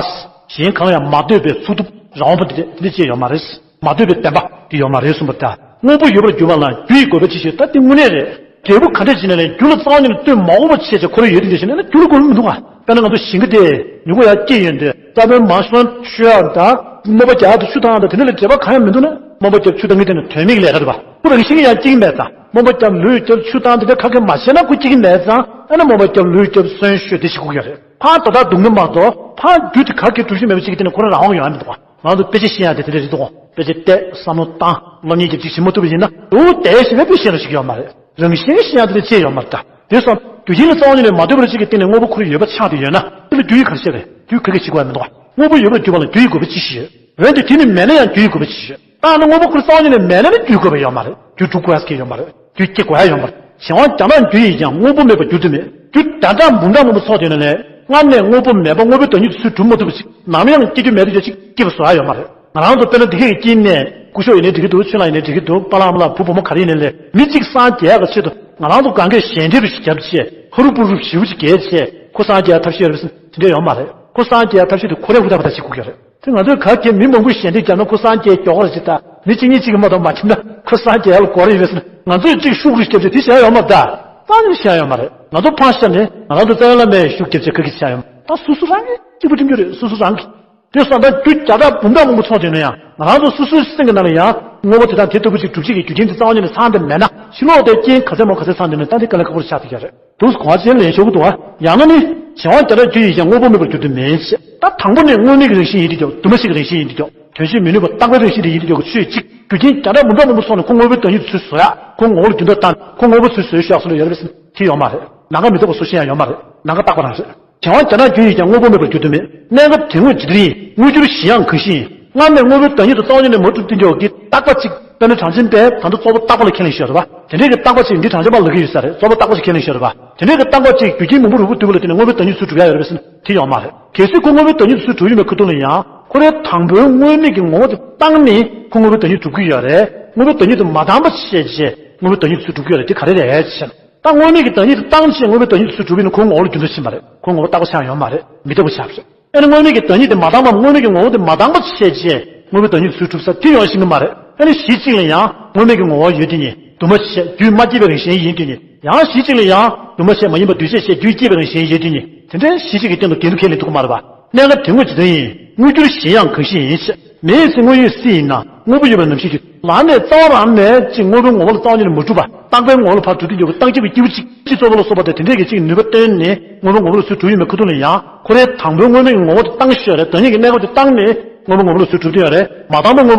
གཞན་གང་ལ་ཡང་མ་ལྟོས་པའི་ཚུགས་ཐུབ་རང་དབང་པོ་དེ་དེ་འདྲ་ཅིག་ཡོད་མ་རེད། མ་ལྟོས་པའི་བདེན་པ་དེ་ཡོད་མ་རེད་གསུངས་པ་རེད་ད། དངོས་པོ་ཡོད་པར་གྱུར་པ་ལ་རྒྱུ་ཡི་དགོས་པ་ཅི་ཞིག་ད་དེ་དངོས་གནས་རེད། འབྲས་བུ་ག་འདྲ་ཞིག་ནས་ལས་རྒྱུ་ལ་རྩ་བ་ཉིད་ནས་ལྟོས་མ་དགོས་པ་བྱས་བྱས་ཁོ་རང་ཡོད་དེ་འདྲ་ཞིག་ནས་ན་རྒྱུ་ལ་དགོས་མི་འདུག་ག། དཔེར་ན་ང་ཚོ་ཞིང་ཁ་དེ་མྱུ་གུ་ཡར་སྐྱེས་ཡོད་འདི་རྩྭ་དཔོན་མང་ཤོས་མཆོད་ཡག་ད་རྨོ་པ་རྒྱག་ད་ཆུ་བཏང་ད་དེ་འདྲ་ལས་འབྲེལ་བ་གང་ཡང་མི་འདུག་ན། རྨོ་པ་རྒྱབ་ཆུ་བཏང་གི་དེ་ནི་དོན་མེད་ཀྱི་ལས་ཀ་རེད་པ། ཁོ་རང་བཞིན་གྱིས་ཡང་སྐྱེ་གི་མེད་ཙང་རྨོ་པ་རྒྱབ་ལུད་རྒྱབ་ཆུ་བཏང་དེ་འདྲ་ག་གེ་མ་བྱས་ན་ཁོ་སྐྱེ་གི་མེད་ཙང་། ཨ་ནི་རྨོ་པ་རྒྱབ་ལུད་རྒྱབ་སོན་ཤོད་དེ་ཞིག་དགོས་ཀྱི་རེད། ཕར་ད་ལྟ་སྡུག་བསྔལ་མ་གཏོགས་ཕར་རྒྱུ་དེ་ག་གེ་གྲུབ་ཀྱི་མེད་པ་ཅིག་གི་དེ་ནི་ཁོ་རང་རང་དབང་ཡོང་ཡ་མི་འདུག་ག། ང་ཚོ་དཔེ་ཆ་ཤེས་ཡ་དེ་དེ་འདྲ་རེད་འདུག་ག། དཔེ་ཆ་བལྟས་བསམ་བློ་བཏང་སློབ་གཉེར་རྒྱབ་ཅིག་བྱེད་མ་ཐུབ་པ་ཡིན་ན་དེ་བལྟས་ཤེས་པའི་དཔེ་ཤེས་རང་ཞིག་ཡོད་མ་རེད། རང་བཞིན་ཤེས་ཡ་དེ་ལ་ཅི་ཡོད་མ་རེད་ད། དེ་སོང་རྒྱུ་རྐྱེན་ལ་རྩ་བ་ཉིད་ནས་མ་ལྟོས་པ་ཅིག་གི་སྟེང་ནས་དངོས་པོ་ཁོ་རང་ཡོད་པ་ཆགས་བསྡད་ཡོད་ན་དེ་ལ་རྒྱུ་ཡི་གར་བཤད་རེད། རྒྱུ་ག་གེ་བྱེད་དགོས་ཡ་མི་འདུག་ག། དངོས་པོ་ཡོད་པར་གྱུར་པ་ལ་རྒྱུ་ཡི་དགོས་པ་ཅི་ཞིག་ཡོད། འོན་ཏེ་དེ་ནི་མེད་ན་ཡང་རྒྱུ་ཡི་དགོས་པ་ཅི་ཞིག་ཡོད། ད་ནི་དངོས་པོ་ཁོ་རང་རྩ་བ་ཉིད་ནས་མེད་ན་ནི་རྒྱུ་དགོས་པ་ཡོད་མ་རེད། རྒྱུ་སྒྲུབ་དགོས་ཡ་ཡོད་མ་རེད། རྒྱུ་སྐྱེ་དགོས་ཡ་ཡོད་མ་རེད། བྱེ་བ་རྒྱ་ནག་རྒྱུ་ཡིས་ཀྱང་དངོས་པོ་མེད་པར་འགྱུར་དུ་མེད། རྒྱུ་ད་ལྟ་འབུམ་ཕྲག་མང་པོ་ཚོགས་ཡོད་ན་ལས་སྔར་ནས་དངོས་པོ་མེད་པ་དངོས་པོའི་བདག་ཉིད་དུ་ཚུར་གྲུབ་མ་ཐུབ་པ་ཅིག་ནམ་ཡང་སྐྱེ་རྒྱུ་མེད་དུ་ཡོད་ཅིག་སྐྱེ་བ་བཟོ་ཡ་ཡོད་མ་རེད། ང་རང་ཚོ་དཔེར་ན་འདི་གས་ཀྱི་དཀྱིལ་ནས་སྐུ་ཞབས་ཡིན་ནའི་འགྲིག་གི་འདུག་ཆོས་ལགས་ཡིན་ནའི་འགྲིག་གི་འདུག་པཱ་ལགས་ཨ་མ་ལགས་བུ་བུ་མོ་ག་རེ་ཡིན་ནའི་ལས་མི་གཅིག་སངས་རྒྱས་ཀྱི་ཆེད་དུ་ང་རང་ཚོ་གང་གས་ཞལ་འདེབས་ཤིག་བརྒྱབ་བྱས་ཧ་རུ་པུ་རུ་ཞེ་པོ་ཅིག་བརྒྱབ་བྱས་ཁོ་སངས་རྒྱས་ཐབས་ཤེས་རེད་ཟེར་དེ་འདྲ་ཡོད་མ་རེད། ཁོ་སངས་རྒྱས་ཐབས་ཤེས་དེ་ཁོ་རང་ཧུར་ཐག་པ་ཐག་བྱེད་དགོས་ཀྱི་རེད། དེ་ང་ཚོས་ག་གེ་མི་མང་པོས་ཞལ་འདེབས་བརྒྱབ་ན་ཁོ་སངས་རྒྱས་མགྱོགས་རེད་ཅེས་ད་མི་གཅིག་གཉིས་གཅིག་གིས་མ་གཏོགས་མ་ཁྱིམ་ན་ཁོ་སངས་རྒྱས་ལ་གོ་རེ་ཡོད་ཟེར་ན་ང་ཚོས་གཅིག་ཤུགས་རེ་བརྒྱབ་བྱས་དེ་བྱས་ཡོད་མ་རེད་ད། རྩ་ནས་བྱས་ཡོད་མ་རེད། ང་ཚོ་ཕར་བཞག་ནས་ང་རང་ཚོ་རྩ་བའི་བླ་མས་ཤུགས་རྒྱབ་བྱས་ག་གེ་བྱས་ཡོད་མ་རེད། ད་སོ་སོ་རང་གིས་གཅིག་པུ་སྒྲིམ་རྒྱུ་རེད། སོ་སོ་རང་གིས། དེ་སོང་ད་རྒྱུ་བརྒྱ་ཕྲག་འབུམ་ཕྲག་མང་པོ་ཚོགས་བསྡད་ན་ཡང་ང་རང་ཚོ་སོ་སོའི་སེམས་ཀྱི་ནང་ལ་ཡང་དངོས་པོ་དེ་དང་དེ་ལྟ་བུ་ཅིག་སྒྲུབ་བྱེད་ཀྱི་རྒྱུ་རྐྱེན་དེ་རྩ་བ་ཉིད་ནས་ཚང་དེ་མེད་ན་ཕྱི་ལོགས་དེ་རྐྱེན་ག་ཚད་མང་ག་ཚད་ཚང་བསྡད་ན་ད་དེ་དཀའ་ལས་ཁག་པོ་ཆགས་ཐུབ་ཀྱི་རེད། དུས་གོང་ཆེན་ལེན་ཆོག་གི་འདུག་ཨ། ཡང་ན་ནི་བྱེ་བ་བརྒྱ་ཕྲག་རྒྱུ་ཡིས་ཀྱང་དངོས་པོ་མེད་པར་འགྱུར་དུ་མེད་ཅེས། ད་དང་པོ་ནི་དངོས་མེད་ཀྱི་རང་བཞིན་ཡིན་དུས་ཀྱང་འདུས་མ་བྱས་ཀྱི་རང་བཞིན་ཡིན་དུས་ཀྱང་དོན་བྱེད་མི་ནུས་པ་རྟག་པའི་རང་བཞིན་དེ་ཡིན་དུས་ཀྱང་ཆོས་གཅིག་རྒྱུ་རྐྱེན་བརྒྱ་ཕྲག་འབུམ་ཕྲག་མང་པོ་ཚོགས་ནས་ཁོ་དངོས་པོའི་བདག་ཉིད་དུ་ཚུར་བཟོ་ཡག་ཁོ་ངོ་བོ་ལ་འགྱུར་ལྡོག་བཏང་ཁོ་ངོ་བོ་ཚུར་བཟོས་ཤོག་ཟེར་ལ་ཡོད་རེད་པས་དེ་ཡོད་མ་རེད། ནམ་མཁའ་མི་རྟོག་པ་བཟོ་ཤེས་ཡང་ཡོད་མ་རེད། ནམ་མཁའ་རྟག་པ་རང་རེད། བྱེ་བ་བརྒྱ་ཕྲག་རྒྱུ་ཡིས་ཀྱང་དངོས་པོ་མེད་པར་འགྱུར་དུ་མེད། གནས་སྐབས་དེ་དངོས་ཇི་ལྟར་ཡིན། དངོས་འགྱུར་གཞན་ཡང་གང་ཞིག་ཡིན། སྔར་ནས་དངོས་པོའི་བདག་ཉིད་དུ་རྩ་བ་ཉིད་ནས་མ་གྲུབ་སྟེ་འགྱོ་གི་རྟག་པ་གཅིག་དཔེར་ན་གྲངས་ཅན་པས་ད་ལྟ་རྩོད་པ་རྟག་པ་ལ་ཁས་ལེན་ཞུས་རེད་པ། དེ་འདྲའི་གི་རྟག་པ་གཅིག་འདི་གྲངས་ཅན་པ་ལ་གི་ཡོད་ས་རེད། རྩོད་པ་རྟག་པ་ཞིག་ཁས་ལེན་ཞུས་རེད་པ། དེ་འདྲའི་གི་རྟག་པ་གཅིག་རྒྱུ་རྐྱེན་མང་པོ་རུ་བོ་བསྡུས་པ་ལ་བརྟེན་ནས་དངོས་པོའི་བདག་ཉིད་ཚུར་གྲུབ་ཡ་ཡོད་རེད་པས་ཟེར་ན་དེ་ཡོད་མ་རེད། གལ་སྲིད་ཁོ་དངོས་པོའི་བདག་ཉིད་དུ་ཚུར་གྲུབ་ཡོད་མེད་ཁ་ཐུག་ལ་ཡང་ཁོ་རའི་དང་པོའི་དངོས་མེད་ཀྱི་ངོ་བོ་དེ་བཏང་ནས་ཁོ་དངོས་པོའི་བདག་ཉིད་གྲུབ་ཀྱི་ཡོད་རེད། དངོས་པོའི་བདག་ཉིད་དུ་མ་བཏང་པ་བྱས་རྗེས་དངོས་པོའི་བདག་ཉིད་དུ་ཚུར་གྲུབ་ཀྱི་ཡོད་རེད། དེ་ག་རེ་རེད་ཟེར་ན། ད་དངོས་མེད་ཀྱི་བདག་ཉིད་དུ་བཏང་བྱས་དངོས་པོའི་བདག་ཉིད་དུ་ཚུར་གྲུབ་ཡིན་ན་ཁོའི་ངོ་བོ་ལ་འགྱུར་ལྡོག་ཕྱིན་པ་རེད། ཁོའི་ངོ་བོ་རྟག་པ་ཆགས་ཡོད་མ་རེད། མི་རྟག་པ་ཆགས་པ་རེད། ཨ་ནི་དངོས་མེད་ཀྱི་བདག་ཉིད་དེ་མ་བཏང་བར་དངོས་མེད་ཀྱི་ངོ་བོ་དེ་མ་བཏང་པ་བྱས་རྗེས་དངོས་པོའི་བདག་ཉིད་དུ་ཚུར་གྲུབ་ས་དེ་ཡོང་ཤེས་ཀྱི་མ་རེད། ཨ་ནི་གཞི་གཅིག་ལ་ཡང་དངོས་མེད་ཀྱི་ངོ་བོ་ཡོད་དེ་ཉིད་འདུས་མ་བྱས་རྒྱུས་མ་སྐྱེས་པའི་རང་བཞིན་ཡིན་དེ་ཉིད། ཡང་གཞི་གཅིག་ལ་ཡང་འདུས་མ་བྱས་མ་ཡིན་པ་འདུས་བྱས་བྱས་རྒྱུས་སྐྱེས་པའི་རང་བཞིན་ཡོད་དེ་ཉིད། དེ་འདྲའི་གཞི་གཅིག་གི་སྟེང་དུ་འགལ་འདུ་ཁས་ལེན་ཐུབ་ཀྱི་མ་རེད་པ། གནས་སྐབས་དེ་དངོས་ཇི་ལྟར་ཡིན། དངོས་འགྱུར་གཞན་ཡང་གང་ཞིག་ཡིན། མེ་ཡི་ཚེ་དངོས་ཡོད་གསེར་ཡིན་ན། དངོས་པོ་ཡོད་པའི་རྣམ་ཤེས་ཀྱི་ལམ་ནས་རྩ་བ་རང་ནས་ཅིག་དངོས་པོའི་ངོ་བོ་ལ་རྩ་བ་ཉིད་ནས་མ་གྲུབ་པ། རྟག་པའི་ངོ་བོ་ལ་ཕར་གྲུབ་སྟེ་འགྱོ་བའི་རྟག་གཅིག་པའི་སྐྱེས་བུ་གཅིག་སྤྱི་གཙོ་བོ་ལ་སོགས་པ་དེ་དེ་འདྲས་ཀྱི་གཅིག་ནུས་པ་བཏོན་ནས་དངོས་པོའི་ངོ་བོ་ལ་ཚུར་གྲུབ་ཡོད་མེད་ཁ་ཐུག་ལ་ཡང་ཁོ་རའི་དང་པོའི་དངོས་མེད་ཀྱི་ངོ་བོ་དེ་བཏང་ཤོས་རེད། བདག་ཉིད་ཀྱི་གནས་སྐབས་དེ་བཏང་ནས་དངོས་པོའི་ངོ་བོ་ལ་ཚུར་གྲུབ་ཀྱི་ཡོད་རེད། མ་བཏང་པ་དངོས་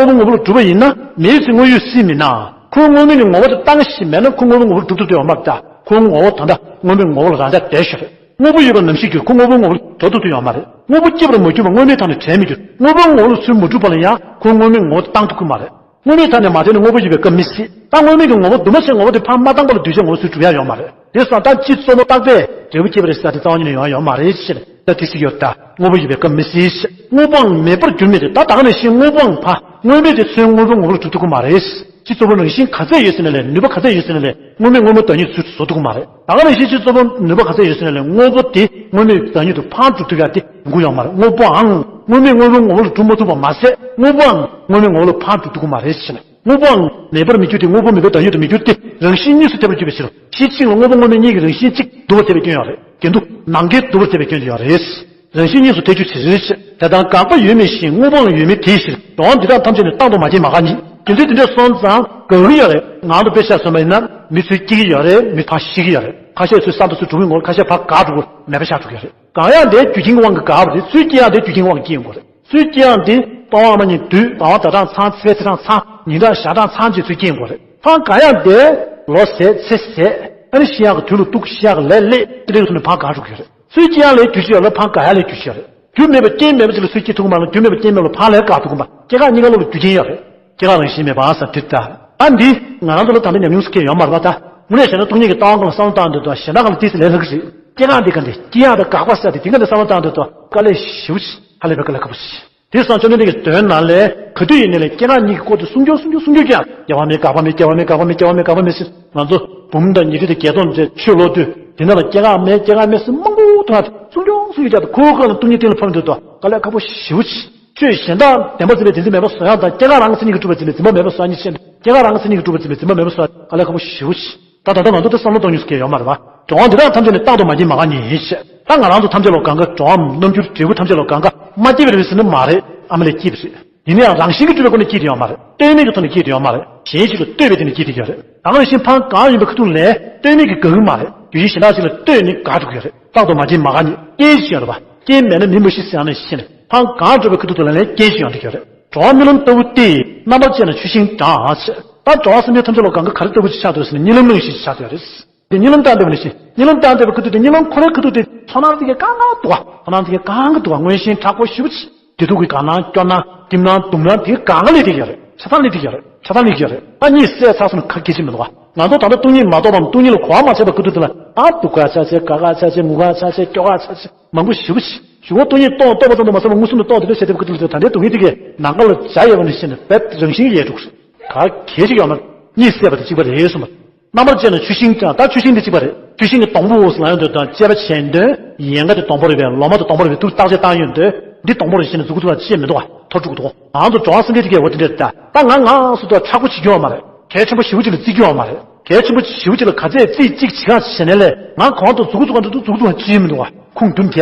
པོའི་ངོ་བོ་ལ་གྲུབ་པ་ཡིན་ན་མེ་ཡི་ཚེ་དངོས་ཡོད་གསེར་མིན་ན། ཁོའི་དངོས་མེད་ཀྱི་ངོ་བོ་དེ་བཏང་ཞིག་མེད་ན་ཁོ་དངོས་པོའི་ངོ་བོ་ལ་གྲུབ་ཐུབ་ཀྱི་ཡོད་མ་རེད་ད། ཁོའི་ངོ་བོ་ད་ལྟ་དངོས་མེད་ངོ་བོ་ལ་རང་འཇགས་བསྡད་ཤོས་རེད། དངོས་པོ་ཡོད་པའི་རྣམ་ཤེས་ཀྱིས་ཁོ་དངོས་པོའི་ངོ་བོ་ལ་གྲོལ་ཐུབ་ཀྱི་ཡོད་མ་རེད། དངོས་པོ་སྐྱེ་བར་མ་གྱུར་པ་དངོས་མེད་ཐོག་ནས་བྲལ་མི་འགྱུར། དངོས་པོའི་ངོ་བོ་ལ་ཚུར་མ་གྲུབ་པ་ལ་ཡང་ཁོ་དངོས་མེད་ངོ་བོ་དེ་བཏང་ཐུབ་ཀྱི་མ་རེད། དངོས་མེད་ཐོག་ནས་མ་བྲལ་ནས་དངོས་པོ་ཡོད་པའི་སྐབས་མི་སྲིད། ད་དངོས་མེད་ཀྱི་ངོ་བོ་འདུས་མ་བྱས་ངོ་བོ་དེ་ཕར་མ་བཏང་པ་ལ་འདུས་བྱས་ངོ་བོ་ཚུར་གྲུབ་ཡ་ཡོད་མ་རེད། དེ་སོང་ད་སྤྱི་གཙོ་བོ་རྟག་པས་འབྲས་བུ་སྐྱེད་པ་རེད་ཟེར་ཡ་དེ་རྩ་བ་ཉིད་ནས་ཡོང་ཡ་ཡོད་མ་རེད་ཟེར། ད་དེ་ཟེར་གྱི་ཡོད་ད། དངོས་པོ་ཡོད་པའི་སྐབས་མི་སྲིད་ཟེར། དངོས་པོའང་མེད་པར་འགྱུར་མི་རེད། ད་ད་ག་ནང་བཞིན་དངོས་པོའང་ཕར་དངོས་མེད་དེ་ཚུར་དངོས་པོའི་ངོ་བོ་ལ་གྲུབ་ཐུབ་ཀྱི་མ་རེད། སྤྱི་གཙོ་བོ་རང་བཞིན་ག་ཚད་ཡོད་ཟེར་ན་ལས་ནུས་པ་ག་ཚད་ཡོད་ཟེར་ན་ལས་དངོས་མེད་དངོས་པོའི་བདག་ཉིད་ཚུར་བཟོ་ཐུབ་ཀྱི་མ་རེད། ད་ག་ནང་བཞིན་སྤྱི་གཙོ་བོ་ནུས་པ་ག་ཚད་ཡོད་ཟེར་ན་ལས་དངོས་པོ་དེ་དངོས་མེད་བདག་ཉིད་དུ་ཕར་གྲུབ་ཐུབ་ཡ་དེ་ཡོང་གི་ཡོད་མ་རེད། དངོས་པོའང་དངོས་མེད་དངོས་པོའི་ངོ་བོ་ལ་གྲུབ་མ་ཐུབ་པ་མ་ཟད་དངོས་པོའང་དངོས་མེད་ངོ་བོ་ལ་ཕར་གྲུབ་ཐུབ་ཀྱི་མ་རེད་ཟེར་ནས། དངོས་པོའང་མེད་པར་མི་འགྱུར་ཏེ། དངོས་པོ་མེད་པའི་བདག་ཉིད་དུ་མི་འགྱུར་ཏེ། རང་བཞིན་གཉིས་སུ་ཐལ་བར་གྱུར་པའི་ཕྱིར་རོ། ཤེར་ཕྱིན་ལ་དངོས་པོ་དངོས་མེད་གཉིས་ཀྱི་རང་བཞིན་གཅིག་འདུ་བར་ཐལ་བའི་སྐྱོན་ཡོད་རེད། དགེ་འདུན་ནམ་མཁའི་འདུ་བར་ཐལ་བའི་སྐྱོན་ཡོད་རེད། རང་བཞིན་གཉིས་སུ་ཐལ་འགྱུར་ཕྱིར་ཞེས། དེ་ལྟར་དགག་པ་ཡོད་མིན་ཞེས། དངོས་པོའང་ཡོད་མིན་དེའི་ཕྱིར། འགྲོ་བ་འདི་དག་ཐམས་ཅད་ནི་རྟག་ཏུ་མ་སྐྱེས་མ་འགགས་ཉིད། རྒྱུ་མཚན་དེ་འདྲ་སོང་ཙང་དགག་གི་ཡོད་རེད། ངང་དུ་དཔེ་བཞག་སོང་བ་ཡིན་ན་མི་ཚུར་སྐྱེ་གི་ཡོད་རེད། མི་ཕར་ཤི་གི་ཡོད་རེད། ཁ་ཤས་ཚུར་གསར་དུ་ཚུར་འགྲོ་གི་ཡོད་རེད། ཁ་ཤས་ཕར་འགག་འགྲོ་གི་མེད་པ་ཆགས་འགྲོ་གི་ཡོད་རེད། འགག་ཡག་དེ་རྒྱུ་རྐྱེན་གྱི་དབང་གིས་འགག་པ་རེད། ཚུར་སྐྱེ་ཡག་དེ་རྒྱུ་རྐྱེན་གྱི་དབང་གིས་སྐྱེ་ཡོང་གི་རེད། ཚུར་སྐྱེ་ཡག་དེ་ལྟ་བ་སྔ་མ་ཉིད་དུས་ཟླ་བ་ཟླ་གྲངས་ཚང་། ཚེས་ཚེས་གྲངས་ཚང་། ཉིན་གྲངས་ཞག་གྲངས་ཚང་རྗེས་ཚུར་སྐྱེ་ཡོང་གི་རེད། ཕར་འགག་ཡག་དེ་ལོ་ཟད་ཚེས་ཟད། ཨ་ནི་ཤི་ཡག་གི་དུས་ལ་གཏུགས། ཤི་ཡག་གི་ལས་སླེབས། དེ་འདྲའི་ཐོག་ནས་ཕར་འགག་འགྲོ་གི་ཡོད་རེད། ཚུར་སྐྱེ་ཡག་ལ་རྒྱུ་ཅིག་ཡོད་ལ་ཕར་འགག་ཡག་ལ་རྒྱུ་ཅིག་ཡོད་རེད། རྒྱུ་མེད་པ་རྐྱེན་མེད་པ་ཅིག་ལ་ཚུར་སྐྱེ་ཐུབ་ཀྱི་མ་རེད། རྒྱུ་མེད་པ་རྐྱེན་མེད་ལ་ཕར་ལས་འགག་ཐུབ་ཀྱི་མ་རེད། སྐྱེ་འགག་གཉིས་ཀ་ལ་རྒྱུ་རྐྱེན་ཡོད་རེད། སྐྱེ་འགག་རང་བཞིན་མེད་པ་ཟེར་དེ་ལྟ། ཨ་འདི་ང་རང་ཚོ་ལ་ད་ལྟ་ཉམས་མྱོང་ཟེར་མཁན་ཡོད་མ་རེད་པ། ད་དངོས་གནས་བྱས་ན་སྟོང་ཉིད་ཀྱི་ལྟ་བ་སྒང་ལ་བསམ་བློ་བཏང་དུས་ད་གཞན་དག་ལ་ཏོག་ཙམ་ལས་སླ་གི་རེད། སྐྱེ་འགག་འདི་ག་འདི་སྐྱེ་ཡག་དང་འགག་པ་ཟེར་དེ་དེ་ག་འདི་བསམ་བློ་བཏང་དུས་ད་དཀའ་ལས་ཞེ་པོ་ཅིག་ཧ་ལས་པའི་དཀའ་ལས་ཁག་པོ་ཞིག་དེ་སང་བཅོམ་ལྡན་འདས་ཀྱི་དོན་ནང་ལས་ག་དུས་ཡིན་ནའི་ལས་སྐྱེ་འགག་གཉིས་ཀྱི་སྐོར་དུ་གསུང་རྒྱུ་གསུང་རྒྱུ་གསུང་རྒྱུ་ཀྱང་སྐྱེ་བ་མེད་འགག་པ་མེད། སྐྱེ་བ་མེད་འགག་པ་མེད། སྐྱེ་བ་མེད་འགག་པ་མེད་ཟེར། ང་ཚོ་འབུམ་དང་ཉི་ཁྲི་དང་བརྒྱད་སྟོང་ཅེས་ཆོས་ཀློག་དུས་དེ་ནང་ལ་སྐྱེ་འགག་མེད་སྐྱེ་འགག་མེད་ཟེར་མང་པོ་འདུག་ན་གསུང་རྒྱུ་གསུང་རྒྱུ་ཀྱང་ཁོའི་སྒང་ལ་སྟོང་ཉིད་གཏན་ལ་ཕབ་འདུག་ད་དཀའ་ལས་ཁག་པོ་ཞེ་པོ་ཅིག་ཆོས་གཞན་དག་བདེན་པར་འཛིན་པའི་བདེན་འཛིན་མེད་པར་བཟོ་ཡག་དང་སྐྱེ་འགག་རང་གི་མཚན་ཉིད་ཀྱིས་གྲུབ་པར་འཛིན་པའི་འཛིན་པ་མེད་པར་བཟོ་ཡག་གཉིས་ཆད་ནས་སྐྱེ་འགག་རང་གི་མཚན་ཉིད་ཀྱིས་གྲུབ་པར་འཛིན་པའི་འཛིན་པ་མེད་པར་བཟོ་ཡག་དཀའ་ལས་ཁག་པོ་ཞེ་པོ་ཅིག་ད་ད་ལྟ་ང་ཚོ་དེ་བསམ་བློ་གཏོང་མྱོང་ཟེར་མཁན་ཡོད་མ་རེད་པ། འགྲོ་བ་འདི་དག་ཐམས་ཅད་ནི་རྟག་ཏུ་མ་སྐྱེས་མ་འགགས་ཉིད་ཡིན་ཞེས། ད་ང་རང་ཚོ་ཐམས་ཅད་ལ་གང་ག་འགྲོ་བའམ་རྣམ་འགྱུར་འབྲས་བུ་ཐམས་ཅད་ལ་གང་ག་མ་སྐྱེས་པ་རེད་ཟེར་ན་མ་རེད། ཨ་མ་ལས་སྐྱེས་པ་རེད། ཡིན་ན་ཡང་རང་བཞིན་གྱིས་གྲུབ་པའི་སྒོ་ནས་སྐྱེས་ཏེ་ཡོད་མ་རེད། ལྟོས་མེད་ཀྱི་ཐོག་ནས་སྐྱེས་ཏེ་ཡོད་མ་རེད། གཞན་ཞིག་ལ་ལྟོས་པའི་སྟེང་ནས་སྐྱེས་ཏེ་ཡོད་རེད། རང་རང་བཞིན་ཕར་འགག་ཡིན་པའི་ཁ་ཐུག་ལས་ལྟོས་མེད་ཀྱིས་འགག་གི་མ་རེད། རྒྱུ་རྐྱེན་གཞན་དག་ཅིག་ལ་ལྟོས་ནས་འགག་འགྲོ་གི་ཡོད་རེད། རྟག་ཏུ་མ་སྐྱེས་མ་འགགས་ཉིད། རྐྱེན་ཞིག་ཡོད་རེད་པ། རྐྱེན་མེད་ན་མི་མ་ཤི་ཟེར་ཡང་ནས་ཤི་ནས་ཕར་འགག་འགྲོ་བའི་ཁ་ཐུག་ཏུ་ལ་ལན་རྐྱེན་ཞིག་ཡོང་གི་ཡོད་རེད། འགྲོ་བ་རྨི་ལམ་ལྟ་བུ་སྟེ། རྣམ་པར་དཔྱད་ན་ཆུ་ཤིང་འདྲ་ཞེས། ད་འགྲོ་བ་སེམས་ཅན་ཐམས་ཅད་ལ་གང་ག་ག་རེ་ལྟ་བུ་ཅིག་ཆགས་འདུག་ཟེར་ན་རྨི་ལམ་རྨི་བཞིན་ཆགས་བསྡད་ཡོད་རེད། དེ་རྨི་ལམ་ལྟར་འདོད་པ་ནི་ཞེས། རྨི་ལམ་ལྟར་འདོད་པའི་ཁ་ཐུག་དེ་རྨི་ལམ་ཁོ་རའི་ཁ་ཐུག་དེ་ཚོར་སྣང་དེ་གའི་གང་ག་འདུག་ག་ཚོར་སྣང་དེ་གའི་གང་ག་འདུག་ག་མངོན་ཞེན་དྲག་པོ་ཞེ་པོ་ཅིག་བདེ་སྡུག་གི་དགའ་སྣང་སྐྱོ་སྣང་སྐྱིད་སྣང་སྡུག་སྣང་དེ་གའི་གང་ག་སླེབས་བསྡད་ཡོད་རེད། ཆ་ཚང་སླེབས་བསྡད་ཡོད་རེད། ཆ་ཚང་སླེབས་བསྡད་ཡོད་རེད། ད་གཉིད་སད་ཚར་སོང་ན་ག་གེ་བྱེད་མི་འདུག་ག་ང་ཚོ་ད་ལྟ་སྟོང་ཉིད་མ་རྟོགས་པའམ་སྟོང་ཉིད་ལ་གོ་བ་མ་ཆགས་པའི་ཁ་ཐུག་དེ་ལ་ཨ་སྡུག་ག་ཆགས་བྱས་དགའ་ག་ཆགས་བྱས་ངུ་ག་ཆགས་བྱས་སྐྱོ་ག་ཆགས་བྱས་མང་པོ་ཞེ་པོ་ཅིག་གཞུག་གུ་སྟོང་ཉིད་རྟོགས་རྟོགས་པ་ཙམ་དུ་མ་ཟད་པར་མངོན་སུམ་དུ་རྟོགས་དེ་འདྲ་བྱས་ཏེ་ཁ་ཐུག་ལ་ད་ལྟའི་སྡུག་བསྔལ་དེ་གའི་ནམ་མཁའ་ལ་འཇའ་ཡལ་བ་ནང་བཞིན་དུ་རྦད་རང་བཞིན་གྱིས་ཡལ་འགྲོ་གི་རེད། ག་གེ་ཞིག་ཡོད་མ་རེད། གཉིད་སད་པ་དང་གཅིག་པ་རེད་གསུངས་པ། རྣམ་པར་དཔྱད་ན་ཆུ་ཤིང་འདྲ། ད་ཆུ་ཤིང་དེ་གཅིག་པ་རེད། ཆུ་ཤིང་གི་སྡོང་པོ་འོ་ཟེར་ལབ་ཡོང་དུས་དང་དཔྱད་པ་བྱས་ཡོང་དུས་ཡལ་ག་དེ་སྡོང་པོ་རེད་པས། ལོ་མ་དེ་སྡོང་པོ་རེད་པས། ཐུགས་བརྟག་དཔྱད་བཏང་ཡོང་དུས་འདི་སྡོང་པོ་རེད་ཟེར་ནས་མཛུབ་གུ་ཐུག་ལ་ཅི་ཡང་མི་འདུག་ག་འཐོར་འགྲོ་གི་འདུག་ང་ཚོ་འགྲོ་བ་སེམས་ཅན་དེ་གའི་འོ་དེ་འདྲ་རེད། ད་ད་ང་ང་སུ་དང་མཁྲེགས་པོ་བྱེད་རྒྱུ་ཡོད་མ་རེད། གལ་ཆེན་པོ་ཞེ་པོ་ཅིག་ལ་བརྩི་རྒྱུ་ཡོད་མ་རེད། གལ་ཆེན་པོ་ཞེ་པོ་ཅིག་ལ་ག་ཚད་བརྩི་གཅིག་བྱེད་ག་བྱས་ནས་ལས་ང་གང་དུ་མཛུབ་གུ་བཙུགས་ག་འདུག་མཛུབ་གུ་བཙུགས་ག་ཅི་ཡང་མི་འདུག་ག་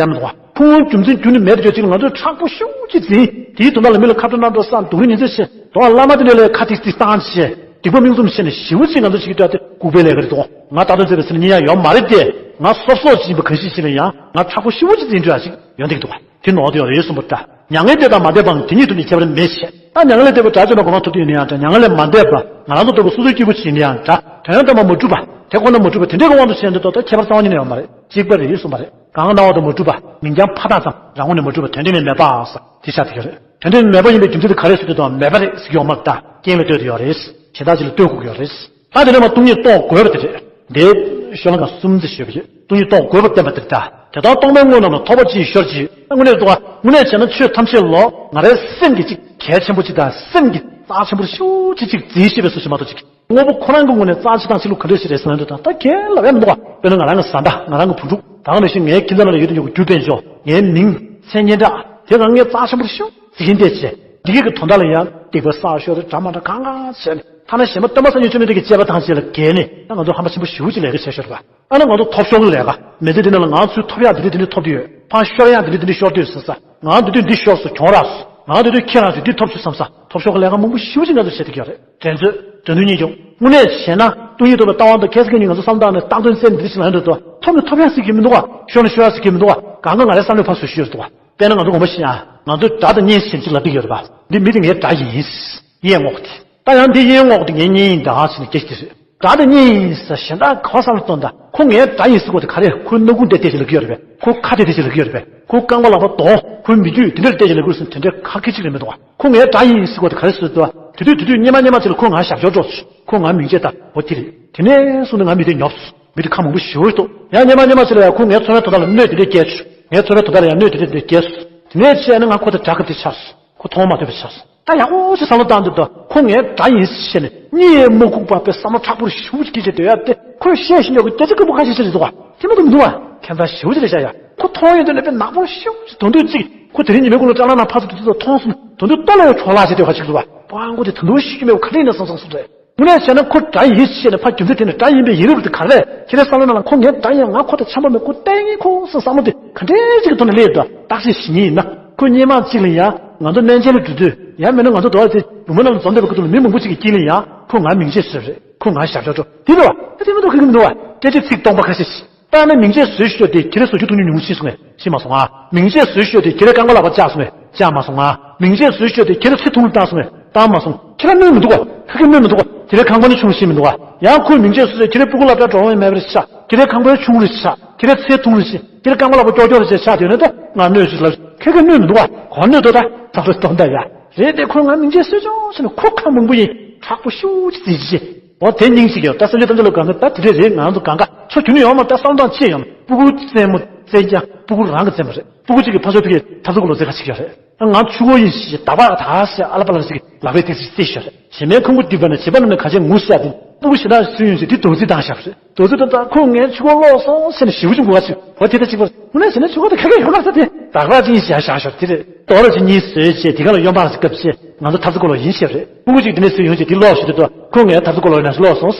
ཁུངས་རྒྱུ་མཚན་རྒྱུ་ནི་མེད་དུ་བྱས་ཅིག་ལ་ང་ཚོས་མཁྲེགས་པོ་ཤུགས་ཀྱིས་འཛིན། དེའི་དོན་དག་ལ་མི་ལ་ཁ་བྲལ་རྣམ་གྲོལ་བསམ། སྡུག་བསྔལ་ཉེན་ཚབས་ཆེ། དོ་བ་བླ་མ་དེ་འདྲ་ལས་ཁ་ཏིག་ཏིག་བཏང་བྱས། སྡིག་པ་མིག་བཙུམ་བྱས་ནས་ཞེ་པོ་ཅིག་ང་ཚོ་བྱེད་ཀྱི་འདུག་ཨ། དེ་ལྐུགས་པའི་ལས་ཀ་རེད་འདུག་ང་ད་དུང་བྱས་པའི་ཟེར་ན་ཉན་ཡ་ཡོད་མ་རེད་དེ། ང་སོབ་སོབ་ཅིག་ཡིན་པ་གང་ཞིག་ཅིག་ལ་ཡང་ང་མཁྲེགས་པོ་ཤུགས་ཅིག་འཛིན་འགྲོ་ཡ་ཅིག་ཡོང་བསྡད་ཀྱི་འདུག་ཨ། དེ་ནོར་དེ་ཡོད་རེད་གསུངས་པ་འདྲ། མྱ་ངན་འདས་དང་མ་འདས་པའང་དེ་ཉིད་དུ་ནི་ཁྱད་པར་མེད་ཅེས། ད་མྱ་ངན་ལས་འདས་པའི་དགྲ་བཅོམ་པའི་གོ་འཕང་ཐོབ་རྒྱུ་ཡིན་ན་ཡང་འདྲ། མྱ་ངན་ལས་མ་འདས་པ་ང་རང་ཚོ་ལྟ་བུ་སོ་སོའི་སྐྱེས་བུ་ཅིག་ཡིན་ན་ཡང་འདྲ། དོན་དམ་པར་མ་གྲུབ་པ། དེ་ཁོ་ན་མ་གྲུབ་པ་དེ་འདྲའི་གི་དབང་དུ་བྱས་ན་འདི་ཐོག་ཏུ་ཁྱད་པར་རྩ་བ་ཉིད་ནས་ཡོད་མ་རེད། གཅིག་པ་རེད་གསུངས་པ་རེད། གང་སྣང་བ་དང་མ་གྲུབ་པ། མིང་རྐྱང་ཕ་དང་ཙམ་རང་ངོས་ནས་མ་གྲུབ་པ་དོན་འབྲས་མེད་པ་ཟེར་དེ་ཆགས་ཀྱི་ཡོད་རེད། དོན་འབྲས་མེད་པ་ཡིན་པའི་རྒྱུ་མཚན་དེ་ག་རེ་ཟེར་དུས་དང་མེད་པ་རེད་ཟེར་གྱི་ཡོད་མ་རེད། ད་རྐྱེན་ལ་ལྟོས་དེ་ཡོད་རེད། གཞན་དག་ཅིག་ལ་ལྟོས་དགོས་ཀྱི་ཡོད་རེད། ད་དེ་ནས་མ་སྟོང་ཉིད་རྟོགས་དགོས་པ་དེ་རེད། འདི་ཤོ་ལོ་ཀ་གསུམ་ཙམ་ཞུས་པ་ཡོད། སྟོང་ཉིད་རྟོགས་དགོས་པར་བསྟན་པ་དེ་རེད། ད་དེ་ལྟར་རྟོག་མེད་དངོས་རྣམས་ལ། ཐོགས་པ་ཅི་ཡིས་ཤོར་གྱིས། དངོས་གནས་འདུག་ག་དངོས་གནས་བྱས་ན་ཆོས་ཐམས་ཅད་ལོ་ང་རའི་སེམས་ཀྱི་ཅིག་གལ་ཆེན་པོ་ཅིག་དང་སེམས་ཀྱི་རྩ་ཆེན་པོ་ཤུགས་ཅིག་ཅིག་འཛིན་ཤེས་པའི་བཟོ་ཞིག་མ་གཏོགས་ཅིག་དངོས་པོ་ཁོ་རང་གི་ངོས་ནས་རྩ་ཆེ་དང་ཆེ་ལུགས་ག་འདྲས་ཤིག་རེད་ཟེར་ན་འདི་དང་ད་གལ་ལ་བས་མི་འདུག་ག་དཔེར་ན་ང་རང་གི་བཟའ་ཟླ། ང་རང་གི་བུ་ཕྲུག་ད་ག་ནང་བཞིན་ངའི་ཁྱིམ་ཚང་ནང་ལ་ཡོད་དུ་ཡོད་རྒྱུ་དཔལ་འབྱོར། ངའི་མིང་། མཚན་སྙན་གྲགས། དེ་གང་ངའི་རྩ་ཆེན་པོར་ཤོག་ཟེར་གྱིན་བསྡད་བྱས། འདི་གས་ཀྱི་དོན་དག་ལ་ཡང་སྡིག་པ་བསགས་ཤོར་རེད། འདྲ་མ་འདྲ་གང་གང་བྱས་ནས་ཐ་ན་གཞན་པ་སྟོན་པ་སངས་རྒྱས་བཅོམ་ལྡན་འདས་ཀྱི་སྤྱད་པ་ཐམས་ཅད་ལ་འགལ་ནས་ད་ང་ཚོ་ཧམ་པ་ཆེན་པོ་ཞེ་པོ་ཅིག་ལས་ཀ་བྱས་ཤོར་བ། ཨ་ན་ང་ཚོ་ཐོབ་ཤོར་གྱི་ལས་ཀ་མི་ཚེ་འདི་ནང་ལ་ང་ཚོས་ཐོབ་ཡག་འདི་འདྲ་འདི་འདྲ་ཐོབ་ཀྱི་ཡོད། ཕར་ཤོར་ཡག་འདི་འདྲ་འདི་འདྲ་ཤོར་འདུག་ཟེར་ས། ང་འདི་དུས་འདི་ཤོར་སོང་གྱོང་རག་སོང་། ང་འདི་དུས་ཁྱེད་རང་ཚོས་འདི་ཐོབ་བྱུང་བསམ་ས། ཐོབ་ཤོར་གྱི་ལས་ཀ་མང་པོ་ཞེ་པོ་ཅིག་ང་ཚོས་བྱེད་ཀྱི་ཡོད་རེད། དྲན་ཚོད། དྲན་འདུན་གཉིས་ཀྱང་དངོས་གནས་བྱས་ན་སྟོང་ཉིད་རྟོགས་པའི་ལྟ་བ་འདི་ཁ་སང་ཁ་ཉིན་ང་ཚོ་བསམ་བློ་བཏང་ནས་བཏང་དོན་བཙལ་ནས་འདི་ཞིག་ལ་ཡོང་དུས་ཐོབ་ནས་ཐོབ་ཡག་ཟེར་གྱི་མི་འདུག་ག་ཤོར་ནས་ཤོར་ཡག་ཟེར་གྱི་མི་འདུག་ག་གང་ག་ང་རའི་བསམ་བློའི་ཕར་ཚུར་ཤོར་འདུག་ག་དཔེར་ན་ང་ཚོ་དགོངས་པ་བཞེས་ཨ། ང་ཚོས་དགྲ་དང་གཉེན་ཟེར་ཅིག་ལབ་ཀྱི་ཡོད་རེད་པ། འདི་མི་དེ་ངའི་དགྲ་ཡིན། གཡས་ངོ་དེ། ད་ཡང་འདི་གཡས་ངོ་དེ་ངའི་གཉེན་ཡིན་ད་ཟེར་ནས་སྐད་ཆ་དེ་རེད། དགྲ་དང་གཉེན་ཡིན་ཟེར་གཞན་དག་ག་བ་བསམ་བློ་གཏོང་ད་ཁོ་ངའི་དགྲ་ཡིན་ཟེར་གོ་དེ་ག་རེ། ཁོའི་སྣ་ཁུང་དེ་བལྟས་ཤིག་ལབ་ཀྱི་ཡོད་རེད་པས། ཁོའི་ཁ་དེ་བལྟས་ཤིག་ལབ་ཀྱི་ཡོད་རེད་པས། ཁོའི་རྐང་པ་ལག་པ་རྡོ། ཁོའི་མིག་ཆུ་དེ་འདྲར་བལྟས་ཤིག་ལབ་དགོས་ཟེར་དེ་འདྲའི་ཁག་ཁེ་ཅིག་རེད་མི་འདུག་ག་ཁོ་ངའི་དགྲ་ཡིན་ཟེར་གོ་དེ་ག་རེ་ཟེར་དུས་དེ་དུས་དེ་དུས་སྙེ་མ་སྙེ་མ་ཅིག་ལ་ཁོ་ང་ཞབས་ཞུར་འགྲོ། ཁོ་ང་མིང་ཆད་ད་འོ་དེ་རེད། དེ་ནས་བཟུང་ནས་ང་མི་དེ་ཉོབ་སོང་། མི་དེ་ཁ་མང་པོ་ཞེ་པོ་ཞིག་འདུག་ཡང་སྙེ་མ་སྙེ་མ་ཅིག་ལ་ཡང་ཁོ་ངའི་ཚོར་བའི་དོན་དག་ལ་གནོད་དེ་འདྲས་བསྐྱལ་བྱུང་། ངའི་ཚོར་བའི་དོན་དག་ལ་ཡང་གནོད་དེ་འདྲས་དེ་འདྲས་བསྐྱལ་སོང་། དེ་ནས་བྱས་ན་ང་ཁོ་དང་དགྲ་སྐབས་དེ་ཆགས་སོང་། ཁོ་མཐོང་མ་ཐུབ་པ་ཆགས་སོང་། ད་ཡག་པོ་ཞིག་བསམ་བློ་བཏང་དུས་ད་ཁོ་ངའི་དགྲ་ཡིན་ཟེར་བཤད་ནས་གཉིད་མ་ཁུག་པ་དཔེ་བསམ་བློ་མཁྲེགས་པོ་ཞེ་པོ་ཅིག་སྐྱེས་བྱས་སྡོད་ཡ་དེ་ཁོས་བཤད་བཞིན་ཡོད་གི་སྐད་ཆ་དཀར་པོ་ཁ་ཤས་ཤིག་རེད་འདུག་ག་དེ་མ་གཏོགས་མི་འདུག་ག་ཁྱད་མཚར་ཞེ་པོ་ཅིག་རེད་ཤག་ཡ། ཁོ་མཐོང་ཡོང་དུས་ནས་དཔེ་ནག་པོ་ཞེ་པོ་ཅིག་དོན་དུ་ཅིག་ཁོ་དེ་རིང་ཉི་མའི་གུང་ལ་སྐྲ་ལག་ནང་ཕར་ཚུར་དུས་ཚོད་མཐོང་སོང་། དོན་དུ་ལྟོ་ལ་ཡང་འཕྲོ་བརླག་བྱས་སྡོད་ཁ་ཅིག་འདུག་ག་པ་མགོ་དེ་ད་དུང་ཤི་རྒྱུ་མེད་པ་ག་འདྲ་ཡིན་ན་བསམ་བསམ་སོང་རེད། དངོས་གནས་བྱས་ན་ཁོ་དགྲ་ཡིན་ཞེས་ནས་ཕར་རྒྱུ་མཚན་དེ་ནི་དགྲ་ཡིན་པའི་ཡིན་རུབ་དེ་ག་རེ་རེད། ཁྱེད་རའི་བསམ་བློ་ནང་ལ་ཁོ་ངའི་དགྲ་ཡིན། ང་ཁོ་དང་འཆམ་པ་མེད། ཁོ་བསྟེན་ངེས། ཁོ་བསམ་བསམ་བློ་དེ་ག་འདྲའི་ཅིག་གི་ཐོག་ནས་སླེབས་ཡོད་དོ། བརྟག་དཔྱད་ཞིབ་ངེས་ཡིན་ན། ཁོ་སྔོན་མ་གཅིག་ལ་ཡང་ང་ཚོ་སྨན་ཆེན་ལ་འགྲོ་དུས་ཡང་མིན་ན་ང་ཚོ་དོ་བ་དེ་ལུང་པ་ནང་ལ་འཛོམས་བསྡད་པའི་ཁ་ཐུག་ལ་མི་མང་པོ་ཅིག་གི་དཀྱིལ་ལ་ཡང་ཁོ་ང་མིང་ཆད་བཟོས་རེད། ཁོ་ང་ཞབས་བྲོ་འགྲོ་དེ་རེད་བ། ད་དེ་མི་འདུག་ཁ་གི་མི་འདུག་བ། སྐད་ཆ་ཚིག་སྟོང་པ་ཁ་ཤས་ཤིག་ད་ནི་མིང་ཆད་བཟོས་ཤོག་དེ་ཁྱེད་རང་བཟོ་རྒྱུ་འཐུང་རྒྱུ་ཉུང་ཤེས་སོང་ངས་ཤེས་མ་སོང་ང་། མིང་ཆད་བཟོས་ཤོག་དེ་ཁྱེད་རང་རྐང་པ་ལག་པ་བཅག་སོང་ངས་བཅག་མ་སོང་ང་། མིང་ཆད་བཟོས་ཤོག་དེ་ཁྱེད་རང་ཚེ་ཐུང་རུ་བཏང་སོང་ངས་བཏང་མ་སོང་། ཁྱེད་རང་གནོད་མི་འདུག་ག་ཁ་གི་གནོད་མི་འདུག་ག་ཁྱེད་རང་ཁང་པ་ནི་ཆུང་ཤེས་མི་འདུག་ག་ཡང་ཁོས་མིང་ཆད་བཟོས་ཁྱེད་རང་སྤུ་གུ་སློབ་གྲྭ་འགྲོ་འོང་མེད་པ་རེད་ཤག་ཁྱེད་རང་ཁང་པ་ཆུང་རེད་ཤག་ཁྱེད་རང་ཚེ་ཐུང་རེད་ཤག་ཁྱེད་རང་རྐང་པ་ལག་པ་ཀྱོག་ཀྱོག་རེད་ཤག་ཆགས་དེ་ནས་ད་ང་གནོད་ཅིག་ལབ། ཁ་གི་གནོད་མི་འདུག་ག་ག་གནོད་དོ། ད་ད་རེ་སྟོན་ད་ཡ་རེད་དེ། ཁོས་ང་མིང་ཆད་བཟོས་ཆོག་ཟེར་ནས་ཁོ་ཁ་མང་པོ་ཡིན། དྲག་པོ་ཤུགས་ཅིག་རྩིས་ཅི། འོ་དེ་སྙིང་ཞིག་ཡོད། ད་སེམས་ཅན་ཐམས་ཅད་ལ་དགའ་མཁན་ད་དེ་འདྲས་རེད། ང་རང་ཚོ་གང་ག་ཆོ་རྒྱུ་ནི་ཡོང་མ། ད་བསམ་སྟངས་ཅི་ཡོང་། སྤུ་གུ་བཙན་མོ་བཙན་རྐྱང་སྤུ་གུ་རང་གི་བཙན་པོ་རེད། སྤུ་གུ་གཅིག་གིས་ཕ་ཚོ་ཕ་གིར་ཐབ་ཚང་སྐོར་ལ་རྩེད་ག་ཅིག་ཡོད་རེད། ང་ཆུ་བོ་ཡིན་ཞེས་ད་བར་ད་ཞེས་ཨ་ལ་པ་ལ་ཞིག་ལག་པས་དེ་ཅིག་རྩེད་ཤོར་རེད། བྱེ་མའི་ཁུང་བུ་རྡིབ་པ་ནས་བྱེ་མ་རྣམས་ནས་ག་ཆེན་ངུ་ཤ་དེ་སྤུ་གུ་ཞེ་དྲག་སུན་ཡོང་ཞིག་དེ་རྡོག་རྫིས་བཏང་ཤག་རེད། རྡོག་རྫིས་བཏང་ད་ཁོ་ངའི་ཆུ་བོ་ལོག་སོང་ཟེར་ནས་ཞེ་པོ་ཅིག་ངུ་ག་ཅིག་འོ་དེ་ད་གཅིག་པ་རེད། དངོས་གནས་བྱས་ན་ཆུ་བོ་ད་ག་གེ་ཡོང་ག་ས་དེ་ད་ག་ཅིག་ཡིན་ཞེས་བཞག་ཤོར་དེ་རེད། དོ་ར་ཅིག་གཉིས་བཟོས་བྱས་དེ་ག་ལ་གཡོན་པ་ལ་སྐབས་བྱས། ང་ཚོ་ཐབ་ཚང་སྐོར་ལ་ཡིན་ཞེས་རེད། སྤུ་གུ་གཅིག་དེ་ནས་སུ་ཡོང་ཞེས་དེ་ལོག་ཞུས་དུས་ད་ཁོ་ངའི་ཐབ་ཚང་སྐོར་ལ་ཡིན་ན་ལོག་སོང་།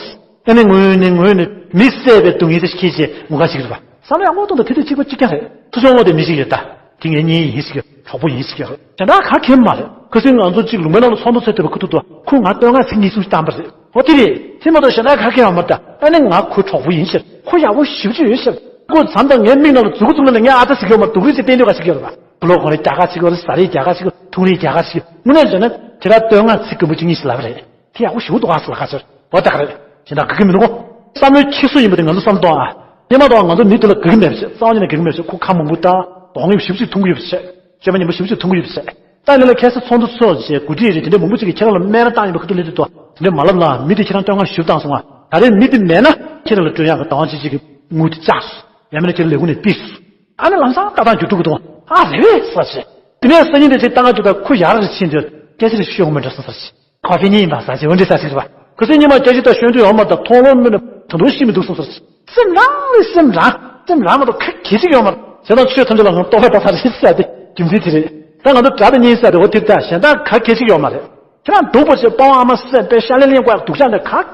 ཨ་ནི་ངུས་ནས་ངུས་ནས་མི་བསད་པའི་སྡུག་བསྔལ་དེ་ཤེས་བྱས་ངུ་ག་ཞིག་རེད་པ། བསམ་བློ་ཡག་པོ་གཏོང་དང་དེ་དུས་གཅིག་པ་གཅིག་རྐྱང་རེད། ཐུགས་སྦྱོང་བློ་དེ་མི་ཞིག་ཡོད་ད། དེ་ངའི་གཉེན་ཡིན་ཞིག་ཡོད། གྲོགས་པོ་ཡིན་ཞིག་ཡོད་རེད། དེ་འདྲ་ག་གེ་མ་རེད། ཁ་སང་ང་ཚོ་གཅིག་ལུང་པའི་ནང་ལ་ཚོགས་འདུ་ཚོགས་དུས་ཁོ་ཐུག་ཏུ་ཁོ་ང་བསྟོད་བསྔགས་ཚིག་གཉིས་གསུམ་བཏང་པ་རེད། ཨོ་དེ་རེད། དེ་མ་གཏོགས་གཞན་དག་ག་གེ་ཡང་མ་རེད་ད། ཨ་ནི་ང་ཁོའི་གྲོགས་པོ་ཡིན་ཞེས་ཁོ་ཡག་པོ་ཞེ་པོ་ཅིག་ཡོད་ཞེས། ཁོ་མཚམས་དང་ངའི་མིག་ནང་ལ་མཛུ་གུ་བཙུགས་ན་ངས་ཨ་ཙི་ཟེར་གྱི་ཡོད་མ་རེད། སྡུག་རུས་ཅིག་བསྟན་འདོད་ག་ཞིག་ཡོད་རེད་པ། བུ་ལོ་གོང་རེ་རྒྱག་ག་ཅིག་ཡོད་རེད། ཟ་རེས་རྒྱག་ག་ཅིག་ཡོད། འཐུང་རེས་རྒྱག་ག་ཅིག་ཡོད། དངོས་གནས་བྱས་ན་ཁྱེད་རང་བསྟོད་བསྔགས་ཚིག་དཀོན་པོ་གཅིག་གཉིས་ཤིག་ལབ་པ་རེད། དེ་ཡག་པོ་ཞེ་པོ་འདུག་ཨ་ཟེར་ལ་ཁ་ཟེར། འོ་ད་ག་རེད། གཞན་དག་ག་གེ་མི་འདུག་གོ། བསམ་བློའི་འཁྱེར་སོ་ཡིན་པ་དེ་ང་ཚོ་བསམ་གཏོང་ཨ། སྙེ་མ་དང་ང་ཚོ་མི་དེ་ལ་དགའ་གི་མེད་པ་བྱས། རྩ་བ་ཉིད་ནས་དགའ་གི་མེད་པ་བྱས། ཁོ་ཁ་མང་པོ་དང་གདོང་ཡོད་ཞིབ་ཅིག་མཐོང་གི་ཡོད་པ་བྱས། སྤྱོད་པ་ཉམས་པོ་ཞིབ་ཅིག་མཐོང་གི་ཡོད་པ་བྱས། ད་ཡིན་ན་ལ་ཁ་སང་ཚོགས་འདུ་ཚོགས་བྱས་གོ་སྒྲིག་རེད། དེ་འདྲ་མང་པོ་ཅིག་གིས་ཁྱེད་རང་ལ་སྨད་ར་བཏང་ཡོད་པ་ཁ་ཐུག་ལས་དུས་ཏོ། དེ་འདྲ་མ་ལབ་ལ། མི་དེ་ཁྱེད་རང་བསྟོད་བསྔགས་ཞུ་བཏང་སོང་ང་། ད་རེས་མི་དེ་མེད་ན་ཁྱེད་རང་ལ་སྤྲོད་ཡག་གི་བདག་དབང་ཅིག་ཅིག་གི་དངུལ་དེ་བཅག་སོང་། ཡང་མིན་ན་ཁྱེད་རང་ལས་ཁུངས་ནས་ཕུད་སོང་། ཨ་ནི་ལམ་སང་ལྟ་སྟངས་འགྱུར་ཐུབ་གི་འདུག་ཨ་རེད་བས་ཟེར་བྱས། དེ་ནས་སང་ཉིན་དེ་ཅིག་ལྟ་སྟངས་འགྱུར་ད་ཁོ་ཡར་རེ་ཕྱིན་དུས་སྐད་ཆ་རེ་ཤོད་དགོས་མེད་འགྲོ་སོང་ཟེར་བྱས། ཁོ་ཕི་ཉིན་ཡིན་པ་ཟ་ཅིག་འོན་ཏེ་ཟ་ཅིག་རེད་པ། ཁོ་སང་ཉིན་མ་སྐད་ཆ་ད་ཤོད་འདོད་ཡོད་མ་རེད། ད་མཐོང་ལོང་མིན་ན་ད་དུང་ཤི་མི་འདུག་སོང་ཟེར། སེམས་རང་རེད། སེམས་རང་། སེམས་རང་མ་གཏོགས་ཁ་གལ་ཅིག་ཡོད་མ་རེད། བྱས་ཙང་ཆོས་ཐམས་ཅད་ལ་ང་རྟོགས་པ་ལྟ་ས་རེད་ཟེར་ཏེ་རྒྱུ་མཚན་དེ་རེད། ད་ང་ཚོ་དགྲ་དང་གཉེན་ཟེར་ཏེ་འོ་དེ་ལྟ་གཞན་དག་ག་གལ་ཅིག་ཡོད་མ་རེད། ཁྱེད་རང་སྡུག་པོ་བྱས་སྤོང་བ་མ་སེམས་པའི་ཤ་ལེ་ལེ་བཀོད་སྡུག་ཅག་འདི་ག་གལ་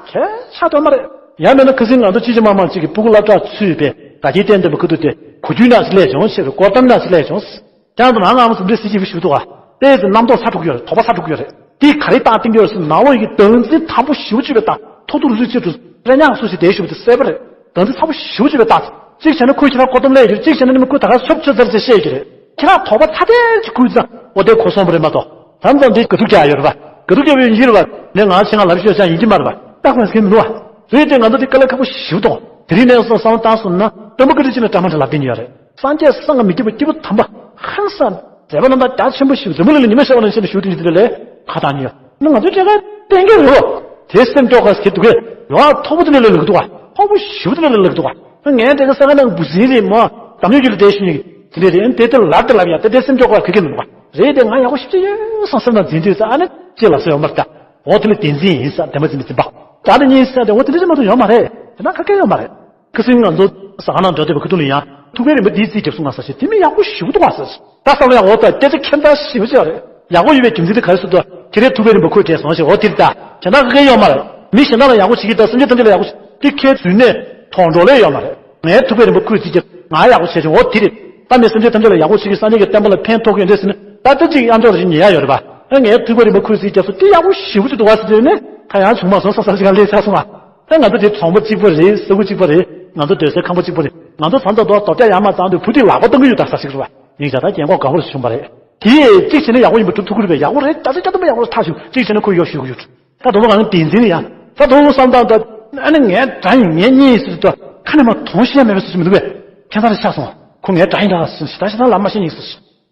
ཆགས་དོན་མ་རེད། ཡང་མིན་ན་ཁ་སང་ང་ཚོ་ཅི་ཅི་མ་མ་ཅིག་གི་སྤུ་གུ་སློབ་གྲྭ་ཚུད་པའི་ད་ཀྱི་བསྟན་དོན་པ་ཁུ་ཐུག་དེ་གོ་རྒྱུ་ན་ཞིག་ལས་བྱུང་ཞེས་པའི་སྐོར་གཏམ་ན་ཞིག་ལས་བྱུང་། ཀྱང་དུ་རང་ངམ་སུ་འདྲེ་སྲིད་ཀྱི་ཞུ་ཐུག་བ། ཏོག་ཙམ་རྣམ་རྟོག་ཚ་དྲུག་ཡོད་རེད། དོགས་པ་ཚ་དྲུག་ཡོད་རེད། དེ་ག་རེ་བཏང་བསྟན་གྱི་ཡོད་ཟེར་ན་ནང་ལོགས་ཡི་གི་བདག་འཛིན་དམ་པོ་ཞེ་པོ་ཅིག་ཡོད་པའི་ད་ཐོག་ཐུག་རུ་རུ་ཅིག་ཏུ་རེ་ཉག་སུ་ཞིག་དེ་ཞུ་བ་དེ་གསལ་པོ་རེད། བདག་འཛིན་ཚ་པོ་ཞེ་པོ་ཅིག་ཡོད་པའི་ད། གཅིག་བྱས་ན་ཁོས་ཁྱེད་རང་ཁོ་གཏམ་ལས་ཡོད། གཅིག་བྱས་ན་ནི་ཁོས་ད་ག་ཆོབ་ཆོབ་ཚར་ཅེས་བཤད་ཀྱི་རེད། ཁྱེད་རང་དོགས་པ་ཚ་ཐལ་ཅིག་ཁུར་ཙང་འོ་དེ་གོ་སོང་བ་རེད་མ་གཏོགས། ད་ཙམ་དེ་དགའ་སྡུག་རྒྱག་ཡོད་རེད་པ། དགའ་སྡུག་རྒྱག་པའི་ཡིན་རེད་པ། ནས་ང་ཆེ་ང་ལབ་ཤོད་ཅང་ཡིན་གྱི་མ་རེད་པ། ཏག་པ་ཟེར་མི་འདུག་བ། རེད་དེ་ང་ཚོ་དེ་དཀའ་ལས་ཁག་པོ་ཞེ་པོ་གཏོང་། དེ་རིང་ནས་བཟུང་བསམ་བློ་བཏང་སོང་ན་སྟོན་པ་བཀའ་དྲིན་ཅན་ལ་བཀྲ་མ་བཀྲ་ལབ་བསྡད་ཡོད་རེད། སངས་རྒྱས་སངས་ང་མི་སྐྱིད་པ་སྐྱིད་པ་དམ་པ་ཧང་སང་། མཛད་པ་རྣམ་དག་རྒྱ་ཆེན་པོ་ཞིག་འཛམ་བུ་གླིང་ལ་ཉི་མ་ཤར་བ་ནང་བཞིན་དུ་བཞུགས་དེ་ཡིན་དེ་ལས་ཁ་བཏང་ཉོས་ན་ང་ཚོའི་འབྲེལ་བ་གཏན་འཁེལ་རེད་བ། དེ་སེམས་སྐྱོ་ག་ཟེར་འདུག་གས། ཡོང་ཐོག་པོ་དེ་ལས་ལོས་ལོས་འདུག་བ། ཐོག་པོ་ཞུ་དེ་ལས་ལོས་ལོས་འདུག་བ། ངའི་འབྲེལ་ག་ས་ག་ནང་འབུ་ཟིན་རེད་མོ། དམ་ཉོ་རྒྱུ་ལ་བསྡད་ཤི་ཉིག་དེ་འདྲས་རེད། དེ་དེ་ལབ་དེ་ལབ་ཡ་དེ་དེ་སེམས་སྐྱོ་ག་ག་གེ་མི་འདུག་བ། རེད་དེ་ང་ཡག་པོ་ཞིབ་ཅིག་ཡོད་སང་སེམས་དང་འཛིན་དུས་ས་ཨ་ནི་ཅེས་ལ་སོ་ཡོང་མར་ད། འོ་དེ་ལས་བདེན་འཛིན་ཡིན་ས་བདེན་པ་འཛིན་མི་འཛིན་པ། ད་དེ་གཉིས་ས་དེ་འོ་དེ་འདྲས་ཅིག་མ་གཏོགས་ཡོད་མ་རེད། དེ་ན་ག་གེ་ཡོད་མ་རེད། ཁ་སང་ང་ཚོ་ཟ་ཁང་ནང་འགྲོ་བསྡད་པའི་ཁ་ཐུག་ལ་ཡང་ཐུག་པའི་རིན་པོ་འདིའི་རྩིས་རྒྱབ་སོང་ང་ཟེར་ཞེས་དེ་མི་ཡག་པོ་ཞེ་པོ་འདུག་བ་ཟེར། ད་བསམ་བློ་ཡག་འོ་ད་སྐད་ཆ་ཁྱད་མཚར་ཞེ་པོ་ཅིག་རེད། ཡག་པོ་ཡོད་པའི་རྒྱུ་མཚན་དེ་ག་རེ་ཟེར་དུས་ཁྱེད་རའི་ཐུག་པའི་རིན་པོ་ཁོས་སྤྲད་སོང་ཞེས་འོ་དེར་ད་གཞན་དག་ག་གེ་ཡོད་མ་རེད། མི་གཞན་དག་ལ་ཡག་པོ་བྱེད་ཀྱི་ད་སེམས་ཅན་ཐམས་ཅད་ལ་ཡག་པོ་བྱེད་དེ་ཁའི་རྫུན་ནས་མཐོང་གྲོགས་ལས་ཡོད་མ་རེད། ངའི་ཐུག་པའི་རིན་པོ་ཁོས་རྩིས་རྒྱབ་ང་ཡག་པོ་བྱས་བྱུང་འོ་དེ་རེད། ད་མི་སེམས་ཅན་ཐམས་ཅད་ལ་ཡག་པོ་བྱེད་ཀྱི་སངས་རྒྱས་ཀྱི་བསྟན་པ་ལ་ཕན་ཐོགས་ཀྱི་ཡོད་འདྲ་ཟེར་ན་ད་ལྟ་ཅིག་ཨ་མཆོག་རེ་ཞིག་ཉན་ཡག་ཡོད་རེད་པ། ཨ་ངའི་ཐུག་པའི་རིན་པོ་ཁོས་རྩིས་རྒྱབ་སོང་དེ་ཡག་པོ་ཞེ་པོ་ཅིག་འདུག་བ་ཟེར་དུས་ནས་ད་ཡང་བྱུང་མ་སོང་བསམ་བསམ་ཞིག་ལ་སླེབས་ཚར་སོང་ང་། ད་ང་ཚོ་དེ་གྲོང་པ་གཅིག་པ་རེད། ས་ཁུལ་གཅིག་པ་རེད། ང་ཚོ་སྡོད་སའི་ཁང་པ་གཅིག་པ་རེད། ང་ཚོ་བཟའ་ཚང་དུ་དོ་རྒྱ་ཡར་མར་བཏང་དུས་བུ་དེ་ལག་པ་གཏོང་གི་ཡོད་ད་ས་ཞིག་རེད་བ། ཡིན་ཙང་ད་རྒན་གོག་དགའ་པོ་རེ་བྱུང་བ་རེད། དེ་གཅིག་བྱས་ན་ཡག་པོ་ཡིན་པ་སྒྲུབ་ཐུབ་ཀྱི་རེད་པས། ཡག་པོ་རེད། ད་ཆ་སྐྱ་དུ་མ་ཡག་པོ་རེད་ཐག་ཆོད། གཅིག་བྱས་ན་ཁོ་ཡོ་ཞུ་གི་ཡོད། ད་དུང་ང་བདེན་འཛིན་ཡ། ད་དུང་བསམ་སྟངས་ད་ཨ་ནི་ངའི་དགྲ་ཡིན་ངའི་གཉེན་ཡིན་ཟེར་དུས་ཁ་ནས་མ་མཐོང་ཤེས་ཡ་མེད་པའི་བཟོ་ཅིག་མི་འདུག་པས། ཁྱད་མཚར་རེ་ཆགས་སོང་། ཁོ་ངའི་དགྲ་ཡིན་ད་ཟེར་ཞེ་དྲག་ཞེ་དྲག་ལབ་མ་ཤེས་ཉིག་ཟེར།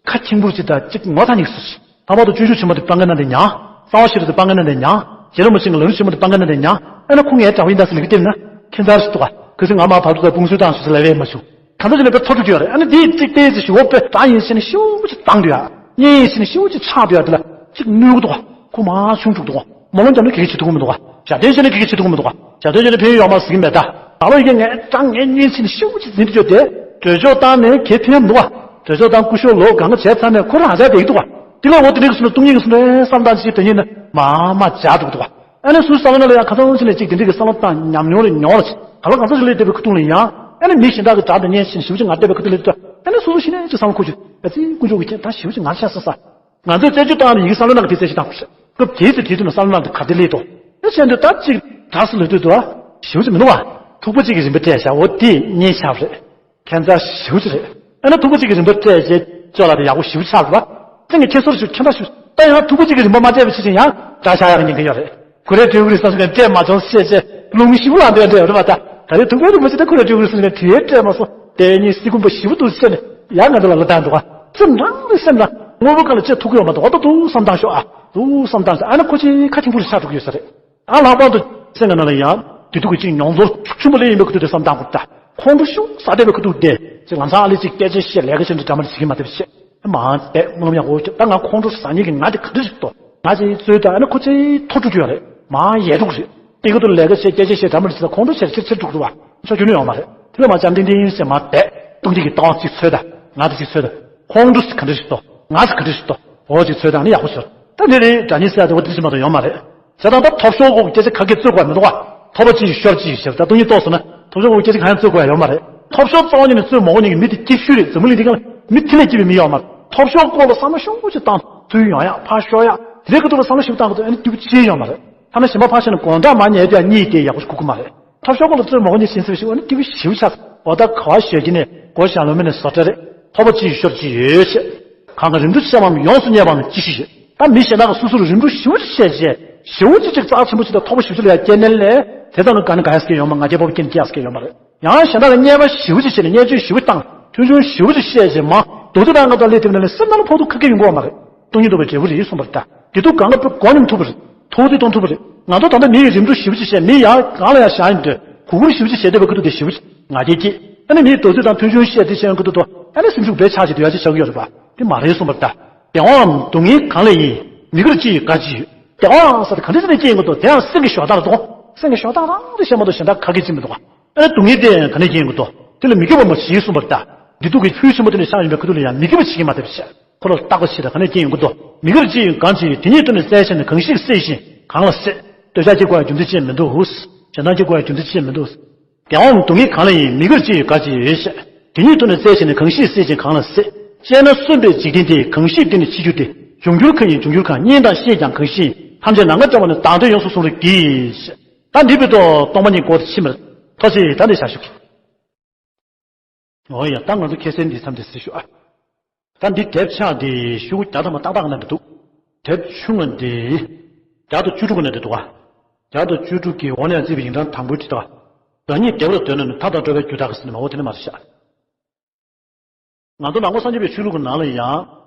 ཁ་ཁྱིང་པོ་ཅིག་དང་གཅིག་ངོ་ཚ་ཉིག་ཟེར། ལྷག་པར་དུ་སྤྱོད་ཕྱུག་ཆེན་པོ་དེ་དཔའ་ངར་གནང་སྟེ་མྱངས། གསང་བ་ཤེས་རབ་དེ་དཔའ་ངར་གནང་སྟེ་མྱངས། རྗེ་བླ་མ་ཆེན་གྱི་ལམ་རིམ་ཆེན་མོ་དེ་དཔའ་ངར་གནང་སྟེ་མྱངས། ཨ་ནི་ཁོ་ངའི་དགྲ་བོ་ཡིན་ད་ཟེར་ལབ་ཀྱི་བལྟས་ན་ཁྱད་མཚར་ཞིག་འདུག་ག་ཁ་སང་ང་མ་བར་དུ་ད་དཔུང་སུ་བཏང་ཞུ་ཟེར་ལབ་པས་མ་བྱུང་། གང་ལྟར་བྱས་ན་དཔེ་ཐོབ་ཐུབ་ཀྱི་ཡོད་རེད། ཨ་ནི་དེ་གཅིག་བལྟས་ཟེར་ཞུ་འོ་དཔེ་དགྲ་ཡིན་ཟེར་ནས་ཤུགས་ཅིག་བཏང་འདུག་ཡ། གཉེན་ཡིན་ཟེར་ནས་ཤུགས་ཅིག་ཆགས་འདུག་ཡ། དེ་ལ་གཅིག་གནོད་ཀྱི་འདུག་ག་ཁོ་མ་བྱུང་འགྲོ་གི་འདུག་ག་མ་ལོང་རྒྱབ་ན་ག་གེ་བྱེད་ཐུབ་ཀྱི་མི་འདུག་ག་ཞབས་བརྟན་བྱས་ན་ག་གེ་བྱེད་ཐུབ་ཀྱི་མི་འདུག་ག་ཞབས་བརྟན་བྱས་ན་ཕན་ཡོན་ཡོད་མ་ཟེར་གྱི་མེད་ད། ད་ལོ་ཡི་གེ་ངས་དྲང་ངས་གཉེན་ཟེར་ནས་ཤུགས་ཅིག་འཛིན་འདུག་ཡོད་དེ། གྲོས་ཚོགས་བཏང་ནས་ག་གེ་ཕན་མི་འདུག་ག་གྲོས་ཚོགས་བཏང་སྐུ་ཞབས་ལོ་གང་ག་བྱས་ཚར་ནས་ཁོ་རང་ཆ་བསྡད་ཀྱི་འདུག་ག་དེ་ལས་འོ་དེ་འདྲའི་གི་སོང་ན་སྟོང་ཉིད་ཀྱི་སོང་ན་བསམ་སྟངས་ཅིག་དེ་ཉིད་ནི་མ་མ་བྱ་འགྲོ་གི་འདུག་བ། ཨ་ནི་སུ་བསམ་བློ་ལ་ཡང་ཁ་ཚང་ཅིག་ལས་ཅིག་དེ་འདྲའི་གི་བསམ་བློ་བཏང་ཉམས་མྱོང་ལ་མྱོང་ལ་ཅིག་ག་ལ་གང་ས་ཞིག་ལས་བསྡད་པའི་ཁ་ཐུག་ལ་ཡང་ཨ་ནི་མི་གཞན་དག་གི་དགྲ་དང་གཉེན་ཞིག་ཞིབ་ཅིག་ང་བལྟས་པའི་ཁ་ཐུག་ལ་ཡོད་དུས་ཨ་ནི་སོ་སོ་ཤི་ནས་ཅིག་བསམ་བློ་འཁོར་རྒྱུ་ཨ་ཙི་དཀོན་མཆོག་གི་རྐྱེན་ད་ཞིབ་ཅིག་ང་ཆགས་ས་ས། ང་ཚོས་རྩད་གཅོད་བཏང་ནས་ཡིག་བསམ་བློ་ནང་གི་དེ་རྩད་གཅོད་བཏང་དགོས་ཤག་སྐབས་དེའི་ཚེ་དེའི་དུས་ན་བསམ་བློ་ནང་དུ་ག་དེ་སླེབས་དོ། དེ་བྱས་དུས་ད་གཅིག་དྲག་སུ་ལོས་དུས་དུ་ཞིབ་ཅིག་མི་འདུག་བ། ཐུག་པ་གཅིག་གི་རིན་པ་སྤྲད་བཞག་འོ་དེ་གཉེན་ཆགས་རེད། ཁྱད་མཚར་ཞིབ་ཅིག་རེད། ཨ་ན་ཐུག་པ་གཅིག་གི་རིན་པ་སྤྲད་བྱས་ཅོག་ལ་དེ་ཡག་པོ་ཞིབ་ཆགས་རེད་བ། སེང་གེ་ཁྱེད་སོར་ཞིབ་ཁྱད་མཚར་ཞིབ་ད་ཡང་ཐུག་པ་གཅིག་གི་རིན་པ་མ་སྤྲད་པ་ཕྱིན་ཅིང་ཡང་དགྲ་ཆགས་ཡག་ཉེན་གི་ཡོད་རེད། ཁོ་རའི་སྤྲོད་གི་རེད་བསམ་སོང་ནས་སྤྲད་མ་བྱུང་ཟེར་བྱས་ལུང་ཞིབ་ལ་འདོན་སྤྲད་རེད་བ། ད་ག་རེ་ཐུག་པ་རིན་པ་ཅི་ད་ཁོ་རའི་སྤྲོད་གི་རེད་བསམ་ནས་དེ་སྤྲད་མ་སོང་། དེ་གཉིས་སི་ཀུན་པ་ཞིབ་ཏུ་བཤད་ནས་ཡང་ང་ཚོ་ལ་ལོ་ལྟར་འདུག་ག་སེམས་རང་རེ་སེམས་ལ་དངོས་པོ་གང་ལ་ཅི་ཐུག་གི་ཡོད་མ་གཏོགས་འོ་ད་ཐུག་བསམ་བཏང་ཤོག་ཨ། ཐུག་བསམ་བཏང་ཟེར་ཨ་ན་ཁོ་ཅིག་ཁ་ཁྱིམ་ཕུ་རུ་ཆགས་འགྲོ་གི་ཡོད་ས་རེད། ཨ་ལྷག་པར་དུ་སེམས་ཀྱི་ནང་ལ་ཡང་དེ་དུས་ཀྱི་ཅིག་མྱོང་ཚོར་ཤུགས་ཆེན་པོ་སླེབས་ཡིན་པའི་ཁུ་ཐུག་དེ་བསམ་བཏང་དགོས་ད། ཁོང་ཁྲོ་ཤུགས་ཟ་བསྡད་པའི་ཁུ་ཐུག་དེ་ཅིག་ལམ་སང་ཨ་ལེ་ཅིག་སྐད་ཆ་བཤད་ལས་ཀ་བྱེད་འདི་འདྲ་མ་རེད་བྱེད་ཀྱི་མ་བསྡད་པ་བྱེད། མ་བསྡད་སྨོན་ལམ་ཡག་པོ་བྱེད་ད། ང་ཁོང་ཁྲོ་ཟ་ཉེན་གྱི་ང་དེ་ག་འདྲ་ཞིག་ཏོ། ང་ཅིག་རྩོད་ད་ཨ་ནི་ཁོ་ཅིག་ཐོ་ཕྲུ་རྒྱུ་ཡོད་རེད། མ་ཡལ་འགྲོ་གི་རེད། དེ་ག་ཐུག་ལས་ཀ་བྱེད་སྐད་ཆ་བཤད་འདྲ་མ་རེད་བྱེད་ད། ཁོང་ཁྲོ་བྱེད་ཆེར་ཆེར་འགྲོ་གི་རེད་བ། ཆོ་རྒྱུ་ནི་ཡོད་མ་རེད། དེ་ལ་མ་ཅང་ཏིང་ཏིང་ཟེར་མ་བསྡད་སྟོང་ཅིག་གི་ཏོག་ཅིག་རྩོད་ད། ང་དེ་ཅིག་རྩོད་ད། ཁོང་ཁྲོ་ག་འདྲ་ཞིག་ཏོ། ང་ཟེར་ག་འདྲ་ཞིག་ཏོ། འོ་ཅིག་རྩོད་ད་ནི་ཡག་པོ་ཤོར། ད་འདི་རེད་དགྲ་གཉེན་ཟེར་ཡ་དེ་འོ་དེ་ཅིག་མ་གཏོགས་ཡོད་མ་རེད། བྱས་ཙང་ད་ཐོབ་ཤོར་གོ་གི་སྐད་ཆ་ག་གེ་རྩོད་དགོས་ཡ་མི་འདུག་བ། ཐོབ་པ་ཅིག་ཤོར་ཅིག་ཞེས་ད་སྟོང་ཉིད་རྟོགས་སོང་ན་ཐོབ་ཤོར་གོ་གི་སྐད་ཆ་གང་ཡང་རྩོད་དགོས་ཡ་ཡོད་མ་རེད། ཐོབ་ཤོར་རྩ་བ་ཉིད་ནས་རྩོད་མ་དགོས་ཉིད་ཀྱི་མི་དེ་སྐྱིད་ཤོས་རེད། འཛམ་བུ་གླིང་འདི་སྒང་ལ་མི་ཐིག་ལེ་སྐྱིད་པའི་མི་ཡོད་མ་རེད། ཐོབ་ཤོར་སྐོར་ལ་བསམ་བློ་ཤུགས་ཆེ་བཏང་ཚུལ་ཡོང་ཡ་ཕར་ཤོར་ཡ་དེ་རེད་གི་འདུག་བསམ་བློ་ཞིབ་བཏང་གི་འདུག་ཨ་ནི་སྐྱིད་པོ་ཅི་ཡོད་མ་རེད། ཐ་ན་གཞན་པ་ཕར་བཤད་ན་དགོང་དག་མ་ཉལ་དུས་ཡ་གཉིད་དེ་ཡག་པོ་ཞིག་ཁུག་གི་མ་རེད། ཐོབ་ཤོར་སྐོར་ལ་རྩོད་མ་དགོས་ཉིད་ཤིན་ཚིག་ཞིག་ཨ་ནི་སྐྱིད་པོ་ཞིབ་ཆགས་འོ་ད་ག་བ་ཞོལ་གྱི་ནས་སྒོ་ཞང་ལོ་མི་ནས་བཟོ་གྲྭ་རེད། ཐོབ་པ་ཅི་ཡོད་ཤོར་ཅི་ཡོད་ཤེས། གང་ག་རིམ་གྲོ་བཤད་པའམ་ཡོངས་སུ་བསྙད་པའམ་ཅི་ཞིག་ཡོད། ད་མི་གཞན་དག་གིས་སོ་སོར་རིམ་གྲོ་ཞིབ་པོ་ཅིག་བཤད་རྗེས་ཞིབ་པོ་ཅིག་ཅིག་རྩ་ཆེན་པོ་ཅིག་དང་ཐོག་པ་ཞིབ་ཅིག་ལ་ཡ་སྐྱེལ་ནས་ལས་དེ་དག་ནི་ག་ནི་ག་ཡ་སྐྱེ་ཡོང་མ་ང་རྒྱལ་པོ་རྐྱེན་སྐྱེ་ཡ་སྐྱེ་ཡོང་མ་རེད། ཡང་གཞན་དག་ལ་བརྙས་པ་ཞིབ་པོ་ཅིག་བྱས་ནས་བརྙས་བཅོས་ཞིབ་པོ་བཏང་མཐུན་སྦྱོར་ཞིབ་པོ་ཅིག་བཤད་རྗེས་མ་རྡོག་རྫིས་དང་ང་ཚོ་ལས་དེ་ནང་ལས་སེམས་ནང་ལ་ཕོག་ཐུག་ཁ་སྐད་ཡོང་གི་ཡོད་མ་རེད། སྟོང་ཉིད་རྟོགས་པའི་འབྲས་བུ་རེད་གསུངས་པ་རེད་ད། དེ་དུས་གང་ག་བུ་གོ་ཉིམ་ཐུབ་པ་རེད། ཐུགས་རྗེ་གཏོང་ཐུབ་པ་རེད། ང་ཚོ་ད་ལྟ་མི་ཡི་རིམ་གྲོ་ཞིབ་པོ་ཅིག་བྱས་མི་ཡང་གང་ལ་ཡང་བཞག་ཡིན་དུས་གུ་གུར་ཞིབ་པོ་ཅིག་བྱས་བསྡད་པའི་ཁུ་ཐུག་དེ་ཞིབ་པོ་ཅིག་ང་རྒྱལ་སྐྱེས། ཨ་ནི་མིའི་རྡོག་རྫིས་དང་མཐུན་སྦྱོར་བཤད་དེ་བཤད་ཡོང་གི་འདུག་དོ། ཨ་ནི་སེམས་ཤུགས་བས་ཆག་ཅིག་འདོད་ཡ་ཅིག་ཆགས་ཀྱི་ཡོད་རེད་པ། དེ་མ་རེད་གསུངས་པར་ལྟ། བདེ་བའམ་སྡུག་བསྔལ་གང་ལ་ཡིན། མི་དགར་ཅི་ཡི་དགའ་ཅི་ཡོད། བདེ་བའང་ཟེར་དེ་ག་འདྲ་ཅིག་ནས་སྐྱེ་ཡོང་གི་འདུག་དེའང་སེམས་ཀྱི་ཞོགས་སྟངས་རེད་དོ། སེམས་ཀྱི་ཞོགས་སྟངས་རང་རེད་བཤད་མ་གཏོགས་གཞན་དག་ག་གེ་ཅིག་མི་འདུག་ཨ་ནི་སྡུག་བསྔལ་དེ་ག་ནས་སྐྱེ་ཡོང་གི་འདུག་དེ་ལ་མི་དགེ་བ་མ་བྱེད་གསུངས་པར་ལྟ། བདེ་སྡུག་གི་ཕུད་ཆེན་པོ་དེ་ནས་ཤར་ཡོང་བའི་ཁུ་ཐུག་ལ་ཡང་མི་དགེ་བ་བྱེད་ཀྱི་མ་ཐུབ་ཤག་ཁོ་ལ་རྟག་པ་བྱེད་དང་ག་ནས་སྐྱེ་ཡོང་གི་འདུག་མི་དགར་ཅི་ཡི་གང་ཅི་ཡོད། དེ་ཉིད་དུ་ནི་བསལ་ཞེ་ན། གང་ཞིག་བསད་བཞིན་གང་ལ་བསད། འདོད་ཆགས་སྐྱེ་དགོས་ཡ་རྒྱུ་མཚན་ཅི་མི་འདུག་གཞན་དག་སྐྱེ་དགོས་ཡ་རྒྱུ་མཚན་ཅི་མི་འདུག་བདེ་བའམ་སྡུག་བསྔལ་གང་ལ་ཡིན། མི་དགར་ཅི་ཡི་དགའ་ཅི་ཡོད་ཤེས། དེ་ཉིད་དུ་ནི་བསལ་ཞེ་ན། གང་ཞིག་བསད་བཞིན་གང་ལ་བསད། དཔྱད་ན་གསོན་པའི་འཇིག་རྟེན་འདི། གང་ཞིག་འདི་ནི་འཆི་རྒྱུ་སྟེ། འབྱུང་འགྱུར་གང་ཡིན་འབྱུང་འགྱུར་གང་། རྙེད་དང་ཤེས་ཀྱང་གང་ཞིག་ཡིན། ཐམས་ཅད་ནམ་མཁའ་འདྲ་བ་ནི། བདག་འདོད་ཡོངས་སུ་བཟུང་རིགས་ཀྱིས། ད་འདི་བོད་དུ་སྟོང་པ་ཉིད་སྐོར་དུ་ཕྱིན་པར་ཐོགས་ཤིག་ད་འདི་བཞག་ཞུ། འོ་ཡ་ད་ང་ཚོ་ཁ་སང་འདི་མཚམས་འདི་ཟིན་ཞུ་ཨ། ད་འདི་དེབ་ཆག་འདི་ཤོག་བུ་བརྒྱ་ཐམ་པ་ཏག་ཏག་ན་འདི་འདུག་དེབ་ཆུང་ང་འདི་བརྒྱ་དང་བཅུ་དྲུག་གི་ནང་འདི་འདུག་བ། བརྒྱ་དང་བཅུ་དྲུག་གི་འོག་ནས་བརྩིས་པའི་ཡིག་འབྲང་དང་པོའི་བྲིས་འདུག་བ། བདག་ཉིད་བདེ་བར་འདོད་ན་ནི། མཐའ་དང་བྲལ་བའི་རྒྱུ་དག་གི་ཟེར་ནས་མ་འོ་དེ་ནི་མ་རེད་ཤག་ང་ཚོ་ནང་པ་སངས་རྒྱས་པའི་ཆོས་ལུགས་ཀྱི་ནང་ལ་ཡང་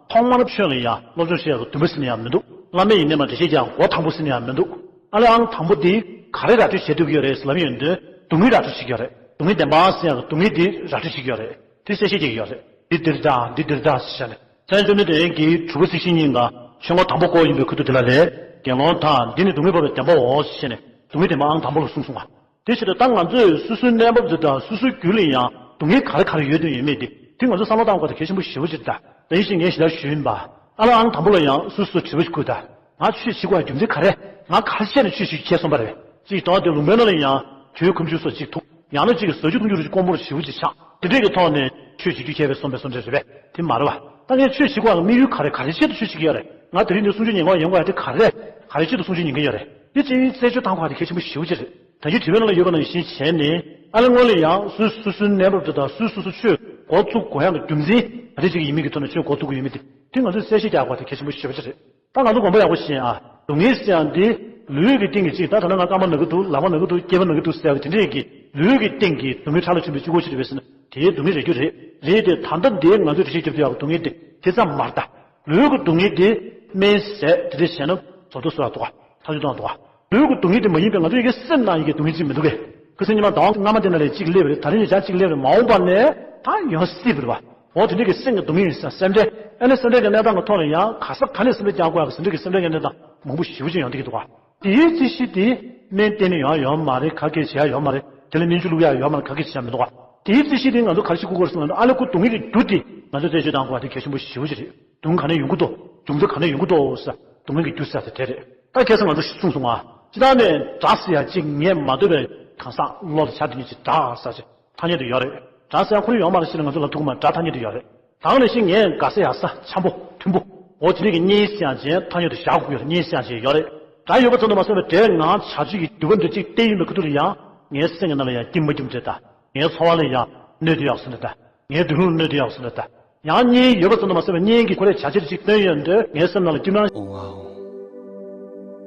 ཐོག་མར་ཆོས་ལ་ཡང་སློབ་སྦྱོང་བྱེད་ཡག་གི་འདུན་པ་ཟེར་ནས་ཡང་མི་འདུག་བླ་མེད་ཡིན་ནས་མ་འགྲེལ་བཤད་རྒྱག་ཡག་འགོ་དང་པོ་ཟེར་ནས་ཡང་མི་འདུག་ཨ་ལས་ཨང་དང་པོ་འདི་ག་རེ་ར་སྤྲོད་བྱེད་ཐུབ་ཀྱི་ཡོད་རེད་ཟེར་ལབ་ཡོང་དུས་སྡུག་བསྔལ་ར་སྤྲོད་བྱེད་ཀྱི་ཡོད་རེད། སྡུག་བསྔལ་བདེན་པ་ཟེར་ཡག་གི་སྡུག་བསྔལ་འདི་ར་སྤྲོད་བྱེད་ཀྱི་ཡོད་རེད། དེ་གསལ་བཤད་རྒྱག་གི་ཡོད་རེད། འདི་འདིར་བདག་འདི་འདིར་བདག་ཟེར་བྱས་ནས་མཚན་བཅོམ་ལྡན་འདས་ཀྱིས་དྲུག་པ་ཚིག་བཞི་གཉིས་ཀ་ཆོས་འཁོར་དང་པོ་སྐོར་ཡིན་པའི་ཁུ་ཐུག་དེ་ལ་ལས། དགེ་སློང་དག་འདི་ནི་སྡུག་བསྔལ་འཕགས་པའི་བདེན་པའོ་ཞེས་ནས་སྡུག་བསྔལ་བདེན་པ་ཨང་དང་པོ་ལ་གསུངས་སོང་བ། དེ་ཕྱིར་ད་ང་ཚོས་སོ་སོའི་ནད་འབབ་འདི་དང་སོ་སོའི་རྒྱུད་ལ་ཡང་སྡུག་བསྔལ་ག་རེ་ག་རེ་ཡོད་དོན་ཡོད་མེད་དེ་དེ་ང་ཚོས་བསམ་བློ་བཏང་དགོས་དེ་གལ་ཆེན་པོ་ཞེ་པོ་ཅིག་རེད་ད། ད་ཡིན་ཞིང་ངས་ཞེ་དྲག་ཞུས་ཡིན་པ། ཨ་ལ་ཨང་དང་པོ་ལ་ཡང་སོ་སོ་དྲི་བ་ཞིག་བཀོད་ད། ང་ཆོས་བྱེད་དགོས་ཡ་རྒྱུ་མཚན་ག་རེ། ང་ག་རེ་བྱས་ནས་ཆོས་བྱེད་ཀྱི་ཁྱེར་སོང་པ་རེད། གཅིག་དོན་དེ་ལུང་པའི་ནང་ལ་ཡང་དུས་ཁམ་ཆུ་སོགས་གཅིག་ཐུག་ཡང་ན་གཅིག་གི་ཟ་རྒྱུ་འཐུང་རྒྱུ་རུ་ཅིག་དཀོན་པོ་རུ་ཞེ་པོ་ཅིག་ཆགས་དེ་འདྲས་ཀྱི་ཐོག་ནས་ཆོས་བྱེད་རྒྱུ་ཁྱེར་བའི་སོང་པའི་སོང་འདྲ་རེད་པས་དེ་མ་རེད་བ། ད་ངས་ཆོས་བྱེད་དགོས་ཡ་དམིགས་ཡུལ་ག་རེ་ག་རེ་ཆེད་དུ་ཆོས་བྱེད་ཀྱི་ཡོད་རེད། ང་དེ་རིང་འདིར་གསུང་ཆོས་ཉན་གྱི་ཡོང་གི་ཡ་དེ་ག་རེ་ག་རེ་ཆེད་དུ་གསུང་ཆོས་ཉན་གྱི་ཡོད་རེད། དེ་ཅིག་རྩད་གཅོད་བཏང་དགོས་ཡ་དེ་གལ་ཆེན་པོ་ཞེ་པོ་ཅིག་རེད། ད་ཡིན་དྲི་བའི་ནང་ལ་ཡོད་པ་ནང་བཞིན་བྱས་ནས་ཨ་ལེ་སྔོན་ལ་ཡང་སོ་སོ་སོ་སོའི་ནད་འབབ་དེ་དང་སོ་སོ་སོ་ཆོས་འགོ་བཙུགས་དགོས་ཡ་གི་རྒྱུ་མཚན་ག་རེ་ཅིག་ཡིན་མིན་གྱི་ཐོག་ནས་ཆོས་འགོ་བཙུགས་དགོས་ཡོད་མེད་དེ་དེ་ང་ཚོས་གསལ་བཤད་རྒྱག་དགོས་ཡ་དེ་གལ་ཆེན་པོ་ཞེ་པོ་ཅིག་རེད། ད་ང་ཚོ་དགོངས་པ་ཡག་པོ་བཞེས་ཨ། སྡུག་བསྔལ་ཟེར་ཡང་འདི་ལུས་ཀྱི་སྟེང་གི་གཅིག་ད་ད་ལྟ་ང་རྐང་པ་ན་གི་འདུག་ལག་པ་ན་གི་འདུག་སྐེད་པ་ན་གི་འདུག་ཟེར་བ་དེ་འདྲས་ཀྱི་ལུས་ཀྱི་སྟེང་གི་སྡུག་བསྔལ་ཕྲ་ལ་ཆུན་པོའི་གཅིག་པོ་ཞིག་རེད་པས་ཟེར་ན་དེའི་སྡུག་བསྔལ་རེད་རྒྱུ་རེད། རེད་དེ་ད་ལྟ་འདི་ང་ཚོས་འགྲེལ་བཤད་རྒྱབ་ཐུབ་ཡག་གི་སྡུག་བསྔལ་དེ་དེ་ཙམ་མ་རེད་ད། ལུས་ཀྱི་སྡུག་བསྔལ་དེ་སྨན་ཟས་དེ་འདྲས་བྱས་ན་བཟོ་ལྟ་བཟོ་ཡག་འདུག་ག་ཐག་གཅོད་གཏོང་ཡག་འདུག་ག་ལུས་ཀྱི་སྡུག་བསྔལ་དེ་མ་ཡིན་པའི་ང་ཚོ་ཡི་གེ་སེམས་ནང་ཡི་གེ་སྡུག་བསྔལ་ཅིག་མི་འདུག་གས། ཁ་སང་ཉི་མ་ཟླ་བ་སྔ་མ་དེ་ན་ལས་གཅིག་སླེབས་རེད། ད་རིང་ནས་ཀྱང་གཅིག་སླེབས་རེད། མ་འོངས་པ་ནས་ད་ཡོང་སྲིད་པ་རེད་བ། འོ་དེ་འདྲ་གི་སེམས་ཀྱི་སྡུག་བསྔལ་ཡིན་ས་སེམས་ཁྲལ་ཨ་ནི་སེམས་ཁྲལ་གྱི་གནས་སྟངས་ཀྱི་ཐོག་ནས་ཡང་ག་ས་ག་ནས་སེམས་ཁྲལ་རྒྱག་དགོས་ཡག་གི་སེམས་ཁྲལ་གྱི་སེམས་ཁྲལ་གྱི་གནས་སྟངས་མང་པོ་ཞེ་པོ་ཅིག་ཡོང་བསྡད་ཀྱི་འདུག་ག་དེའི་རྩིས་གཞི་དེ་སྨན་བསྟེན་ནས་ཡོང་ཡ་ཡོད་མ་རེད། ག་གེ་བྱེད་ཡ་ཡོད་མ་རེད། དེ་ལ་སྨན་བཅོས་བླུག་ཡ་ཡོད་མ་རེད། ག་གེ་བྱེད་ཡ་མི་འདུག་ག་དེའི་རྩིས་གཞི་དེ་ང་ཚོ་ག་རེ་ཞིག་དགོས་ཀྱི་རེད་ཟེར་ན་ཨ་ལེ་ཁོ་སྡུག་བསྔལ་གྱི་རྒྱུ་དེ་ང་ཚོ་རྩད་གཅོད་གཏང་དགོས་པ་དེ་གལ་ཆེན་པོ་ཞེ་པོ་ཅིག་རེད། སྡུག་བསྔལ་ག་ནས་ཡོང་གི་འདུག་རྒྱུ་མཚན་ག་ནས་ཡོང་གི་འདུག་ཟེར། སྡུག་བསྔལ་གྱི་རྒྱུ་ཟེར་ཡ་དེ་དེ་རེད། ད་ཁ་སང་ང་ཚོ་གསུངས་སོང་ང་། སྤྱིར་བཏང་ནས་དགྲ་ཟེར་ཡ་གཅིག་ངས་མ་འདོད་པའི་གང་ཟག་བློ་ལ་བྱ་དེ་ཉིད་ཅིག་དགྲ་ཟེར་ཅིག་ཐ་སྙད་དུ་ཡོད་རེད། དགྲ་ཟེར་ཡ་ཁོ་རང་ཡོད་མ་རེད་ཟེར་ནས་ང་ཚོ་ལབ་ཐུབ་ཀྱི་མ་རེད། དགྲ་ཐ་སྙད་དུ་ཡོད་རེད། ད་ག་ནང་བཞིན་ངས་དགའ་ས་ཡག་ས་འཆམ་པོ་མཐུན་པོ། འོ་དེ་འདྲ་གི་གཉེན་ཟེར་ཡ་ཅིག་ཐ་སྙད་དུ་བཞག་དགོས་ཀྱི་ཡོད་རེད། གཉེན་ཟེར་ཡ་ཅིག་ཡོད་རེད། དགྲ་ཡོད་པ་ཙམ་དུ་མ་ཟད་པའི་དགྲའི་ངང་བྱ་སྤྱོད་ཀྱི་སྡུག་པ་འདི་གཅིག་བསྟན་ཡོད་པའི་ཁ་ཐུག་ལ་ཡང་ངའི་སེམས་ཀྱི་ནང་ལ་ཡང་སྐྱིད་མ་སྐྱིད་མ་རེད་ད། ངའི་འཚོ་བ་ལ་ཡང་གནོད་དེ་ཡག་སོང་རེད་ད། ངའི་མདུན་ལམ་ལ་གནོད་དེ་ཡག་སོང་རེད་ད། ཡང་གཉེན་ཡོད་པ་ཙམ་དུ་མ་ཟད་པའི་གཉེན་གྱིས་ཁོ་རའི་བྱ་སྤྱོད་ཅིག་སྟོན་ཡོད་འདོད་ངའི་སེམས་ནང་ལ་སྐྱིད་སྣང་། ཨོང་ཨ་ཨོང་།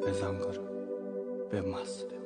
དཔེ་བཟང་གར་དཔེ་མ་སྲིད།